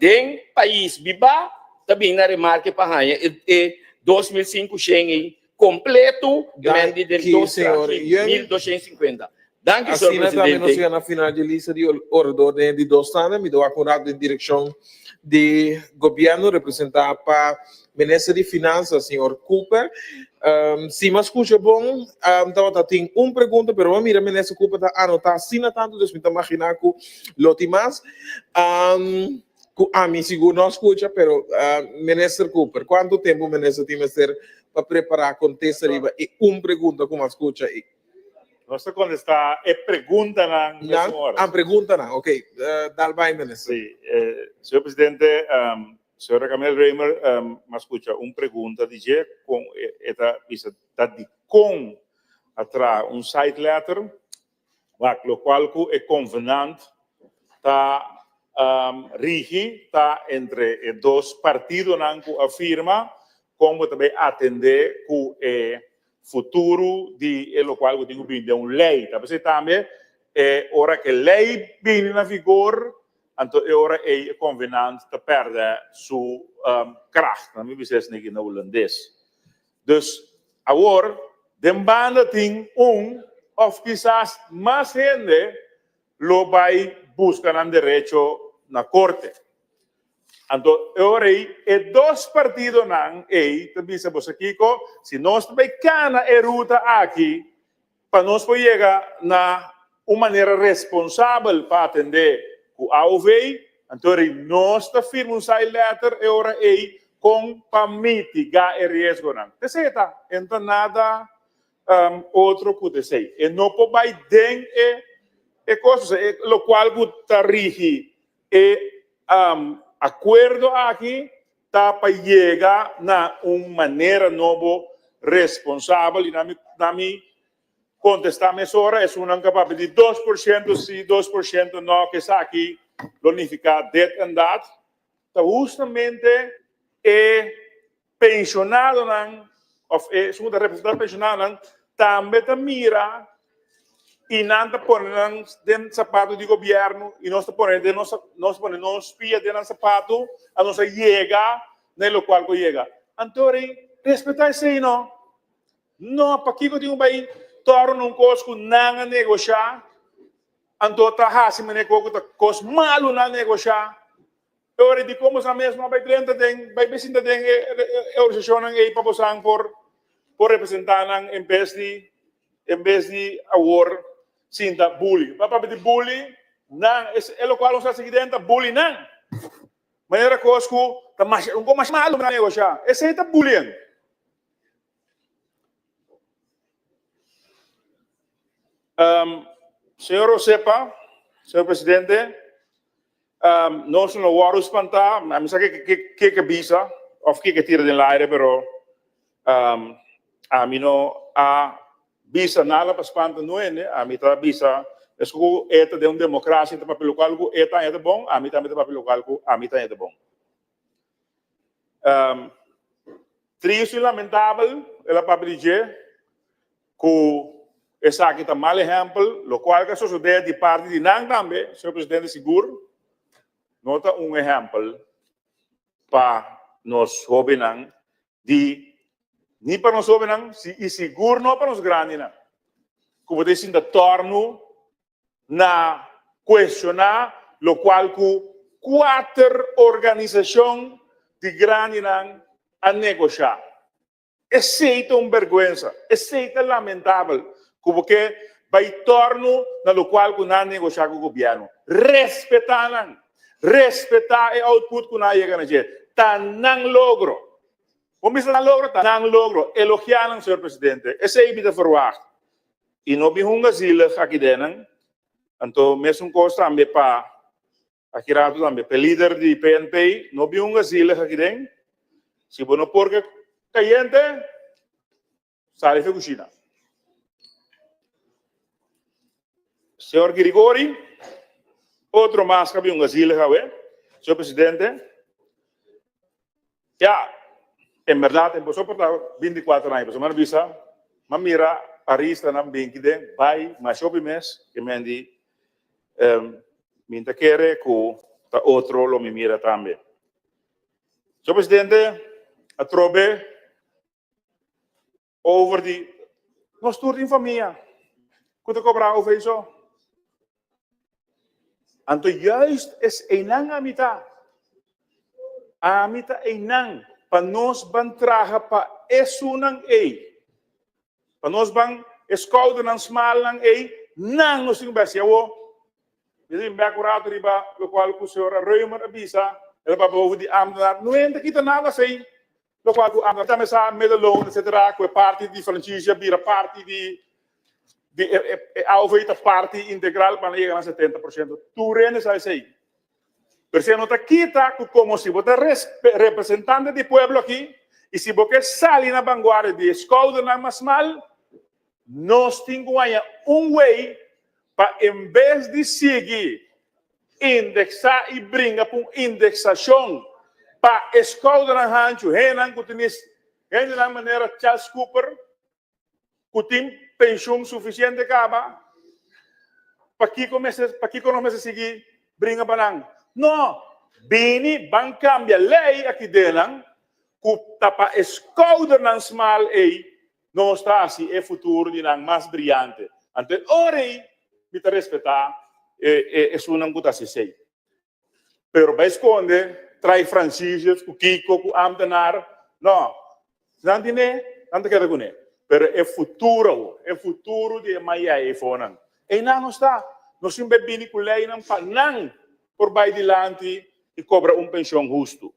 den pais bibá ta bin na remarke pa haña e 2500 ei kompletu, ke men di den dos tranche, 1250. Danki, señor Asina tambe nos presidente. yega na final dje lista di orador den e di dos tanda. Mi ta wak un rato den direkshon di gobièrnu representá pa Minister di Finansa, señor Cooper. Si mi a skucha bon, tabata tin un pregunta, pero bo a mira Minister Cooper ta anotá asina tantu, dus mi ta maginá ku lo tin mas. Ku ami sigur no a skucha, pero Minister Cooper, kuantu tempu Minister tin mester pa prepará kontesta riba e un pregunta ku mi a skucha ei? Nos ta kontestá e preguntanan mesun ora. Ah, preguntanan, ok. Dal bai, minister. Sí, señor presidente, señora Camille Raymer, mi a skucha un pregunta di dje kon e ta bisa ta dikon a traha un side letter, wak lokual ku e konvenant ta rigi ta entre e dos partidonan ku a firma kon bo ta bai atendé ku e futuro di e locual cu tin cu bini den un ley. Ta pesey tambe e ora cu e ley bini na vigor, anto e ora ey e convenant ta perde su kracht. Nan mi bisa esaki na Hulandes. Dus awor den banda tin un of kisas mas hende lo bay busca nan derecho na corte. Anto e ora ei e dos partidonan ei ta bisa boso kiko, si nos ta bai kana e ruta aki pa nos por yega na un manera responsabel pa atendé ku AOV, anto ora ei nos ta firma un side letter e ora ei kon pa mitigá e riesgonan. T'esei ta, e no ta nada otro ku t'esei. E no por bai den e kos, lokual ku ta rigi E akuerdo aki ta pa yega na un manera nobo responsabel i na mi kontestá mesora esunnan ku a papia di 2% si, 2% no ku esaki lo nifiká dit en dat ta hustamente e Penshonadonan òf esun ku ta representá penshonadonan tambe ta mira i nan ta pone nan den sapatu di gobièrnu i nos ta pone den nos nos ta pone nos pia den nan sapatu a nos a yega na e lokual ku a yega. Anto rei respetá esei no. No, pakiko tin ku bai tòru na un kos ku nan a negoshá anto ta hasi manera ku ta kos malu nan a negoshá. E ora di kon bosan mes no a bai drenta den, bai bisinta den e e organisashonnan ei pa bosan por por representá nan en bes di en bes di awor sinta bully. Pa papia di bully nan, e lokual nos a sigui den ta bully nan. Manera kos ku ta masha un kos masha malu nan negoshá. Esei ta bullying. Señor Osepa, señor presidente. Nos no wòrdu spantá. Mi sa ke ke ke bisa òf ke ke tira den laire, pero ami no a bisa nada pa spanta no hende. Ami ta bisa esku ku e ta den un demokrasia ta papia lokal ku e ta haña ta bon, ami tambe ta papia lokal ku ami ta haña ta bon. Tristu i lamentabel el a papia di dje ku. Esaki ta mal ehèmpel, lokual ku a sosodé di parti di nan tambe, señor presidente, sigur no ta un ehèmpel pa nos hóbennan di ni pa nos hóbennan i sigur no pa nos grandinan ku bo ta sinta tòrnu na kuestioná lokual ku kuater organisashon di grandinan a negoshá. Esei ta un bèrgwensa, esei ta lamentabel ku bo ke bai tòrnu na lokual ku nan a negoshá ku gobièrnu. Respetá nan, respetá e output ku nan a yega na dje. Ta nan logro. Bo bisa nan logro? Ta nan logro. Elogiá nan, señor presidente. Esei mi ta ferwagt. I no bin hunga zielig aki den nan. Anto mesun kos tambe pa Aki rato tambe p'e lider di PNP no bin un zielig aki den. Si bo no por ke kayente, sali fe kushina. Señor Girigori, otro mas ka bin un zielig awe, señor presidente. Ya, en berdad en boso por ta 24 aña, pasobra mi a bisa, mi a mira aristanan bin ki den bai masha hopi mes, ke men di, mi ta kere ku ta otro lo mi mira tambe. Señor Presidente, atrobe Over di nos tur tin famia ku ta kobra OV so. Anto juist es einan ami ta. Ami ta einan pa nos ban traha pa esunnan ei. Pa nos ban e skoudernan smalnan ei, nan nos tin ku besti awo. Mi ta bin bek un rato riba lokual ku señora Reumer a bisa, el a papia over di ambtenaar. No hende kita nada asei. Lokual ku anda tambe sa middelloon etcetera ku e parti di franchisia bira parti di di e e AOV ta parti integral pa nan yega na 70%. Tur hende sa esei. Pero esei no ta kita ku komo si bo ta representante di pueblo aki i si bo ke sali na vanguardia di e skoudernan mas mal, nos tin ku haña un way pa en bes di sigui Indeksá i bringa pa un indeksashon pa e skoudernan hanchu, hendenan ku tin hendenan manera Charles Cooper ku tin penshun sufisiente kaba, pakiko mester pakiko nos mester sigui bringa pa nan? No! Bini ban kambia lei aki den nan ku ta pa e skoudernan smal ei Nos ta hasi e futuro di nan mas briante. Anto e ora ei mi ta respetá e esunnan ku ta hasi esei. Pero bai skonde trai francisjes ku kiko ku ámtenar, no. Si nan tine, nan ta keda kuné. Pero e futuro awor, e futuro di e maya ei fonan, einan nos ta. Nos tin bai bini ku leinan pa nan por bai dilanti i kobra un penshon hustu.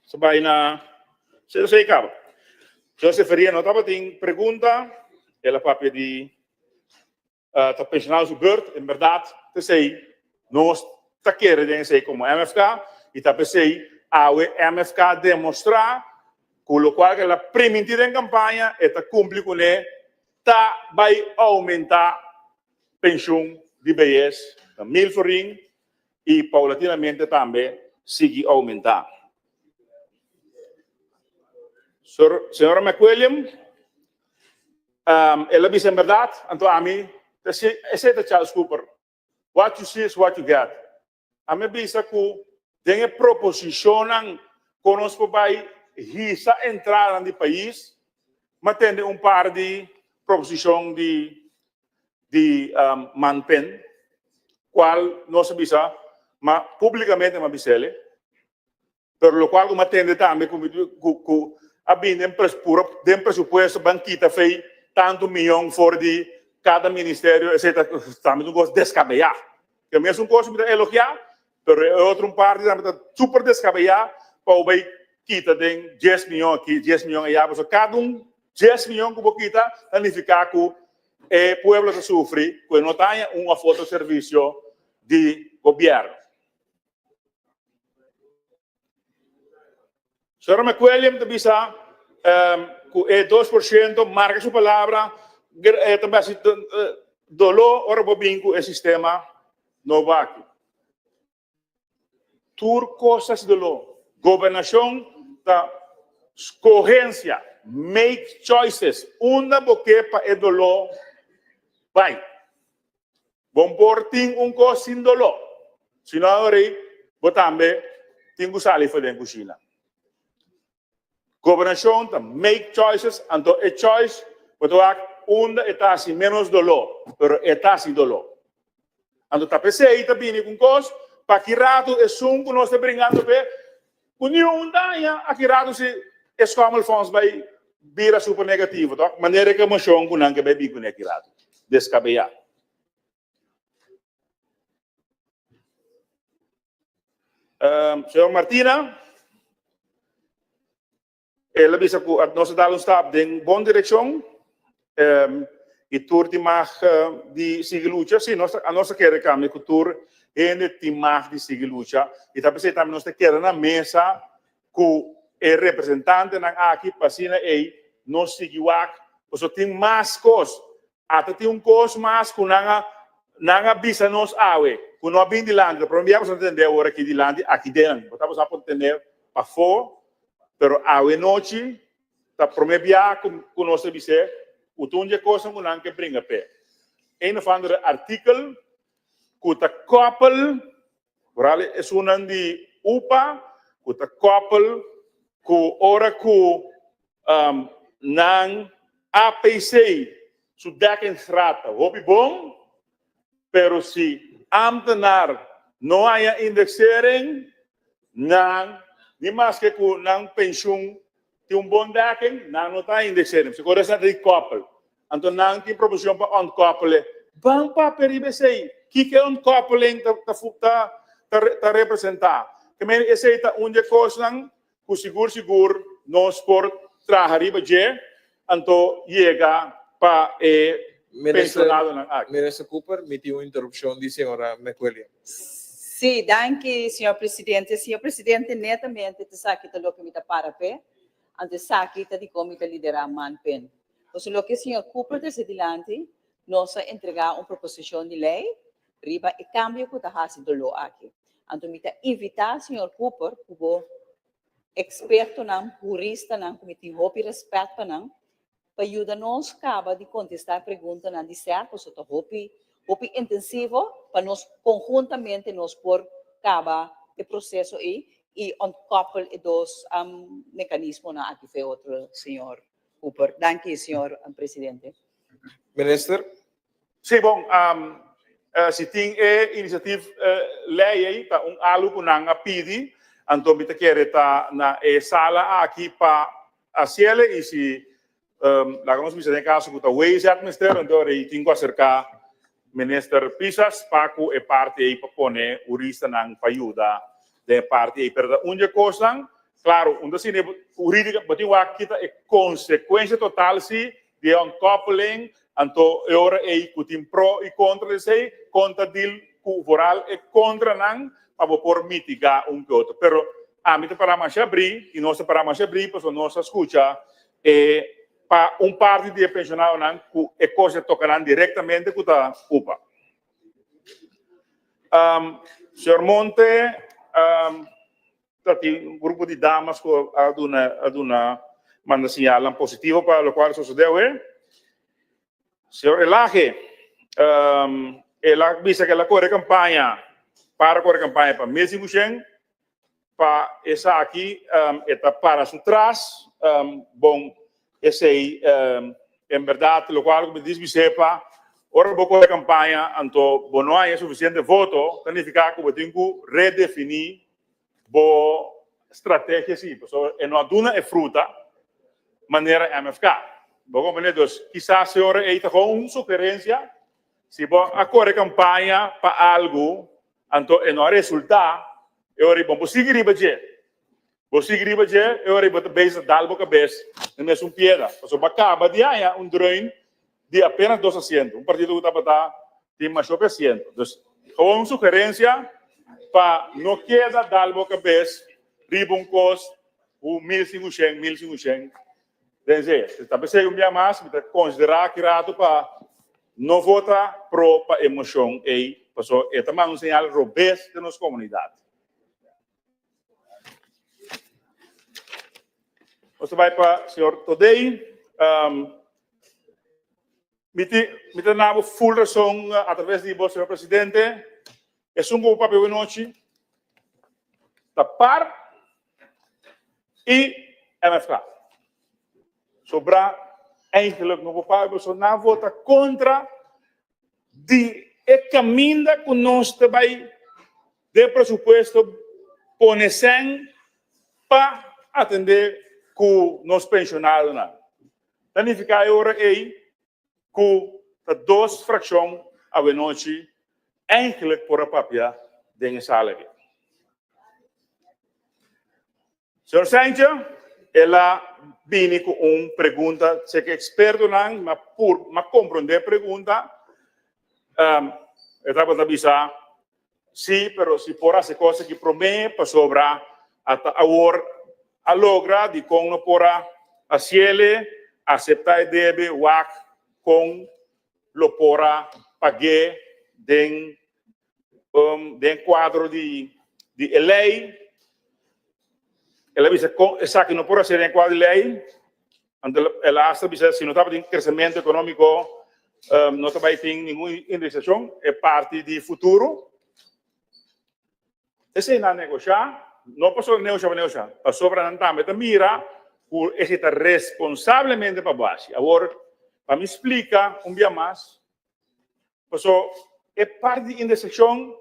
Sa bai na Sero sei kaba. José Feria no tabatin pregunta, el a papia di uh, ta pensionado su beurt. En berdad, tesei nos ta kere den esei como MFK y ta pesei awe MFK demostra ku lokual ke el a priminti den kampaña e ta kumpli kuné ta bai aumenta penshun di beyes na 1000 florin i paulatinamente tambe sigui oumentá. Señora McWilliam, el a bisa en bèrdat, anto ami ta esei ta Charles Cooper, what you see is what you get. Ami a bisa ku den e proposishonnan kon nos por bai hisa entradanan di pais, mi a tende un par di proposishon di di manpen cual nos a bisa ma publicamente mi a bisele pero locual cu mi a tende tambe cu cu a bini den puro den presupuesto ban kita fey tanto miyon for di cada ministerio esey ta tambe ta un cos descabeya ke mesun cos mi ta elogia pero e otro un parti tambe ta super descabeya pa bo bay kita den dies miyon aki dies miyon aya pasobra cada un 10 miyon ku bo kita ta nifiká ku e pueblo ta sufri ku e no ta haña un òf otro servisio di gobièrnu. Señora McWilliam ta bisa ku e 2% marka su palabra ta basi doló ora bo bin ku e sistema nobo aki. Tur kos ta hasi doló. Gobernashon ta. Skohensia, make choices, unda bo ke pa e doló bai. Bo por tin un kos sin doló, si no ahora bo tambe tin ku sali for den kushina. Gobernashon ta make choices, anto e choice bo ta wak unda e ta hasi ménos doló, pero e ta hasi doló. Anto ta p'esei ta bini ku un kos, pa ki ratu esun ku nos ta bringando p'e, ku niun daña, aki ratu si e schommelfonds bai bira super negativo, tok? Manera e moshon ku nan ke bai bin kuné aki ratu, deskabeyá. Señor Martina, el a bisa ku nos a dal un stap den bon direkshon i tur tin mag di sigui lucha. Sí, nos nos a kere kambia ku tur hende tin mag di sigui lucha i ta p'esei tambe nos ta keda na mesa ku e representantenan aki pa asina ei nos sigui wak pasobra tin mas kos. Ata tin un kos mas ku nan a nan a bisa nos awe, ku no a bin dilanti. Ta prome bia boso a tende awor aki dilanti, aki den. Bo tabata por tende pafó, pero awe nochi ta prome bia ku ku nos ta bis'é ku tur un di e kosnan ku nan ke bringa p'e. Een of andere artikel ku ta koppel, vooral esunnan di upa, ku ta koppel ku ora ku Nan APC su dekkingsgraad ta hopi bon, pero si ambtenaar no haña indexering, nan ni maske ku nan penshun tin un bon dekking, nan no ta haña indexering. Pasobra ora esnan ta di koppel, anto nan tin proposishon pa ontkoppelen. Ban papia riba esei. Kiko e ontkoppeling ta representá? Esei ta un di e kosnan ku sigur sigur nos por traha riba dje anto yega pa e pensionadonan aki. Minister Cooper, mi tin un interupshon di señora McWilliam. Sí, danki señor presidente. Señor presidente, netamente esaki ta loke mi ta para p'e, anto esaki ta dikon mi ta liderá Manpen. Pasobra loke señor Cooper trese dilanti, nos a entregá un proposishon di lei riba e kambio ku ta hasi doló aki. Anto mi ta invitá señor Cooper ku bo ekspertonan, huristanan ku mi tin hopi rèspèt pa nan, pa yuda nos kaba di kontestá e preguntanan di sèr, pasobra ta hopi hopi intensivo pa nos konhuntamente nos por kaba e proseso ei i ontkoppel e dos mekanismonan aki for e otro, señor Cooper. Danki, señor presidente. Minister. Sí, bon, si tin e inisiatif lei ei ta un alu ku nan a pidi, anto mi ta kere ta na e sala aki pa hasiele i si laga nos bisa den kaso ku ta WZ mester, anto rei tin ku aserká Minister Pisas pa ku e parti ei pa pone huristanan pa yuda den e parti ei. Pero ta un dje kosnan, klaro, un ta sini hurídika, bo tin wak kita e konsekuensia total si di e ontkoppeling, anto e ora ei ku tin pro i kontra di esei, kon ta deal ku vooral e kontranan pa bo por mitiga un ke otro. Pero ami ta para masha abrí i nos ta para masha abrí pasobra nos a skucha e pa un parti di e penshonadonan ku e kos a toka nan direktamente ku ta upa. Señor Monte. Ta tin un grupo di damas ku a duna a duna manda siñalnan positivo pa lokual a sosodé awe. Señor Elage, el a bisa ku el a kore kampaña, para kore kampaña pa 1500, pa esaki e ta para su tras. Bon, esei en bèrdat lokual ku mi dis bis'é pa ora bo kore kampaña anto bo no haña sufisiente voto, ta nifiká ku bo tin ku redefiní bo strategia si, pasobra e no a duna e fruta manera MFK. Bo comprende? Dus kisas e ora ei ta gewoon un sugerencia, si bo a core campaña pa algo, anto e no a resulta, e ora ei bo por sigui riba dje. Bo sigui riba dje, e ora ei bo ta bezig ta dal bo cabes na mesun piedra. Pasobra bo a caba di haña un dreun di apenas dos asiento, un partido cu tabata tin masho pe asiento. Dus, gewoon un sugerencia pa no keda dal bo cabes riba un cos cu 1500, 1500 den zee. Ta pesey un bia mas mi ta considera aki rato pa no vota pro pa e mocion ey, pasobra e ta manda un señal robes den nos comunidad. Nos ta bai pa señor Todey. Mi tin, mi ta na bo full rason a traves di bo, señor presidente. Esun ku bo papia awenochi ta par i MFK. Sobra eigenlijk no por papia pasobra nan vota kontra di e kaminda ku nos ta bai den presupuesto pone sèn pa atendé ku nos penshonadonan. Ta nifiká e ora ei ku ta dos frakshon awenochi eigenlijk por a papia den e sala aki. Señor Saintje, el a bini ku un pregunta, seki ekspertonan ma pur ma komprondé e pregunta, e tabata bisa si, pero si por hasi kos aki promé pasobra ata awor a logra dikon no por a hasiele, aseptá e debe, wak kon lo por a pag'é den den kuadro di di e lei. El a bisa kon esaki no por hasié den kuadro di lei. Anto el a hasta bisa si no tabatin kresementu ekonómiko no ta bai tin ningun indexashon e parti di futuro. Esei nan a negoshá, no pasobra negoshá pa negoshá, pasobra nan tambe ta mira ku esei ta responsablemente pa bo hasi. Awor, pa mi splika un bia mas, paso e parti di indexashon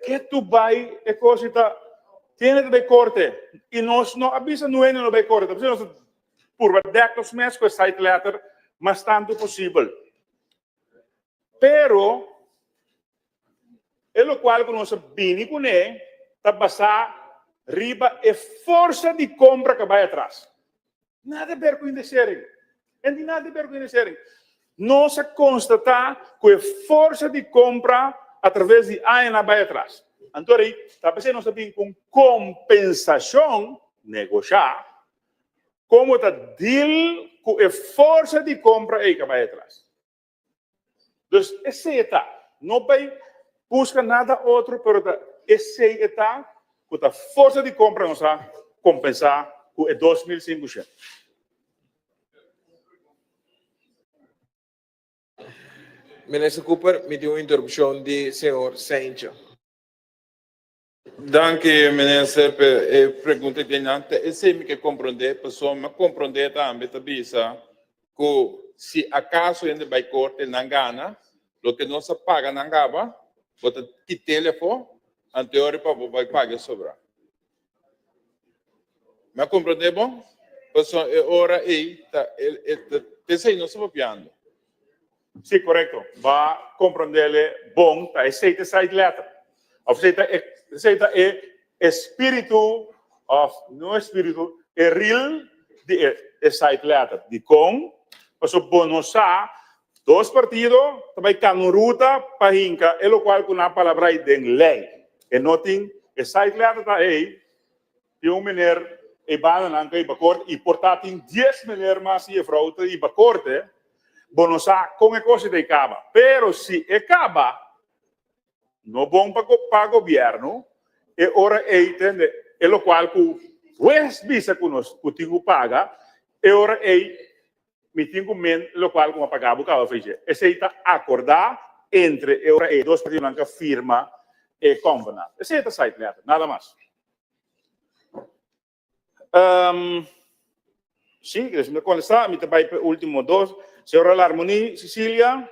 ke tu bai e kos ei ta tiene ta bai korte i nos no a bisa nuende no bai korte, ta bisa nos ta purba dèk nos mes ku e side letter mas tantu posibel. Pero e lokual ku nos a bini kuné ta basá riba e forsa di kompra ku a bai atras. Nada di ber ku indexering. E no tin nada di ber ku indexering. Nos a konstatá ku e forsa di kompra atraves di añanan a bai atras. Anto rei ta p'esei nos a bini ku un kompensashon negoshá komo ta deal ku e forsa di kompra ei ku a bai atras. Dus esei e ta. No bai buska nada otro, pero ta esei e ta ku ta forsa di kompra nos a kompensá ku e 2500. Minister Cooper, mi tin un interupshon di señor Seintje. Danki minister pa e pregunta di nan. Ta esei mi ke komprondé, pasobra mi a komprondé tambe ta bisa ku si akaso hende bai korte nan gana, loke nos a paga nan gaba, bo ta kit'el afó, anto e ora pa bo bai paga e sobrá. Mi a komprondé bon? Pasobra e ora ei ta esei nos ta papiando. Sí, korekto. Ba komprondele bon, ta esei ta e side letter. Òf esei ta e, esei ta e espíritu, òf no espíritu, e ril di e e side letter. Dikon? Pasobra bo no sa, dos partido ta bai kana un ruta pa hinka e lokual ku nan a palabrá ei den lei. E no tin, e side letter ta ei, Tin un meneer e banda nan ta iba korte y por ta tin dies meneer mas y jefrouw ta iba korte, bo no sa con e cos ta caba. Pero si e caba no bon pa pa gobierno, e ora ey tende e locual cu huez bisa cu nos cu tin cu paga, e ora ey mi tin cu men locual cu mi a paga bo caba feche. Esey ta acorda entre e ora ey dos partidonan ca firma e convenant. Esey ta side letter, nada mas. Um, sí, dus mi contesta, mi ta bai pe último dos. Señora Larmonie, Cecilia.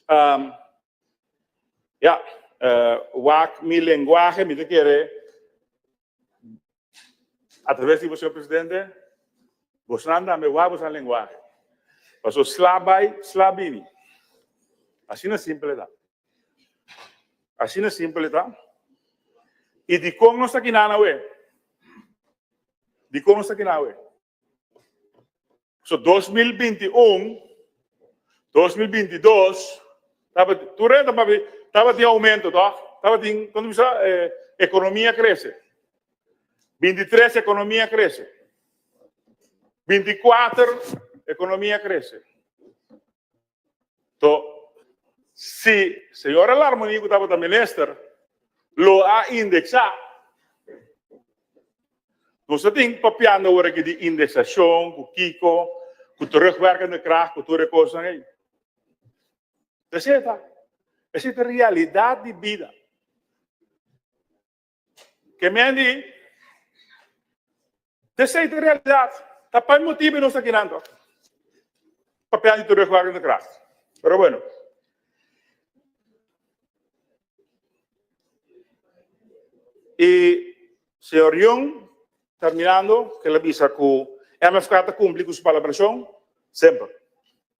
Um, ja, uh, wak mi lenguaje, mi te quiere, a través di señor presidente, bosnan tambe wak bosnan lenguaje. Paso sla bai, sla bini. Asina simple ta. Asina simpel e ta. I dikon nos ta kinan awe? Dikon nos ta kinan awe? So 2021, 2022, tabata, tur hende tabata, tabatin aumento, toch? Tabatin, kon ta bisa, eh, ekonomia krese. 23 ekonomia krese. 24 ekonomia krese. To, si señora Larmonie ku tabata minister lo a indeksá. Nos ta tin papiando awor aki di indexacion, cu kico, cu terugwerkende kracht, cu tur e cosnan ey. Esey ta, esey ta realidad di bida. Ke men di, esey ta realidad. Ta pa e motibo nos ta kinan to. Papiando di terugwerkende kracht. Pero bueno. Y señor Young, terminando, ke la bisa ku MFK ta kumpli ku su palabrashon semper.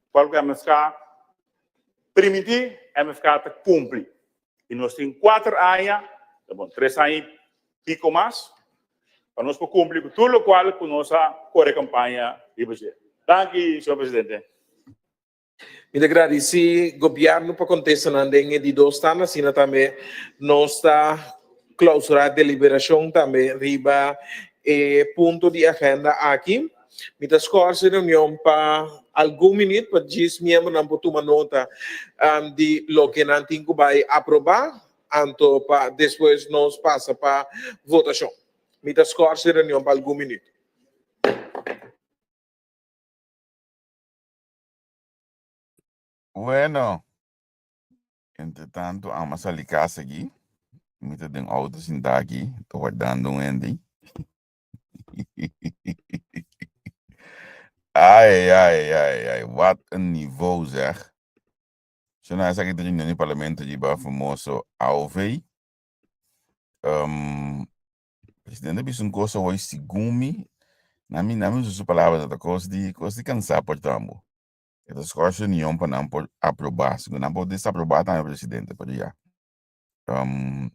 Kual ku MFK primintí, MFK ta kumpli. Y nos tin kuater aña, bon, tres aña y piko mas, pa nos por kumpli ku tur lokual ku nos a kore kampaña riba dje. Danki, señor presidente. Mi ta gradisí gobièrnu pa kontestanan den e di dos tanda, asina tambe nos ta klausurá deliberashon tambe riba e punto di agenda aki. Mi ta skòrs e reunion pa algun minüt pa djis miembronan por tuma nota di loke nan tin ku bai aprobá, anto pa despues nos pasa pa votashon. Mi ta skòrs e reunion pa algun minüt. Bueno, entre tanto ama sali cas aki. Mi ta den auto sinta aki, ta wardando un hende. Ai, ai, ai, ai, wat een niveau zeg. Zo nou, esaki ta reunion di parlamento di ba famoso AOV. Um, presidente bisa un cosa hoy segun mi, na mi, na mi usa su palabra, ta cos di, cos di cansá por tambo. E ta schors reunion pa nan por aprobá. Segun nan por desaprobá tambe presidente, pero ya. Um,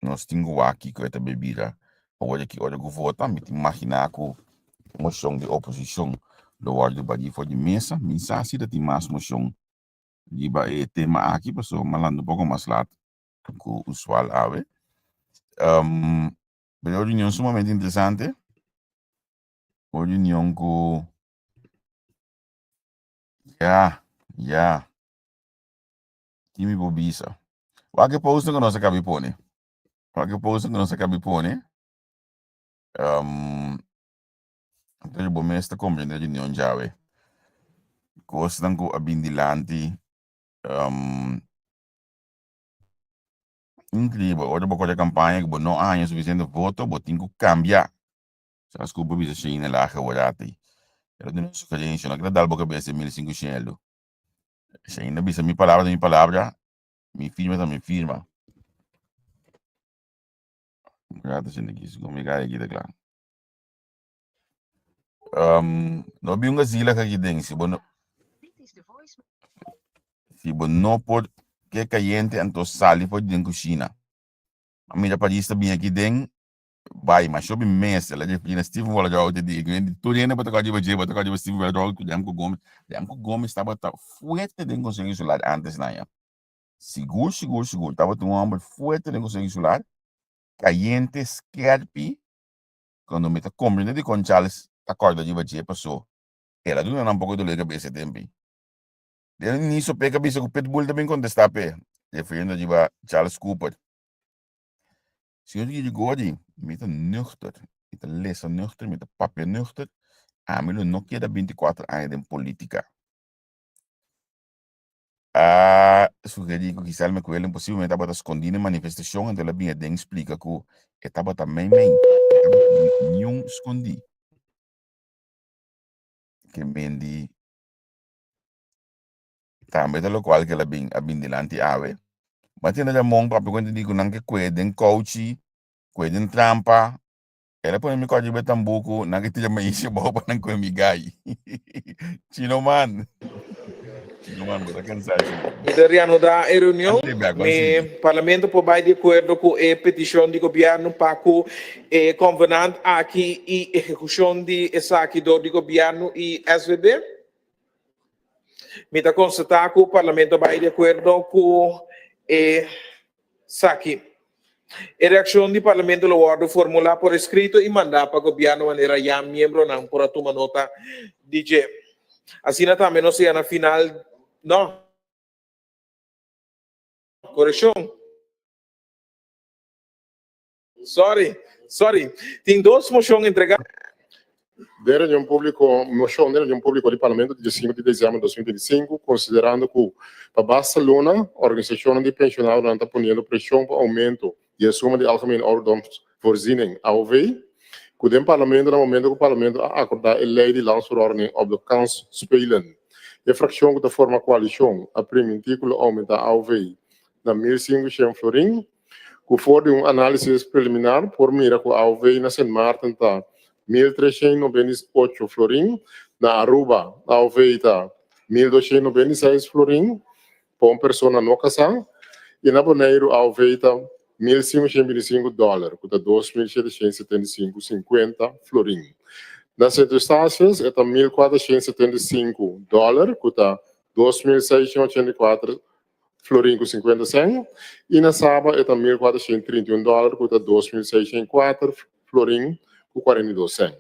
nos tin ku wak kiko e ta bay bira awor aki ora ku vota. Mi ta imaginá ku moshon di oposishon lo wòrdu barí for di mesa. Mi sa si ta tin mas moshon riba e tema aki pasobra mi a lanta un poko mas lat ku usual awe. Um, pero un reunion sumamente interesante. Un reunion ku ya, ya. Ki mi por bisa? Wak e post ku nos a kabi pone. Wak e post ku nos a kabi pone. Um, anto bo mes ta comprende reunion djawe. Kosnan ku a bin dilanti. Um, increíble. Ora bo kore kampaña ku bo no a haña sufisiente voto, bo tin ku kambia. Sa sku bo bisa Sheina Lager worati. Pero duna un sugerencia, no keda dal bo kabes den 1500. Sheina bisa mi palabra ta mi palabra, mi firma ta mi firma. Rato sinti ki su mi gaya ki ta kla. Um, no bi un gazila ka ki den, si bo no si bo no por ke cayente anto sali for den kushina. A mira Paris ta bin aki den Bai, ma shopi mes, el a referí na Steven Walladrau te di, tur hende bo ta kòrda riba dje, bo ta kòrda riba Steven Walladrau ku Remco Gomez. Remco Gomez tabata fuerte den Konseho Insular antes nan ya. Sigur, sigur, sigur, tabata un hòmber fuerte den Konseho Insular, kayente, skèrpi, kuando mi ta komprendé dikon Charles ta kòrda riba dje, pasó el a duna nan poko dolor di kabes e tempu ei. Den iniso p'e ka bisa ku Pitbull ta bin kontestá p'e, refiriendo riba Charles Cooper. Señor Girigory, mi ta nuchter, mi ta lesa nuchter, mi ta papia nuchter. Ami lo no keda 24 aña den politica. A sugeri cu Giselle McWilliam posiblemente tabata scondi den manifestacion, anto el a bini aden splica cu e tabata mei mei, e tabata niun scondi. Ke men di Tambe ta lokual ku el a bin a bin dilanti awe. Bo a tende Ramon papia ku di ku nan ke kue den kouchi, kue den trampa. El a pone mi kòchi riba e tambuku, nan ke tira maisha abou pa nan kue mi gai. Chino man. Chino man, bo ta kansá Chino. Mi ta reanudá e reunion. Ante bek, ban Mi sigui. Parlamento por bai di akuerdo ku e petishon di gobièrnu pa ku e konvenant aki i ehekushon di esaki dor di gobièrnu i SVB. Mi ta konstatá ku Parlamento a bai di akuerdo ku esaki. E reakshon di Parlamento lo wòrdu formulá por eskrito i mandá pa gobièrnu manera ya miembronan por a tuma nota di dje. Asina tambe nos yega na final, no, korekshon. Sorry. Sorry, tin dos moshon entregá. Den reunion públiko, Moshon den reunion públiko di Parlamento di diesinku di desèmber 2025, konsiderando ku pa basta luna organisashonnan di penshonadonan ta poniendo preshon pa oumento di e suma di Algemene Ouderdomsvoorziening, AOV, ku den Parlamento na momento ku Parlamento a akordá e Lei di Landsverordening op de Kansspelen. E frakshon ku ta forma koalishon a primintí ku lo oumentá AOV na 1500 florin, Ku for di un análisis preliminar por mira ku AOV na Sint Maarten ta 1398 florin, na Aruba AOV ta 1296 florin pa un persona no kasá i na Boneiru AOV ta 1525 dòler, ku ta 2775,50 florin. Na Sint Eustatius e ta 1475 dòler, ku ta 2684 florin ku 50 sèn i na Saba e ta 1431 dòler ku ta 2604 florin ku 42 sèn.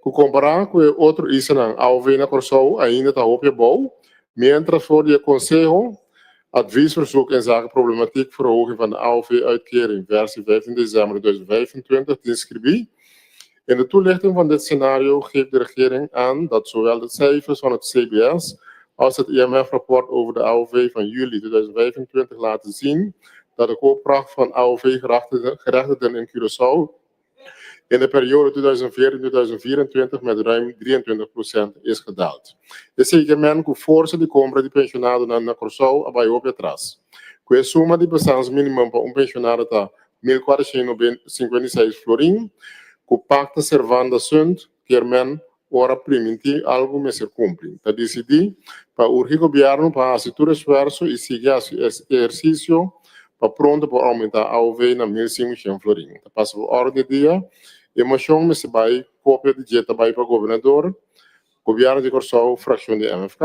Ku kompará ku e otro islanan AOV na Kòrsou ainda ta hopi abou, miéntras for di e Konseho Adviesverzoek inzake problematiek verhoging van de AOV-uitkering versie 15 december 2025 tin skribí, In de toelichting van dit scenario geeft de regering aan dat zowel de cijfers van het CBS als het IMF-rapport over de AOV van juli 2025 laten zien dat de koopkracht van AOV-gerechtigden in Curaçao in de periode 2014-2024 met ruim 23% is gedaald. Esei ke men ku forsa di kompra di penshonadonan na Kòrsou a bai hopi atras. Ku e suma di bestaansminimum pa un penshonado ta 1456 florin, ku pacta servanda sunt, kier men ora primintí algu mester kumpli. Ta disidí pa urgi gobièrnu pa hasi tur esfuerso i sigui hasi ehersisio pa pronto por oumentá AOV na 1500 florin. Ta pasa por òrdu di dia. E moshon mester bai kopia di dje ta bai pa gobernador, Gobièrnu di Kòrsou, frakshon di MFK.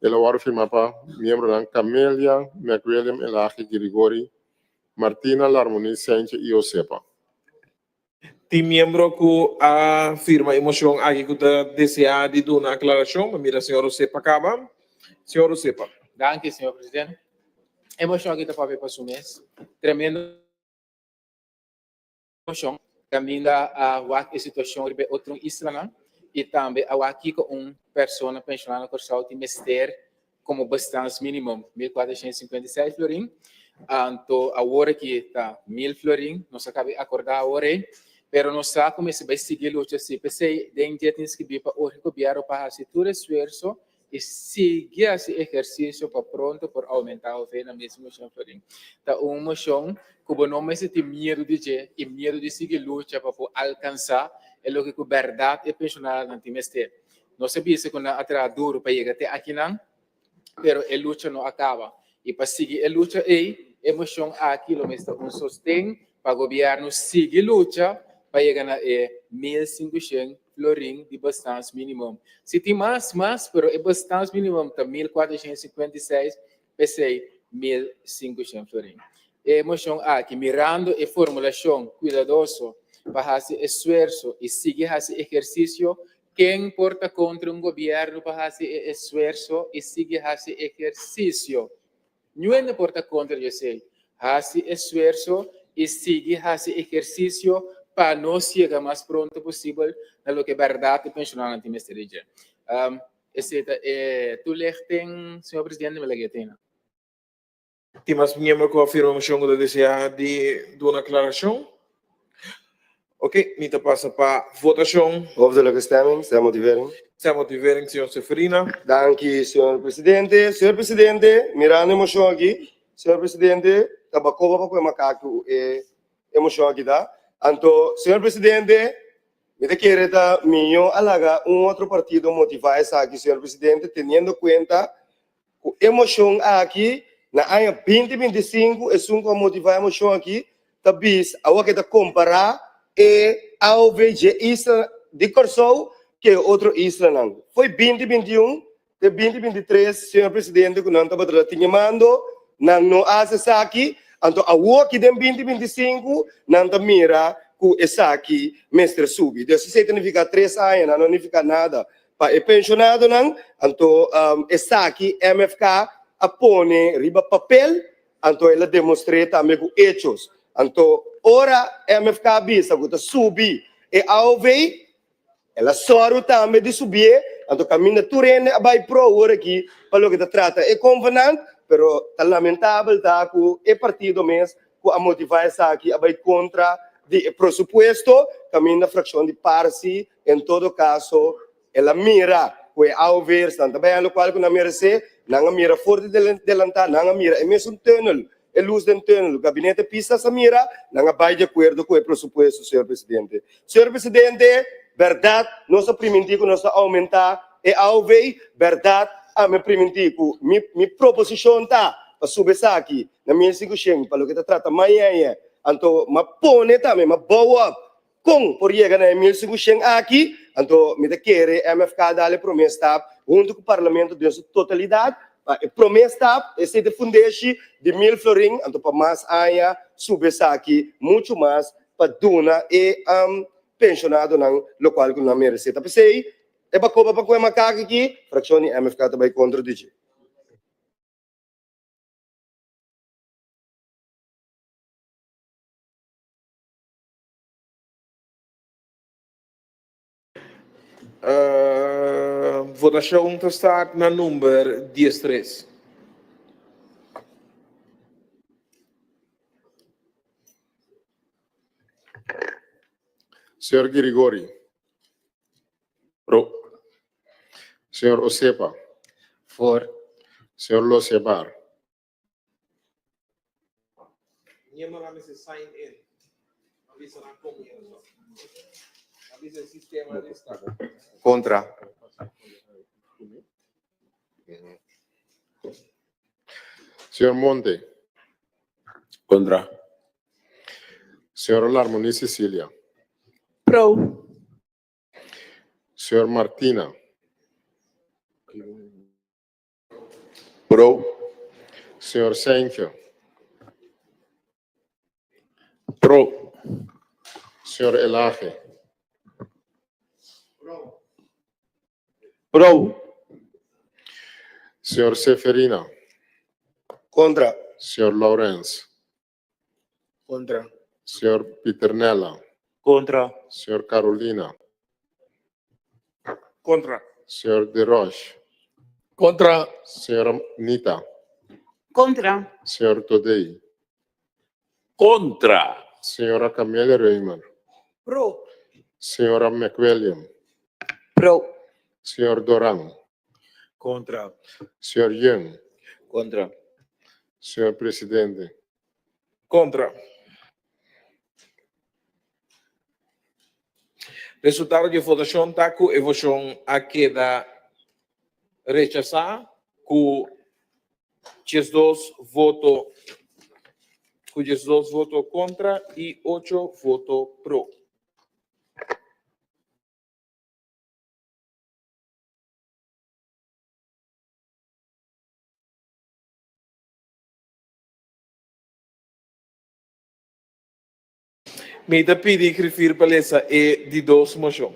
El a wòrdu firmá pa miembronan Camelia, McWilliam, Elhage, Girigori, Martina, Larmonie, Sentje i Josepa. Tin miembro ku a firma e moshon aki ku ta deseá di duna aklarashon? Mi mira señor Josepa kaba. Señor Josepa. Danki, señor presidente. E moshon aki ta papia pa su mes. Tremendo moshon. Kaminda a wak e situashon riba e otro islanan i tambe a wak kiko un persona penshoná na Kòrsou tin mester komo bestaansminimum, 1456 florin. Anto awor aki ta 1000 florin, nos a kaba di akordá awor ei, pero nos sa ku mester bai sigui lucha si. P'esei den dje tin skibí pa urgi gobièrnu pa hasi tur esfuerso i sigui hasi ehersisio pa pronto por oumentá OV na 1500 florin. Ta un moshon ku bo no mester tin miedu di dje i miedu di sigui lucha pa por alkansá e loke ku bèrdat e penshonarionan tin mester. Nos a bisa ku nan a traha duru pa yega te akinan, pero e lucha no a kaba. I pa sigui e lucha ei, e moshon aki lo mester un sosten pa gobièrnu sigui lucha pa yega na e 1500 florin di bestaansminimum. Si tin mas, mas, pero e bestaansminimum ta 1456, p'esei 1500 florin. E moshon aki, mirando e formulashon kuidadoso pa hasi esfuerso i sigui hasi ehersisio, Ken por ta kontra un gobièrnu pa hasi e esfuerso i sigui hasi ehersisio? Niun por ta kontra di esei. Hasi esfuerso i sigui hasi ehersisio pa nos yega mas pronto posibel na loke bèrdat e penshonalnan tin mester di dje. Esei ta e toelichting, señor presidente, mi laga e tene. Tin mas miembro ku a firma moshon ku ta deseá di duna aklarashon? Oke, mi ta pasa pa votashon. Hoofdelijke stemming, stemmotivering. Stemmotivering, señor Seferina. Danki, señor presidente. Señor presidente, mirando e moshon aki, señor presidente, ta bakoba pa koe makaku e e moshon aki ta. Anto, señor presidente, mi ta kere ta miño a laga un otro partido motivá esaki, señor presidente, teniendo kuenta Ku e moshon aki, na aña 2025, esun ku a motivá e moshon aki ta bisa awor ke ta kompará e aov dje isla di Kòrsou ku e otro islanan. Foi 2021 te 2023, señor presidente, ku nan tabata tin e mando, nan no a hasi esaki, anto awor aki den 2025 nan ta mira ku esaki mester subi. Dus esei ta nifiká tres aña, nan no nifiká nada. Pa e penshonadonan, anto esaki MFK a pone riba papel, anto el a demostr'é tambe ku echos. Anto ora MFK bisa ku ta subi e AOV, el a sòru tambe di subié, anto kaminda tur hende a bai pro awor aki pa loke ta trata e konvenant, pero ta lamentabel ta ku e partido mes ku a motivá esaki a bai kontra di e presupuesto, kaminda frakshon di Parsi en todo kaso el a mira ku e AOV'ersnan ta bai hasi lokual ku nan meresé, nan a mira for di delantá, nan a mira e mesun tùnel E lus den tunel, Gabinete Pisas a mira, nan a bai di akuerdo ku e presupuesto, señor presidente. Señor presidente, bèrdat nos a primintí ku nos ta oumentá e AOV, bèrdat ami a primintí ku mi mi proposishon ta pa subi esaki na 1500 pa loke ta trata mañaña, anto m'a pone tambe, m'a bou op Kon por yega na e 1500 aki? Anto mi ta kere MFK dal e promé stap huntu ku Parlamento den su totalidat pa e promé stap, esei ta e fundeshi di 1000 florin, anto pa mas aña subi esaki muchu mas pa duna e penshonadonan lokual ku nan meresé. Ta p'esei e bakoba pa ku e makak aki, frakshon di MFK ta bai kontra di dje. Votacion ta start na number 13. Señor Girigori. Pro. Señor Osepa. Voor. Señor Losebar. Kontra. Señor Monte. Kontra. Señora Larmonie Cecilia. Pro. Señor Martina. Pro. Señor Seintje. Pro. Señor Elhage. Pro. Señor Seferina. Kontra. Señor Lourens. Kontra. Señor Pieternella. Kontra. Señor Carolina. Kontra. Señor De Roche. Kontra. Señora Nita. Kontra. Señor Todey. Kontra. Señora Camelia Römer. Pro. Señora McWilliam. Pro. Señor Doran. Kontra. Señor Young. Kontra. Señor Presidente. Kontra. Resultado di e votashon ta ku e voshon a keda rechasá ku 12 voto ku 12 voto kontra i 8 voto pro. Mi ta pidi grifir pa lesa e di dos moshon.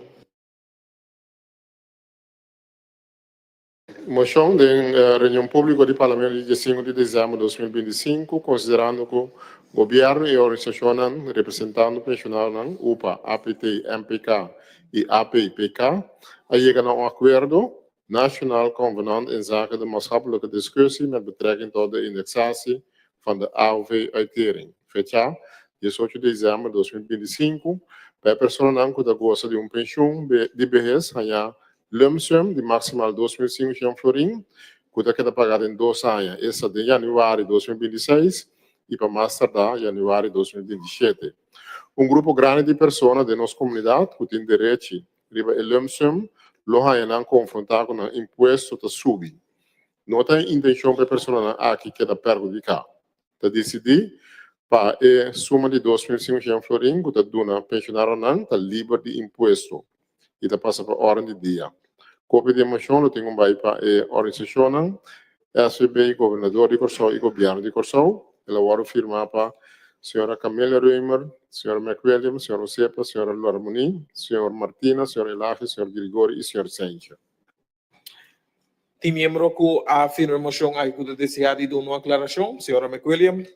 Moshon den reunion públiko di Parlamento di diesinku di desèmber 2025, konsiderando ku Gobièrnu i organisashonnan representando penshonadonan, upa, APT, MPK i APPK, a yega na un akuerdo Nationaal Convenant inzake de maatschappelijke discussie met betrekking tot de indexatie van de AOV-uitkering, fecha 18 december 2025, pa e personanan ku ta gosa di un penshun di behes haña lumpsum di maximal 2.500 florin ku ta keda paga den dos aña, esta den januari 2026 i pa mas tardá januari 2027. Un grupo grandi di persona den nos komunidat ku tin derechi riba e lumpsum lo haña nan konfrontá ku nan impuesto ta subi. No ta e intenshon pa e personanan aki keda perhudiká. Ta disidí pa e suma di 2500 florin ku ta duna penshonaronan ta liber di impuesto i ta pasa pa órden di dia. Kopia di e moshon lo tin ku bai pa e organisashonnan SVB, Gobernador di Kòrsou i Gobièrnu di Kòrsou. El a wòrdu firmá pa señora Camelia Römer, señor McWilliam, señor Osepa, señora Larmonie, señor Martina, señor Elhage, señor Grigori i señor Seintje. Tin miembro ku a firma e moshon aki ku ta deseá di duna un aklarashon? Señora McWilliam.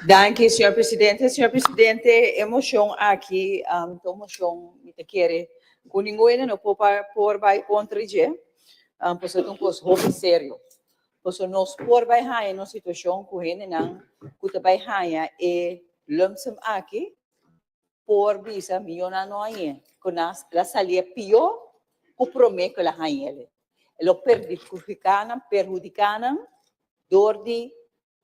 Danki, señor presidente. Señor presidente, e mocion aki ta un mocion mi ta kere cu ningun hende no por por bay contra di dje, pasobra ta un cos hopi serio. Pasobra nos por bay haya nos situacion cu hendenan cu ta bay haya e lumpsum aki por bisa miyonan no hañ'é, cu nan la salié pió cu promé cu el a hañ'é. E lo perhudica nan, perhudica nan dor di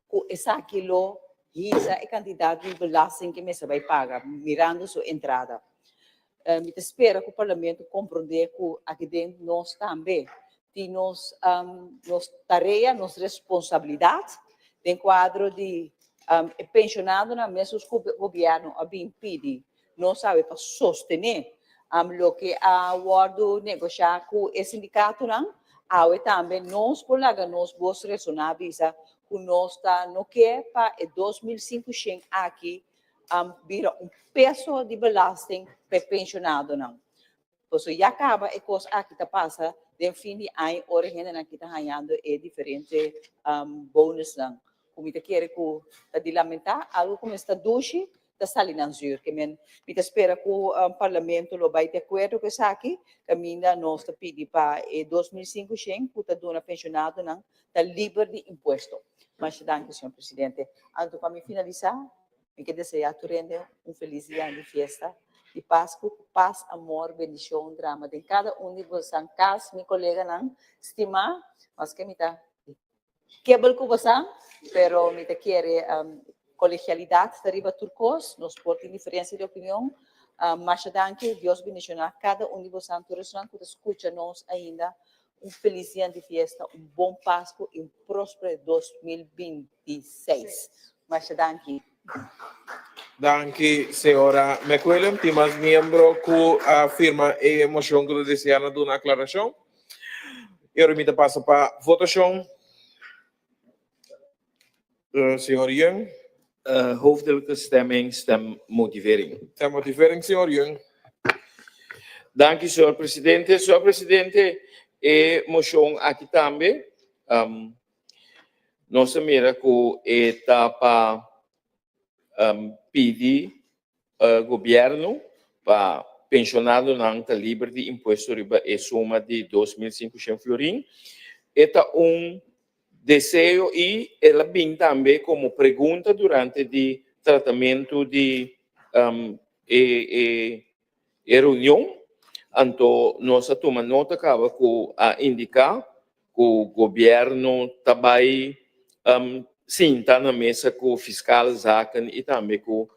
Ku esaki lo hisa e kantidat di belasting ku e mester bai paga, mirando su entrada. Mi ta spera ku Parlamento komprondé ku aki den nos tambe tin nos nos tarea, nos responsabilidat den kuadro di e penshonadonan mesun ku gobièrnu a bin pidi nos awe pa sostené loke a wòrdu negoshá ku e sindikatonan. Awe tambe nos por laga nos bos resoná bisa ku nos ta no ke pa e 2500 aki bira un peso di belasting pa e penshonadonan. Pasobra ya kaba e kos aki ta pasa den fin di aña ora e hendenan aki ta hañando e diferente bonusnan. Ku mi ta kere ku ta di lamentá, algu ku mester ta dushi ta sali nan zuur. Ke men mi ta spera ku Parlamento lo bai di akuerdo ku esaki, kaminda nos ta pidi pa e 2500 ku ta duna penshonadonan ta liber di impuesto. Masha danki, señor presidente. Anto pa mi finalisá, mi ke deseá tur hende un felis dia di fiesta di Pasku ku pas, amor, bendishon drama den kada un di bosan kas, mi koleganan stimá, maske mi ta Kebel ku bo sa, pero mi ta kere kolegialidat ta riba tur kos, nos por tin diferensia di opinion. Masha danki, Dios bendishoná kada un di bosan, tur esnan ku ta skucha nos ainda, un felis dia di fiesta, un bon Pasku i un próspero 2026. Masha danki. Danki señora McWilliam. Tin mas miembro ku a firma e moshon ku ta desea na duna aklarashon? E ora mi ta pasa pa votashon. Señor Young. Hoofdelijke stemming, stemmotivering. Stemmotivering, señor Young. Danki, señor presidente. Señor presidente, e moshon aki tambe nos a mira ku e ta pa pidi Gobierno pa pensionadonan ta liber di impuesto riba e suma di 2500 florin. E ta un deseo y el a bin tambe como pregunta durante di tratamento di e e reunion. Anto nos a tuma nota caba cu a indica cu gobierno ta bay sinta na mesa cu fiscal zaken y tambe cu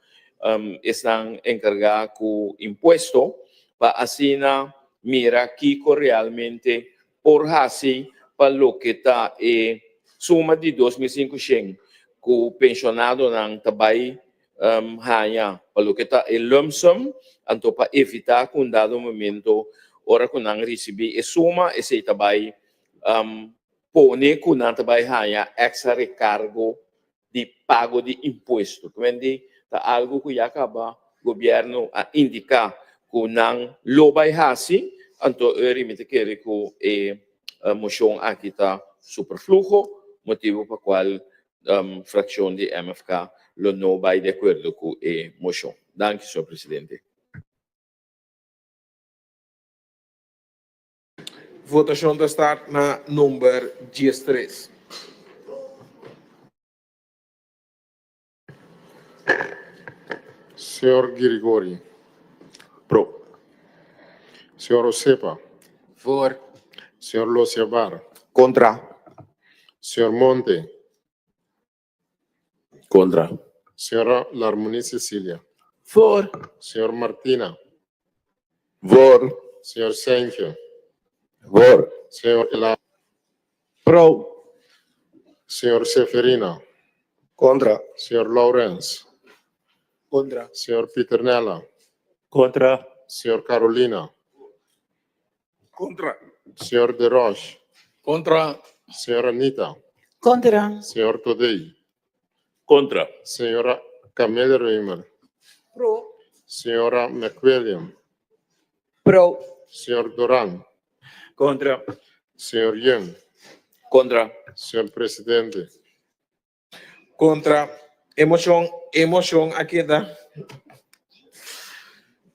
esnan encarga cu impuesto pa asina mira kico realmente por haci pa loke ta e suma di 2500 cu pensionadonan ta bay haña pa loke ta e lump sum, anto pa evitá ku un dado momento ora ku nan risibí e suma esei ta bai pone ku nan ta bai haña èkstra rekargo di pago di impuesto. Kuendi ta algu ku ya kaba gobièrnu a indiká ku nan lo bai hasi, anto eri mi ta kere ku e moshon aki ta superfluho, motibu pa kual Fraccion di MFK lo no bay di acuerdo cu e mocion. Danki, señor presidente. Votacion ta start na number 13. Señor Girigori. Pro. Señor Osepa. Voor. Señor Losiabar. Contra. Señor Monte. Contra. Señora Larmonie Cecilia. Voor. Señor Martina. Voor. Señor Sergio. Voor. Señor Ela. Pro. Señor Seferina. Contra. Señor Lawrence. Contra. Señor Pieternella. Contra. Señor Carolina. Contra. Señor De Roche. Contra. Señora Anita. Contra. Señor Todey. Contra. Señora Camille Römer. Pro. Señora McWilliam. Pro. Señor Doran. Contra. Señor Young. Contra. Señor Presidente. Contra. E moshon, e moshon a keda,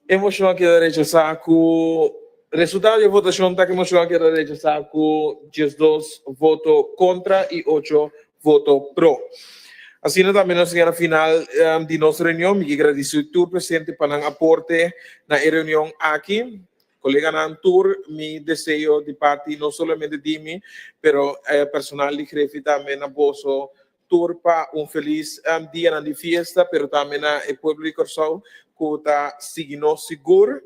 e moshon a keda rechasá ku resultado di e votashon ta ku e moshon a keda rechasá ku 12 voto kontra i 8 voto pro. Asina tambe nos a yega na final di nos reunion. Mi ke gradisí tur presente pa nan aporte na e reunion aki. Koleganan tur mi deseo di parti no solamente di mi pero personal di Grefi tambe na boso tur pa un felis dianan di fiesta pero tambe na e pueblo di Kòrsou ku ta sigui nos sigur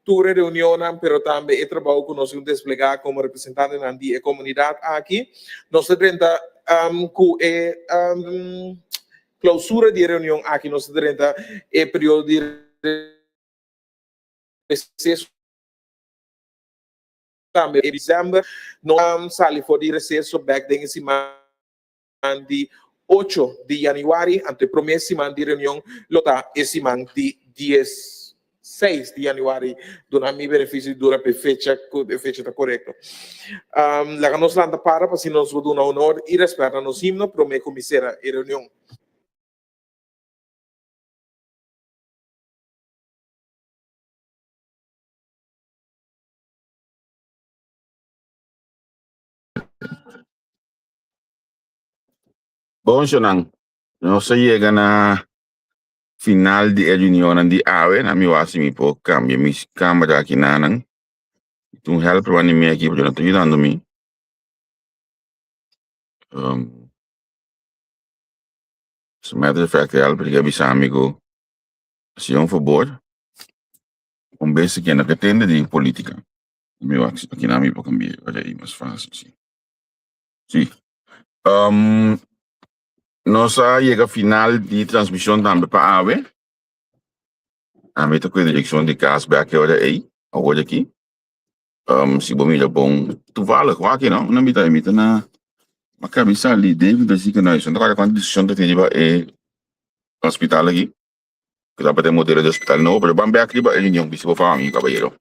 tur e reunionnan pero tambe e trabou ku nos tin desplegá komo representantenan di e komunidat aki. Nos ta drenta ku e klousura di e reunion aki nos ta drenta e periodo di reseso. Tambe e december no a sali for di receso bek den e siman di ocho di januari, anto e prome siman di reunion lo ta e siman di 16 di januari. Duna mi beneficio di dura p'e fecha cu e fecha ta corecto. Laga nos lanta para pa asina nos por duna honor y respet na nos himno prome cu mi cera e reunion. Bon shownan, nos a yega na final di e reunionnan di awe. Na mi wak si mi por cambia mi camera aki nanan. Tin un helper wak mi aki pero no ta yudando mi. Um, as a matter of fact, e helper a bisa mi ku hasi un fabor. Un bes aki no ke tende di politica. Mi wak si aki na mi por cambia ora ei mas facil si. Si. Um, nos a yega final di transmision tambe pa awe. Ami ta ku e direccion di cas bek e ora ei, awor aki. Um, si bo mira bon, toevallig, wak aki no, una mita, mi ta na, ma kabi sali Deventer ziekenhuis. No ta kòrda kuantu discusion ta tin riba e hospital aki. Ku tabata e modelo di hospital nobo, pero ban bek riba e reunion bisa bo fama mi kabayero.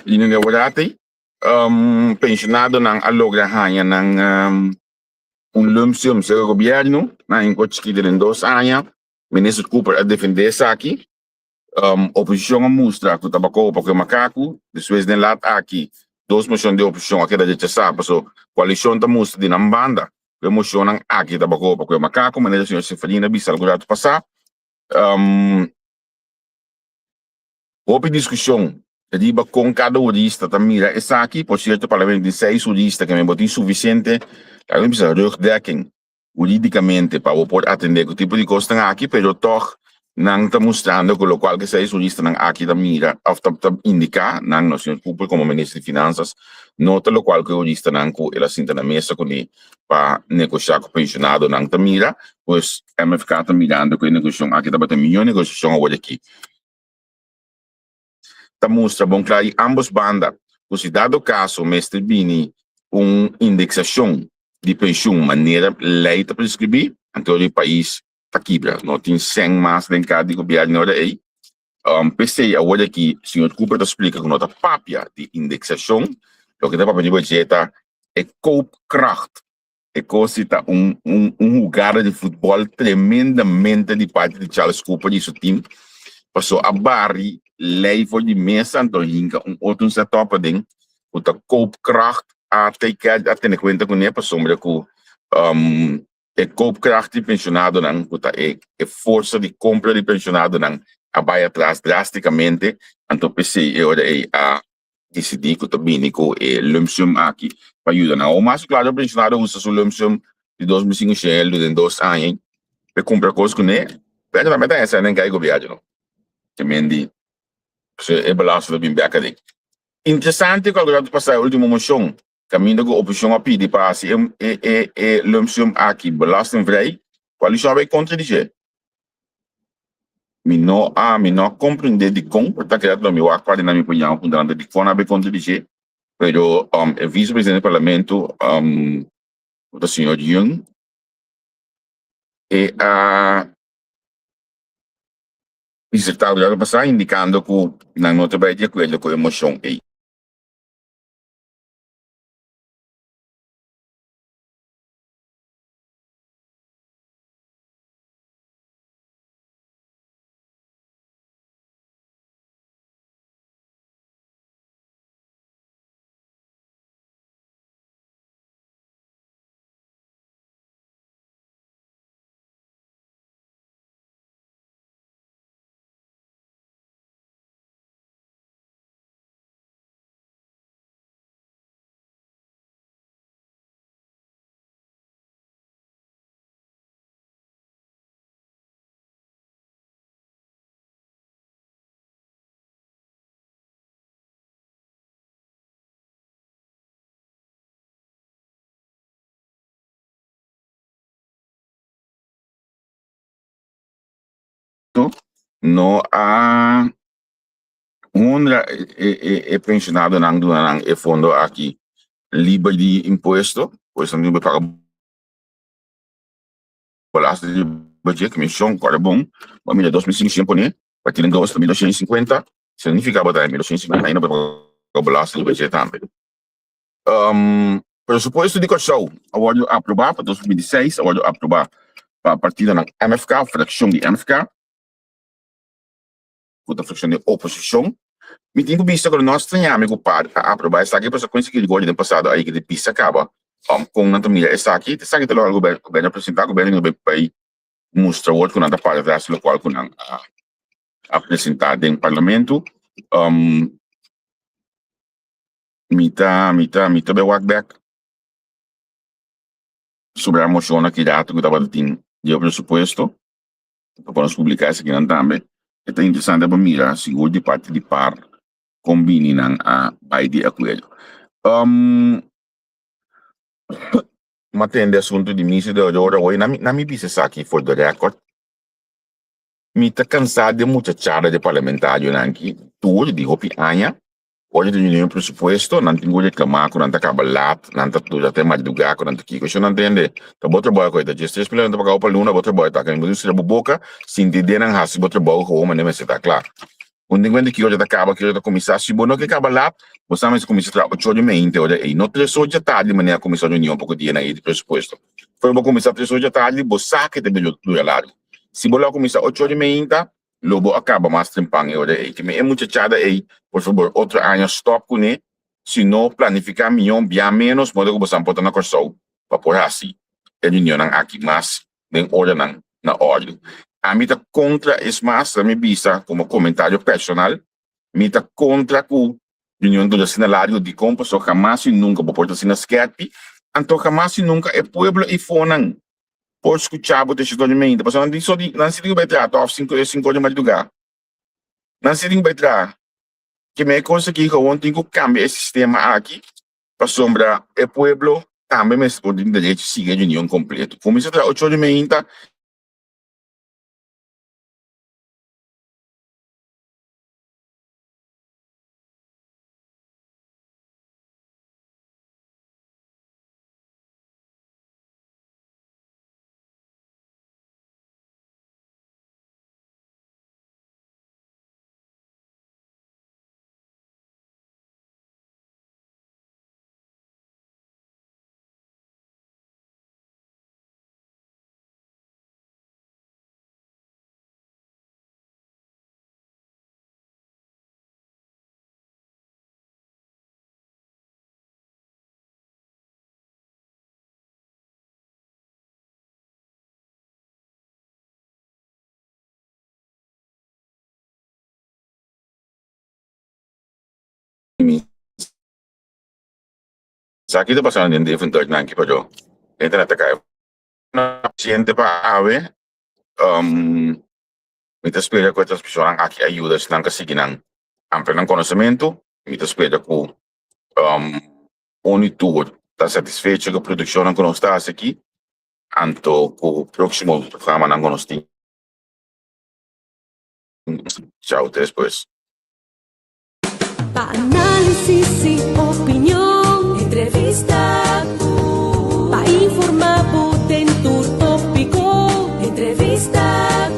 Reunion di aworat ei, um, pensionadonan a logra haña nan um, un lump sum serka gobierno, nan a inko chikito den dos aña. Minister Cooper a defende esaki. Um, oposishon a mustra ku tabako pa ku e makaku. Despues den lat aki, dos moshon di oposishon a keda rechasá paso koalishon ta mustra di nan banda ku e moshonnan aki tabako pa ku e makaku, manera señor Seferina a bisa algun ratu pasá. Um, hopi diskushon riba kon kada hurista ta mira esaki. Por sierto, parlamento tin seis hurista ke men bo tin sufisiente, laga mi bisa, rugdekking hurídicamente pa bo por atendé ku tipo di kosnan aki, pero tòg nan ta mustrando ku lokual ke seis huristanan aki ta mira òf ta ta indiká nan, no señor Cooper komo minister di Finansas, no ta lokual ku e huristanan ku el a sinta na mesa kuné pa negoshá ku penshonadonan ta mira, pues MFK ta mirando ku e negoshashon aki tabata mihó negoshashon awor aki. Ta mustra bon kla di ambos banda ku si dado kaso mester bini un indeksashon di penshun manera lei ta preskribí, anto e pais ta kibra. No tin sèn mas den kar di gobièrnu ora ei. P'esei awor aki señor Cooper ta splika ku no ta papia di indeksashon, loke ta papia riba dje ta e koopkracht. E kos si ta un un un hugada di futbòl tremendamente di parti di Charles Cooper i su tim. Paso a bari lei for di mesa anto hinka un otro un setup aden ku ta koopkracht a take a tene kuenta kuné pasobra ku e koopkracht di penshonadonan ku ta e e forsa di kompra di penshonadonan a bai atras drastikamente anto p'esei e ora ei a disidí ku ta bini ku e lump sum aki pa yuda nan. Awor mas klaro penshonado usa su lump sum di 2500 eldo den dos aña pa e kumpra kos kuné, pero tambe ta hesei nan kai gobièrnu no. Te men di pasobra e belasting ta bin bek aden. Interesante ku algu ratu pasá e último moshon kaminda ku oposishon a pidi pa hasi e e e lump sum aki belastingvrij, koalishon a bai kontra di dje. Mi no a mi no a comprende dikon por ta keda mi wak parti na mi por yama puntra nan dikon a bay kontra di dje pero e vice presidente di parlamento ku ta señor Young e a disertado ya lo pasa indikando ku nan no ta bay di akuerdo ku e moshon ey. No a honra e pensionadonan duna nan e fondo aki liber di impuesto, pues nan tin ku paga belasting riba dje. Ki menshon kòrda bon, bo a mira 2500 pone, pa tira dos ta 1250, significa bo ta 1250 ainda bo ta paga belasting riba dje tambe. Presupuesto di Kòrsou a wòrdu aprobá pa 2026, a wòrdu aprobá pa partidonan MFK, frakshon di MFK, ku ta frakshon di oposishon. Mi tin ku bisa ku no a strañá mi ku par a aprobá esaki pasobra kon esaki rigor di den pasado a yega di bisa kaba kon nan ta mira esaki. Esaki ta loke gobièrnu a presentá, gobièrnu a bai mustra wòrdu ku nan ta para tras di lokual ku nan a presentá den parlamento. Mi ta, mi ta, mi ta bai wak bek sobre a moshon aki rato ku tabata tin di e presupuesto. Pa nos publiká esakinan tambe. E ta interesante pa mira sigur di parti di par kon bini nan a bai di akuerdo. Mi a tende asuntu di misa di Aurora hoy, na mi na mi bisa esaki for the record. Mi ta kansá di e muchachada di parlamentarionan aki tur di hopi aña. Ora di reunion presupuesto, nan tin ku reklamá ku nan ta kaba lat, nan ta dura te madrugá ku nan ta kiko. Esho nan tende, ta bo trabou ku e ta djes tres mil nan ta pagabo pa luna, bo trabou ta kende. Bo tin sera bo boka, sinti den nan hasi bo trabou gewoon manera mester ta kla. Bo no tin kuenta ki ora ta kaba, ki ora ta kuminsá. Si bo no ke kaba lat, bo sa mester kuminsá traha ocho ora di meinte ora ei, no tres ora dja tardi manera a kuminsá reunion poko dianan ei di presupuesto. Ora bo kuminsá tres ora dja tardi, bo sa ke ta dura largu. Si bo lo a kuminsá ocho ora di meinta, Lo bo a kaba mas trempan e ora ei. Keme e muchachada ei, por fabor, otro aña stòp kuné, si no planifiká mihó, bia ménos, modo ku bosan por ta na Kòrsou pa por hasi e reunionnan aki mas den oranan na òrdu. Ami ta kontra, es mas, mi bisa komo komentario personal, mi ta kontra ku reunion dura asina largu. Dikon? Pasobra hamas i nunka bo por ta asina skèrpi, anto hamas i nunka e pueblo eifonan por skucha bo testimonio pasobra nan tin so di nan si tin ku bai traha tòf sinku e sinku ora di madrugá nan si tin ku bai traha ke mi e kos aki gewoon tin ku kambia e sistema aki pasobra e pueblo tambe mester por tin derecho sigui e reunion kompleto kuminsá traha ocho ora di mainta. Mi sa ki ta pasando den Deventer nan ki pero internet ta kai. Paciente pa awe mi ta spera ku e transmisionnan aki a yuda esnan ka sigui nan amplia nan konosementu. Mi ta spera ku Uni tur ta satisfecho ku e produkshonnan ku nos ta hasi aki, anto ku próksimo programanan ku nos tin. Chao te despues. Pa análisis i opinion, entrevista ku pa informá bo den tur tópiko, entrevista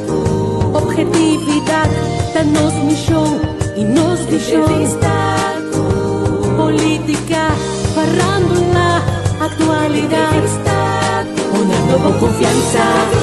ku ophetividat ta nos mishon i nos vishon, entrevista ku polítika, farándula, aktualidat, entrevista ku pone bo konfiansa.